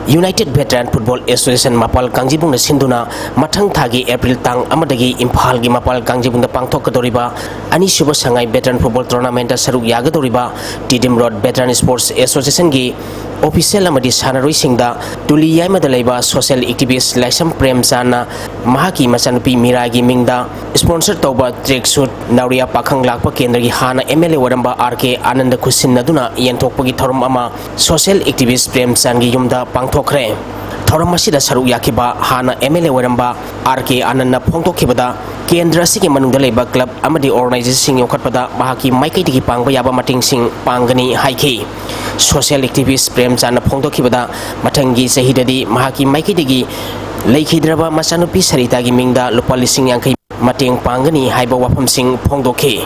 United Veteran Football Association ꯃꯄꯥꯜ ꯀꯥꯡꯖꯤꯕꯨꯡꯅ ꯁꯤꯟꯗꯨꯅ ꯃꯊꯪ ꯊꯥꯒꯤ April ꯇꯥꯡ ꯑꯃꯗꯒꯤ ꯏꯝꯐꯥꯜꯒꯤ ꯃꯄꯥꯜ ꯀꯥꯡꯖꯤꯕꯨꯡꯗ ꯄꯥꯡꯊꯣꯛꯀꯗꯧꯔꯤꯕ ꯑꯅꯤꯁꯨꯕ ꯁꯉꯥꯏ Veteran Football Tournamentꯇ ꯁꯔꯨꯛ ꯌꯥꯒꯗꯧꯔꯤꯕ Tiddim Road Veteran Sports Associationꯒꯤ official ꯑꯃꯗꯤ ꯁꯥꯟꯅꯔꯣꯏꯁꯤꯡꯗ ꯇꯨꯂꯤ ꯌꯥꯏꯃꯗ ꯂꯩꯕ social activist ꯂꯥꯏꯁ꯭ꯔꯝ ꯄ꯭ꯔꯦꯝꯆꯥꯟꯅ ꯃꯍꯥꯛꯀꯤ ꯃꯆꯥꯅꯨꯄꯤ ꯃꯤꯔꯥꯒꯤ ꯃꯤꯡꯗ sponsor ꯇꯧꯕ track suit, ꯅꯥꯎꯔꯤꯌꯥ ꯄꯥꯈꯪ ꯂꯥꯛꯄ ꯀꯦꯟꯗ꯭ꯔꯒꯤ ꯍꯥꯟꯅ M L A ꯑꯣꯏꯔꯝꯕ R K ꯑꯥꯅꯟꯗ ꯈꯨꯠꯁꯤꯟꯅꯗꯨꯅ ꯌꯦꯟꯊꯣꯛꯄꯒꯤ ꯊꯧꯔꯝ ꯑꯃ social activist ꯄ꯭ꯔꯦꯝꯆꯥꯟꯒꯤ ꯌꯨꯝꯗ ꯄꯥꯡꯊꯣꯛꯈ꯭ꯔꯦ꯫ ꯊꯧꯔꯝ ꯑꯁꯤꯗ ꯁꯔꯨꯛ ꯌꯥꯈꯤꯕ ꯍꯥꯟꯅ M L A ꯑꯣꯏꯔꯝꯕ R K ꯑꯥꯅꯟꯗꯅ ꯐꯣꯡꯗꯣꯛꯈꯤꯕꯗ, ꯀꯦꯟꯗ꯭ꯔ ꯑꯁꯤꯒꯤ ꯃꯅꯨꯡꯗ ꯂꯩꯕ club ꯑꯃꯗꯤ organizationꯁꯤꯡ ꯌꯣꯛꯈꯠꯄꯗ ꯃꯍꯥꯛꯀꯤ ꯃꯥꯏꯀꯩꯗꯒꯤ ꯄꯥꯡꯕ ꯌꯥꯕ ꯃꯇꯦꯡꯁꯤꯡ ꯄꯥꯡꯒꯅꯤ ꯍꯥꯏꯈꯤ꯫ Social activist ꯄ꯭ꯔꯦꯝꯆꯥꯟꯅ ꯐꯣꯡꯗꯣꯛꯈꯤꯕꯗ, ꯃꯊꯪꯒꯤ ꯆꯍꯤꯗꯗꯤ ꯃꯍꯥꯛꯀꯤ ꯃꯥꯏꯀꯩꯗꯒꯤ ꯂꯩꯈꯤꯗ꯭ꯔꯕ ꯃꯆꯥꯅꯨꯄꯤ ꯁꯔꯤꯇꯥꯒꯤ ꯃꯤꯡꯗ ꯂꯨꯄꯥ ꯂꯤꯁꯤꯡ ꯌꯥꯡꯈꯩ ꯃꯇꯦꯡ ꯄꯥꯡꯒꯅꯤ ꯍꯥꯏꯕ ꯋꯥꯐꯝꯁꯤꯡ ꯐꯣꯡꯗꯣꯛꯈꯤ꯫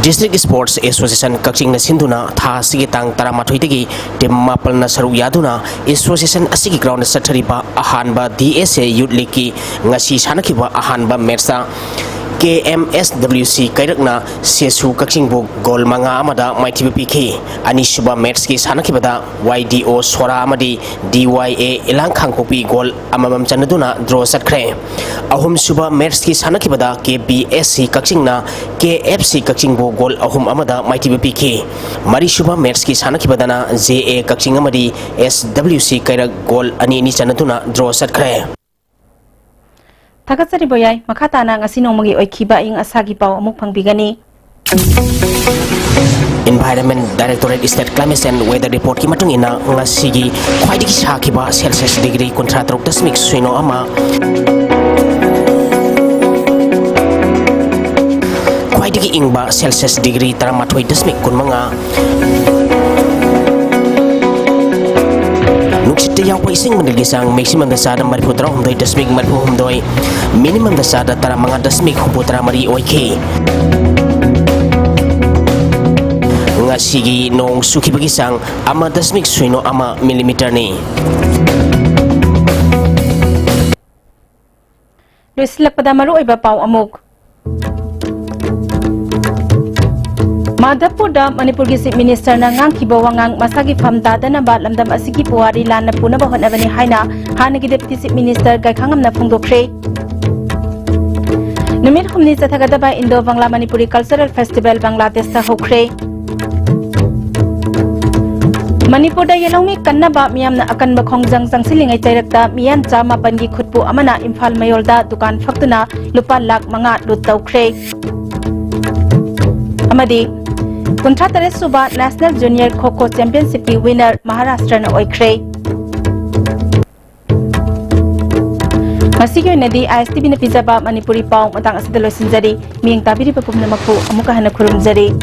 District Sports Association ꯀꯛꯆꯤꯡꯅ ꯁꯤꯟꯗꯨꯅ ꯊꯥ ꯑꯁꯤꯒꯤ ꯇꯥꯡ ꯇꯔꯥꯃꯥꯊꯣꯏꯗꯒꯤ team ꯃꯥꯄꯜꯅ ꯁꯔꯨꯛ ꯌꯥꯗꯨꯅ association ꯑꯁꯤꯒꯤ ground ꯆꯠꯊꯔꯤꯕ ꯑꯍꯥꯟꯕ D S A Youth Leagueꯀꯤ ꯉꯁꯤ ꯁꯥꯟꯅꯈꯤꯕ ꯑꯍꯥꯟꯕ matchꯇ K M S W C ꯀꯩꯔꯛꯅ ꯁꯦꯁꯨ ꯀꯛꯆꯤꯡꯕꯨ goal ꯃꯉꯥ ꯑꯃꯗ ꯃꯥꯏꯊꯤꯕ ꯄꯤꯈꯤ꯫ ꯑꯅꯤꯁꯨꯕ matchꯀꯤ ꯁꯥꯟꯅꯈꯤꯕꯗ Y D O ꯁꯣꯔꯥ ꯑꯃꯗꯤ D Y A ꯏꯂꯥꯡ ꯈꯥꯡꯄꯣꯛꯄꯤ goal ꯑꯃꯃꯝ ꯆꯟꯅꯗꯨꯅ draw ꯆꯠꯈ꯭ꯔꯦ꯫ ꯑꯍꯨꯝꯁꯨꯕ matchꯀꯤ ꯁꯥꯟꯅꯈꯤꯕꯗ K P S C ꯀꯛꯆꯤꯡꯅ K F C ꯀꯛꯆꯤꯡꯕꯨ goal ꯑꯍꯨꯝ ꯑꯃꯗ ꯃꯥꯏꯊꯤꯕ ꯄꯤꯈꯤ꯫ ꯃꯔꯤꯁꯨꯕ matchꯀꯤ ꯁꯥꯟꯅꯈꯤꯕꯗꯅ J A ꯀꯛꯆꯤꯡ ꯑꯃꯗꯤ S W C ꯀꯩꯔꯛ goal ꯑꯅꯤ ꯑꯅꯤ ꯆꯟꯅꯗꯨꯅ draw ꯆꯠꯈ꯭ꯔꯦ꯫ ꯊꯥꯒꯠꯆꯔꯤ ꯕꯣꯌꯥꯏ꯫ ꯃꯈꯥ ꯇꯥꯅ ꯉꯁꯤ ꯅꯣꯡꯃꯒꯤ ꯑꯣꯏꯈꯤꯕ ꯑꯏꯪ ꯑꯁꯥꯒꯤ ꯄꯥꯎ ꯑꯃꯨꯛ ꯐꯪꯕꯤꯒꯅꯤ꯫ Environment Directorate State Climate Change Weather Reportꯀꯤ ꯃꯇꯨꯡ ꯏꯟꯅ ꯉꯁꯤꯒꯤ ꯈ꯭ꯋꯥꯏꯗꯒꯤ ꯁꯥꯈꯤꯕ Celsius degree ꯀꯨꯟꯊ꯭ꯔꯥ ꯇꯔꯨꯛ ꯗꯁꯃꯤꯛ ꯁꯤꯅꯣ ꯑꯃ, ꯈ꯭ꯋꯥꯏꯗꯒꯤ ꯏꯪꯕ Celsius degree ꯇꯔꯥꯃꯥꯊꯣꯏ ꯗꯁꯃꯤꯛ ꯀꯨꯟꯃꯉꯥ, ꯅꯨꯡꯁꯤꯠꯇ ꯌꯥꯎꯕ ꯏꯁꯤꯡ ꯃꯅꯤꯜꯒꯤ ꯆꯥꯡ maximumꯗ ꯆꯥꯗ ꯃꯔꯤꯐꯨ ꯇꯔꯥꯍꯨꯝꯗꯣꯏ ꯗꯁꯃꯤꯛ ꯃꯔꯤꯐꯨ ꯍꯨꯝꯗꯣꯏ, minimumꯗ ꯆꯥꯗ ꯇꯔꯥꯃꯉꯥ ꯗꯁꯃꯤꯛ ꯍꯨꯝꯐꯨ ꯇꯔꯥꯃꯔꯤ ꯑꯣꯏꯈꯤ꯫ ꯉꯁꯤꯒꯤ ꯅꯣꯡ ꯆꯨꯈꯤꯕꯒꯤ ꯆꯥꯡ ꯑꯃ ꯗꯁꯃꯤꯛ ꯁꯤꯅꯣ ꯑꯃ millimeterꯅꯤ꯫ ꯂꯣꯏꯁꯤꯜꯂꯛꯄꯗ ꯃꯔꯨꯑꯣꯏꯕ ꯄꯥꯎ ꯑꯃꯨꯛ꯫ ꯃꯥꯙꯕꯄꯨꯔꯗ ꯃꯅꯤꯄꯨꯔꯒꯤ Chief Ministerꯅ ꯉꯥꯡꯈꯤꯕ ꯋꯥꯉꯥꯡ ꯃꯁꯥꯒꯤ ꯐꯝ ꯇꯥꯗꯅꯕ ꯂꯝꯗꯝ ꯑꯁꯤꯒꯤ ꯄꯨꯋꯥꯔꯤ ꯂꯥꯟꯅ ꯄꯨꯅꯕ ꯍꯣꯠꯅꯕꯅꯤ ꯍꯥꯏꯅ ꯍꯥꯟꯅꯒꯤ Deputy Chief Minister ꯒꯥꯏꯈꯥꯉꯝꯅ ꯐꯣꯡꯗꯣꯛꯈ꯭ꯔꯦ꯫ ꯅꯨꯃꯤꯠ ꯍꯨꯝꯅꯤ ꯆꯠꯊꯒꯗꯕ Indo Bangla Manipuri Cultural Festival ꯕꯪꯒ꯭ꯂꯥꯗꯦꯁꯇ ꯍꯧꯈ꯭ꯔꯦ꯫ ꯃꯅꯤꯄꯨꯔꯗ ꯌꯦꯜꯍꯧꯃꯤ ꯀꯟꯅꯕ ꯃꯤꯌꯥꯝꯅ ꯑꯀꯟꯕ ꯈꯣꯡꯖꯪ ꯆꯪꯁꯤꯜꯂꯤꯉꯩ ꯆꯩꯔꯛꯇ ꯃꯤꯌꯥꯟ ꯆꯥꯃꯥꯄꯟꯒꯤ ꯈꯨꯠꯄꯨ ꯑꯃꯅ ꯏꯝꯐꯥꯜ ꯃꯌꯣꯜꯗ ꯗꯨꯀꯥꯟ ꯐꯛꯇꯨꯅ ꯂꯨꯄꯥ ꯂꯥꯈ ꯃꯉꯥ ꯂꯨꯠ ꯇꯧꯈ꯭ꯔꯦ꯫ ꯑꯃꯗꯤ ꯀꯨꯟꯊ꯭ꯔꯥ ꯇꯔꯦꯠ ꯁꯨꯕ National Junior Kho Kho Championshipꯀꯤ winner ꯃꯍꯥꯔꯥꯁꯇ꯭ꯔꯅ ꯑꯣꯏꯈ꯭ꯔꯦ꯫ ꯉꯁꯤꯒꯤ ꯑꯣꯏꯅꯗꯤ I S T Vꯅ ꯄꯤꯖꯕ ꯃꯅꯤꯄꯨꯔꯤ ꯄꯥꯎ ꯃꯇꯥꯡ ꯑꯁꯤꯗ ꯂꯣꯏꯁꯤꯟꯖꯔꯤ꯫ ꯃꯤꯠꯌꯦꯡ ꯇꯥꯕꯤꯔꯤꯕ ꯄꯨꯝꯅꯃꯛꯄꯨ ꯑꯃꯨꯛꯀ ꯍꯟꯅ ꯈꯨꯔꯨꯝꯖꯔꯤ꯫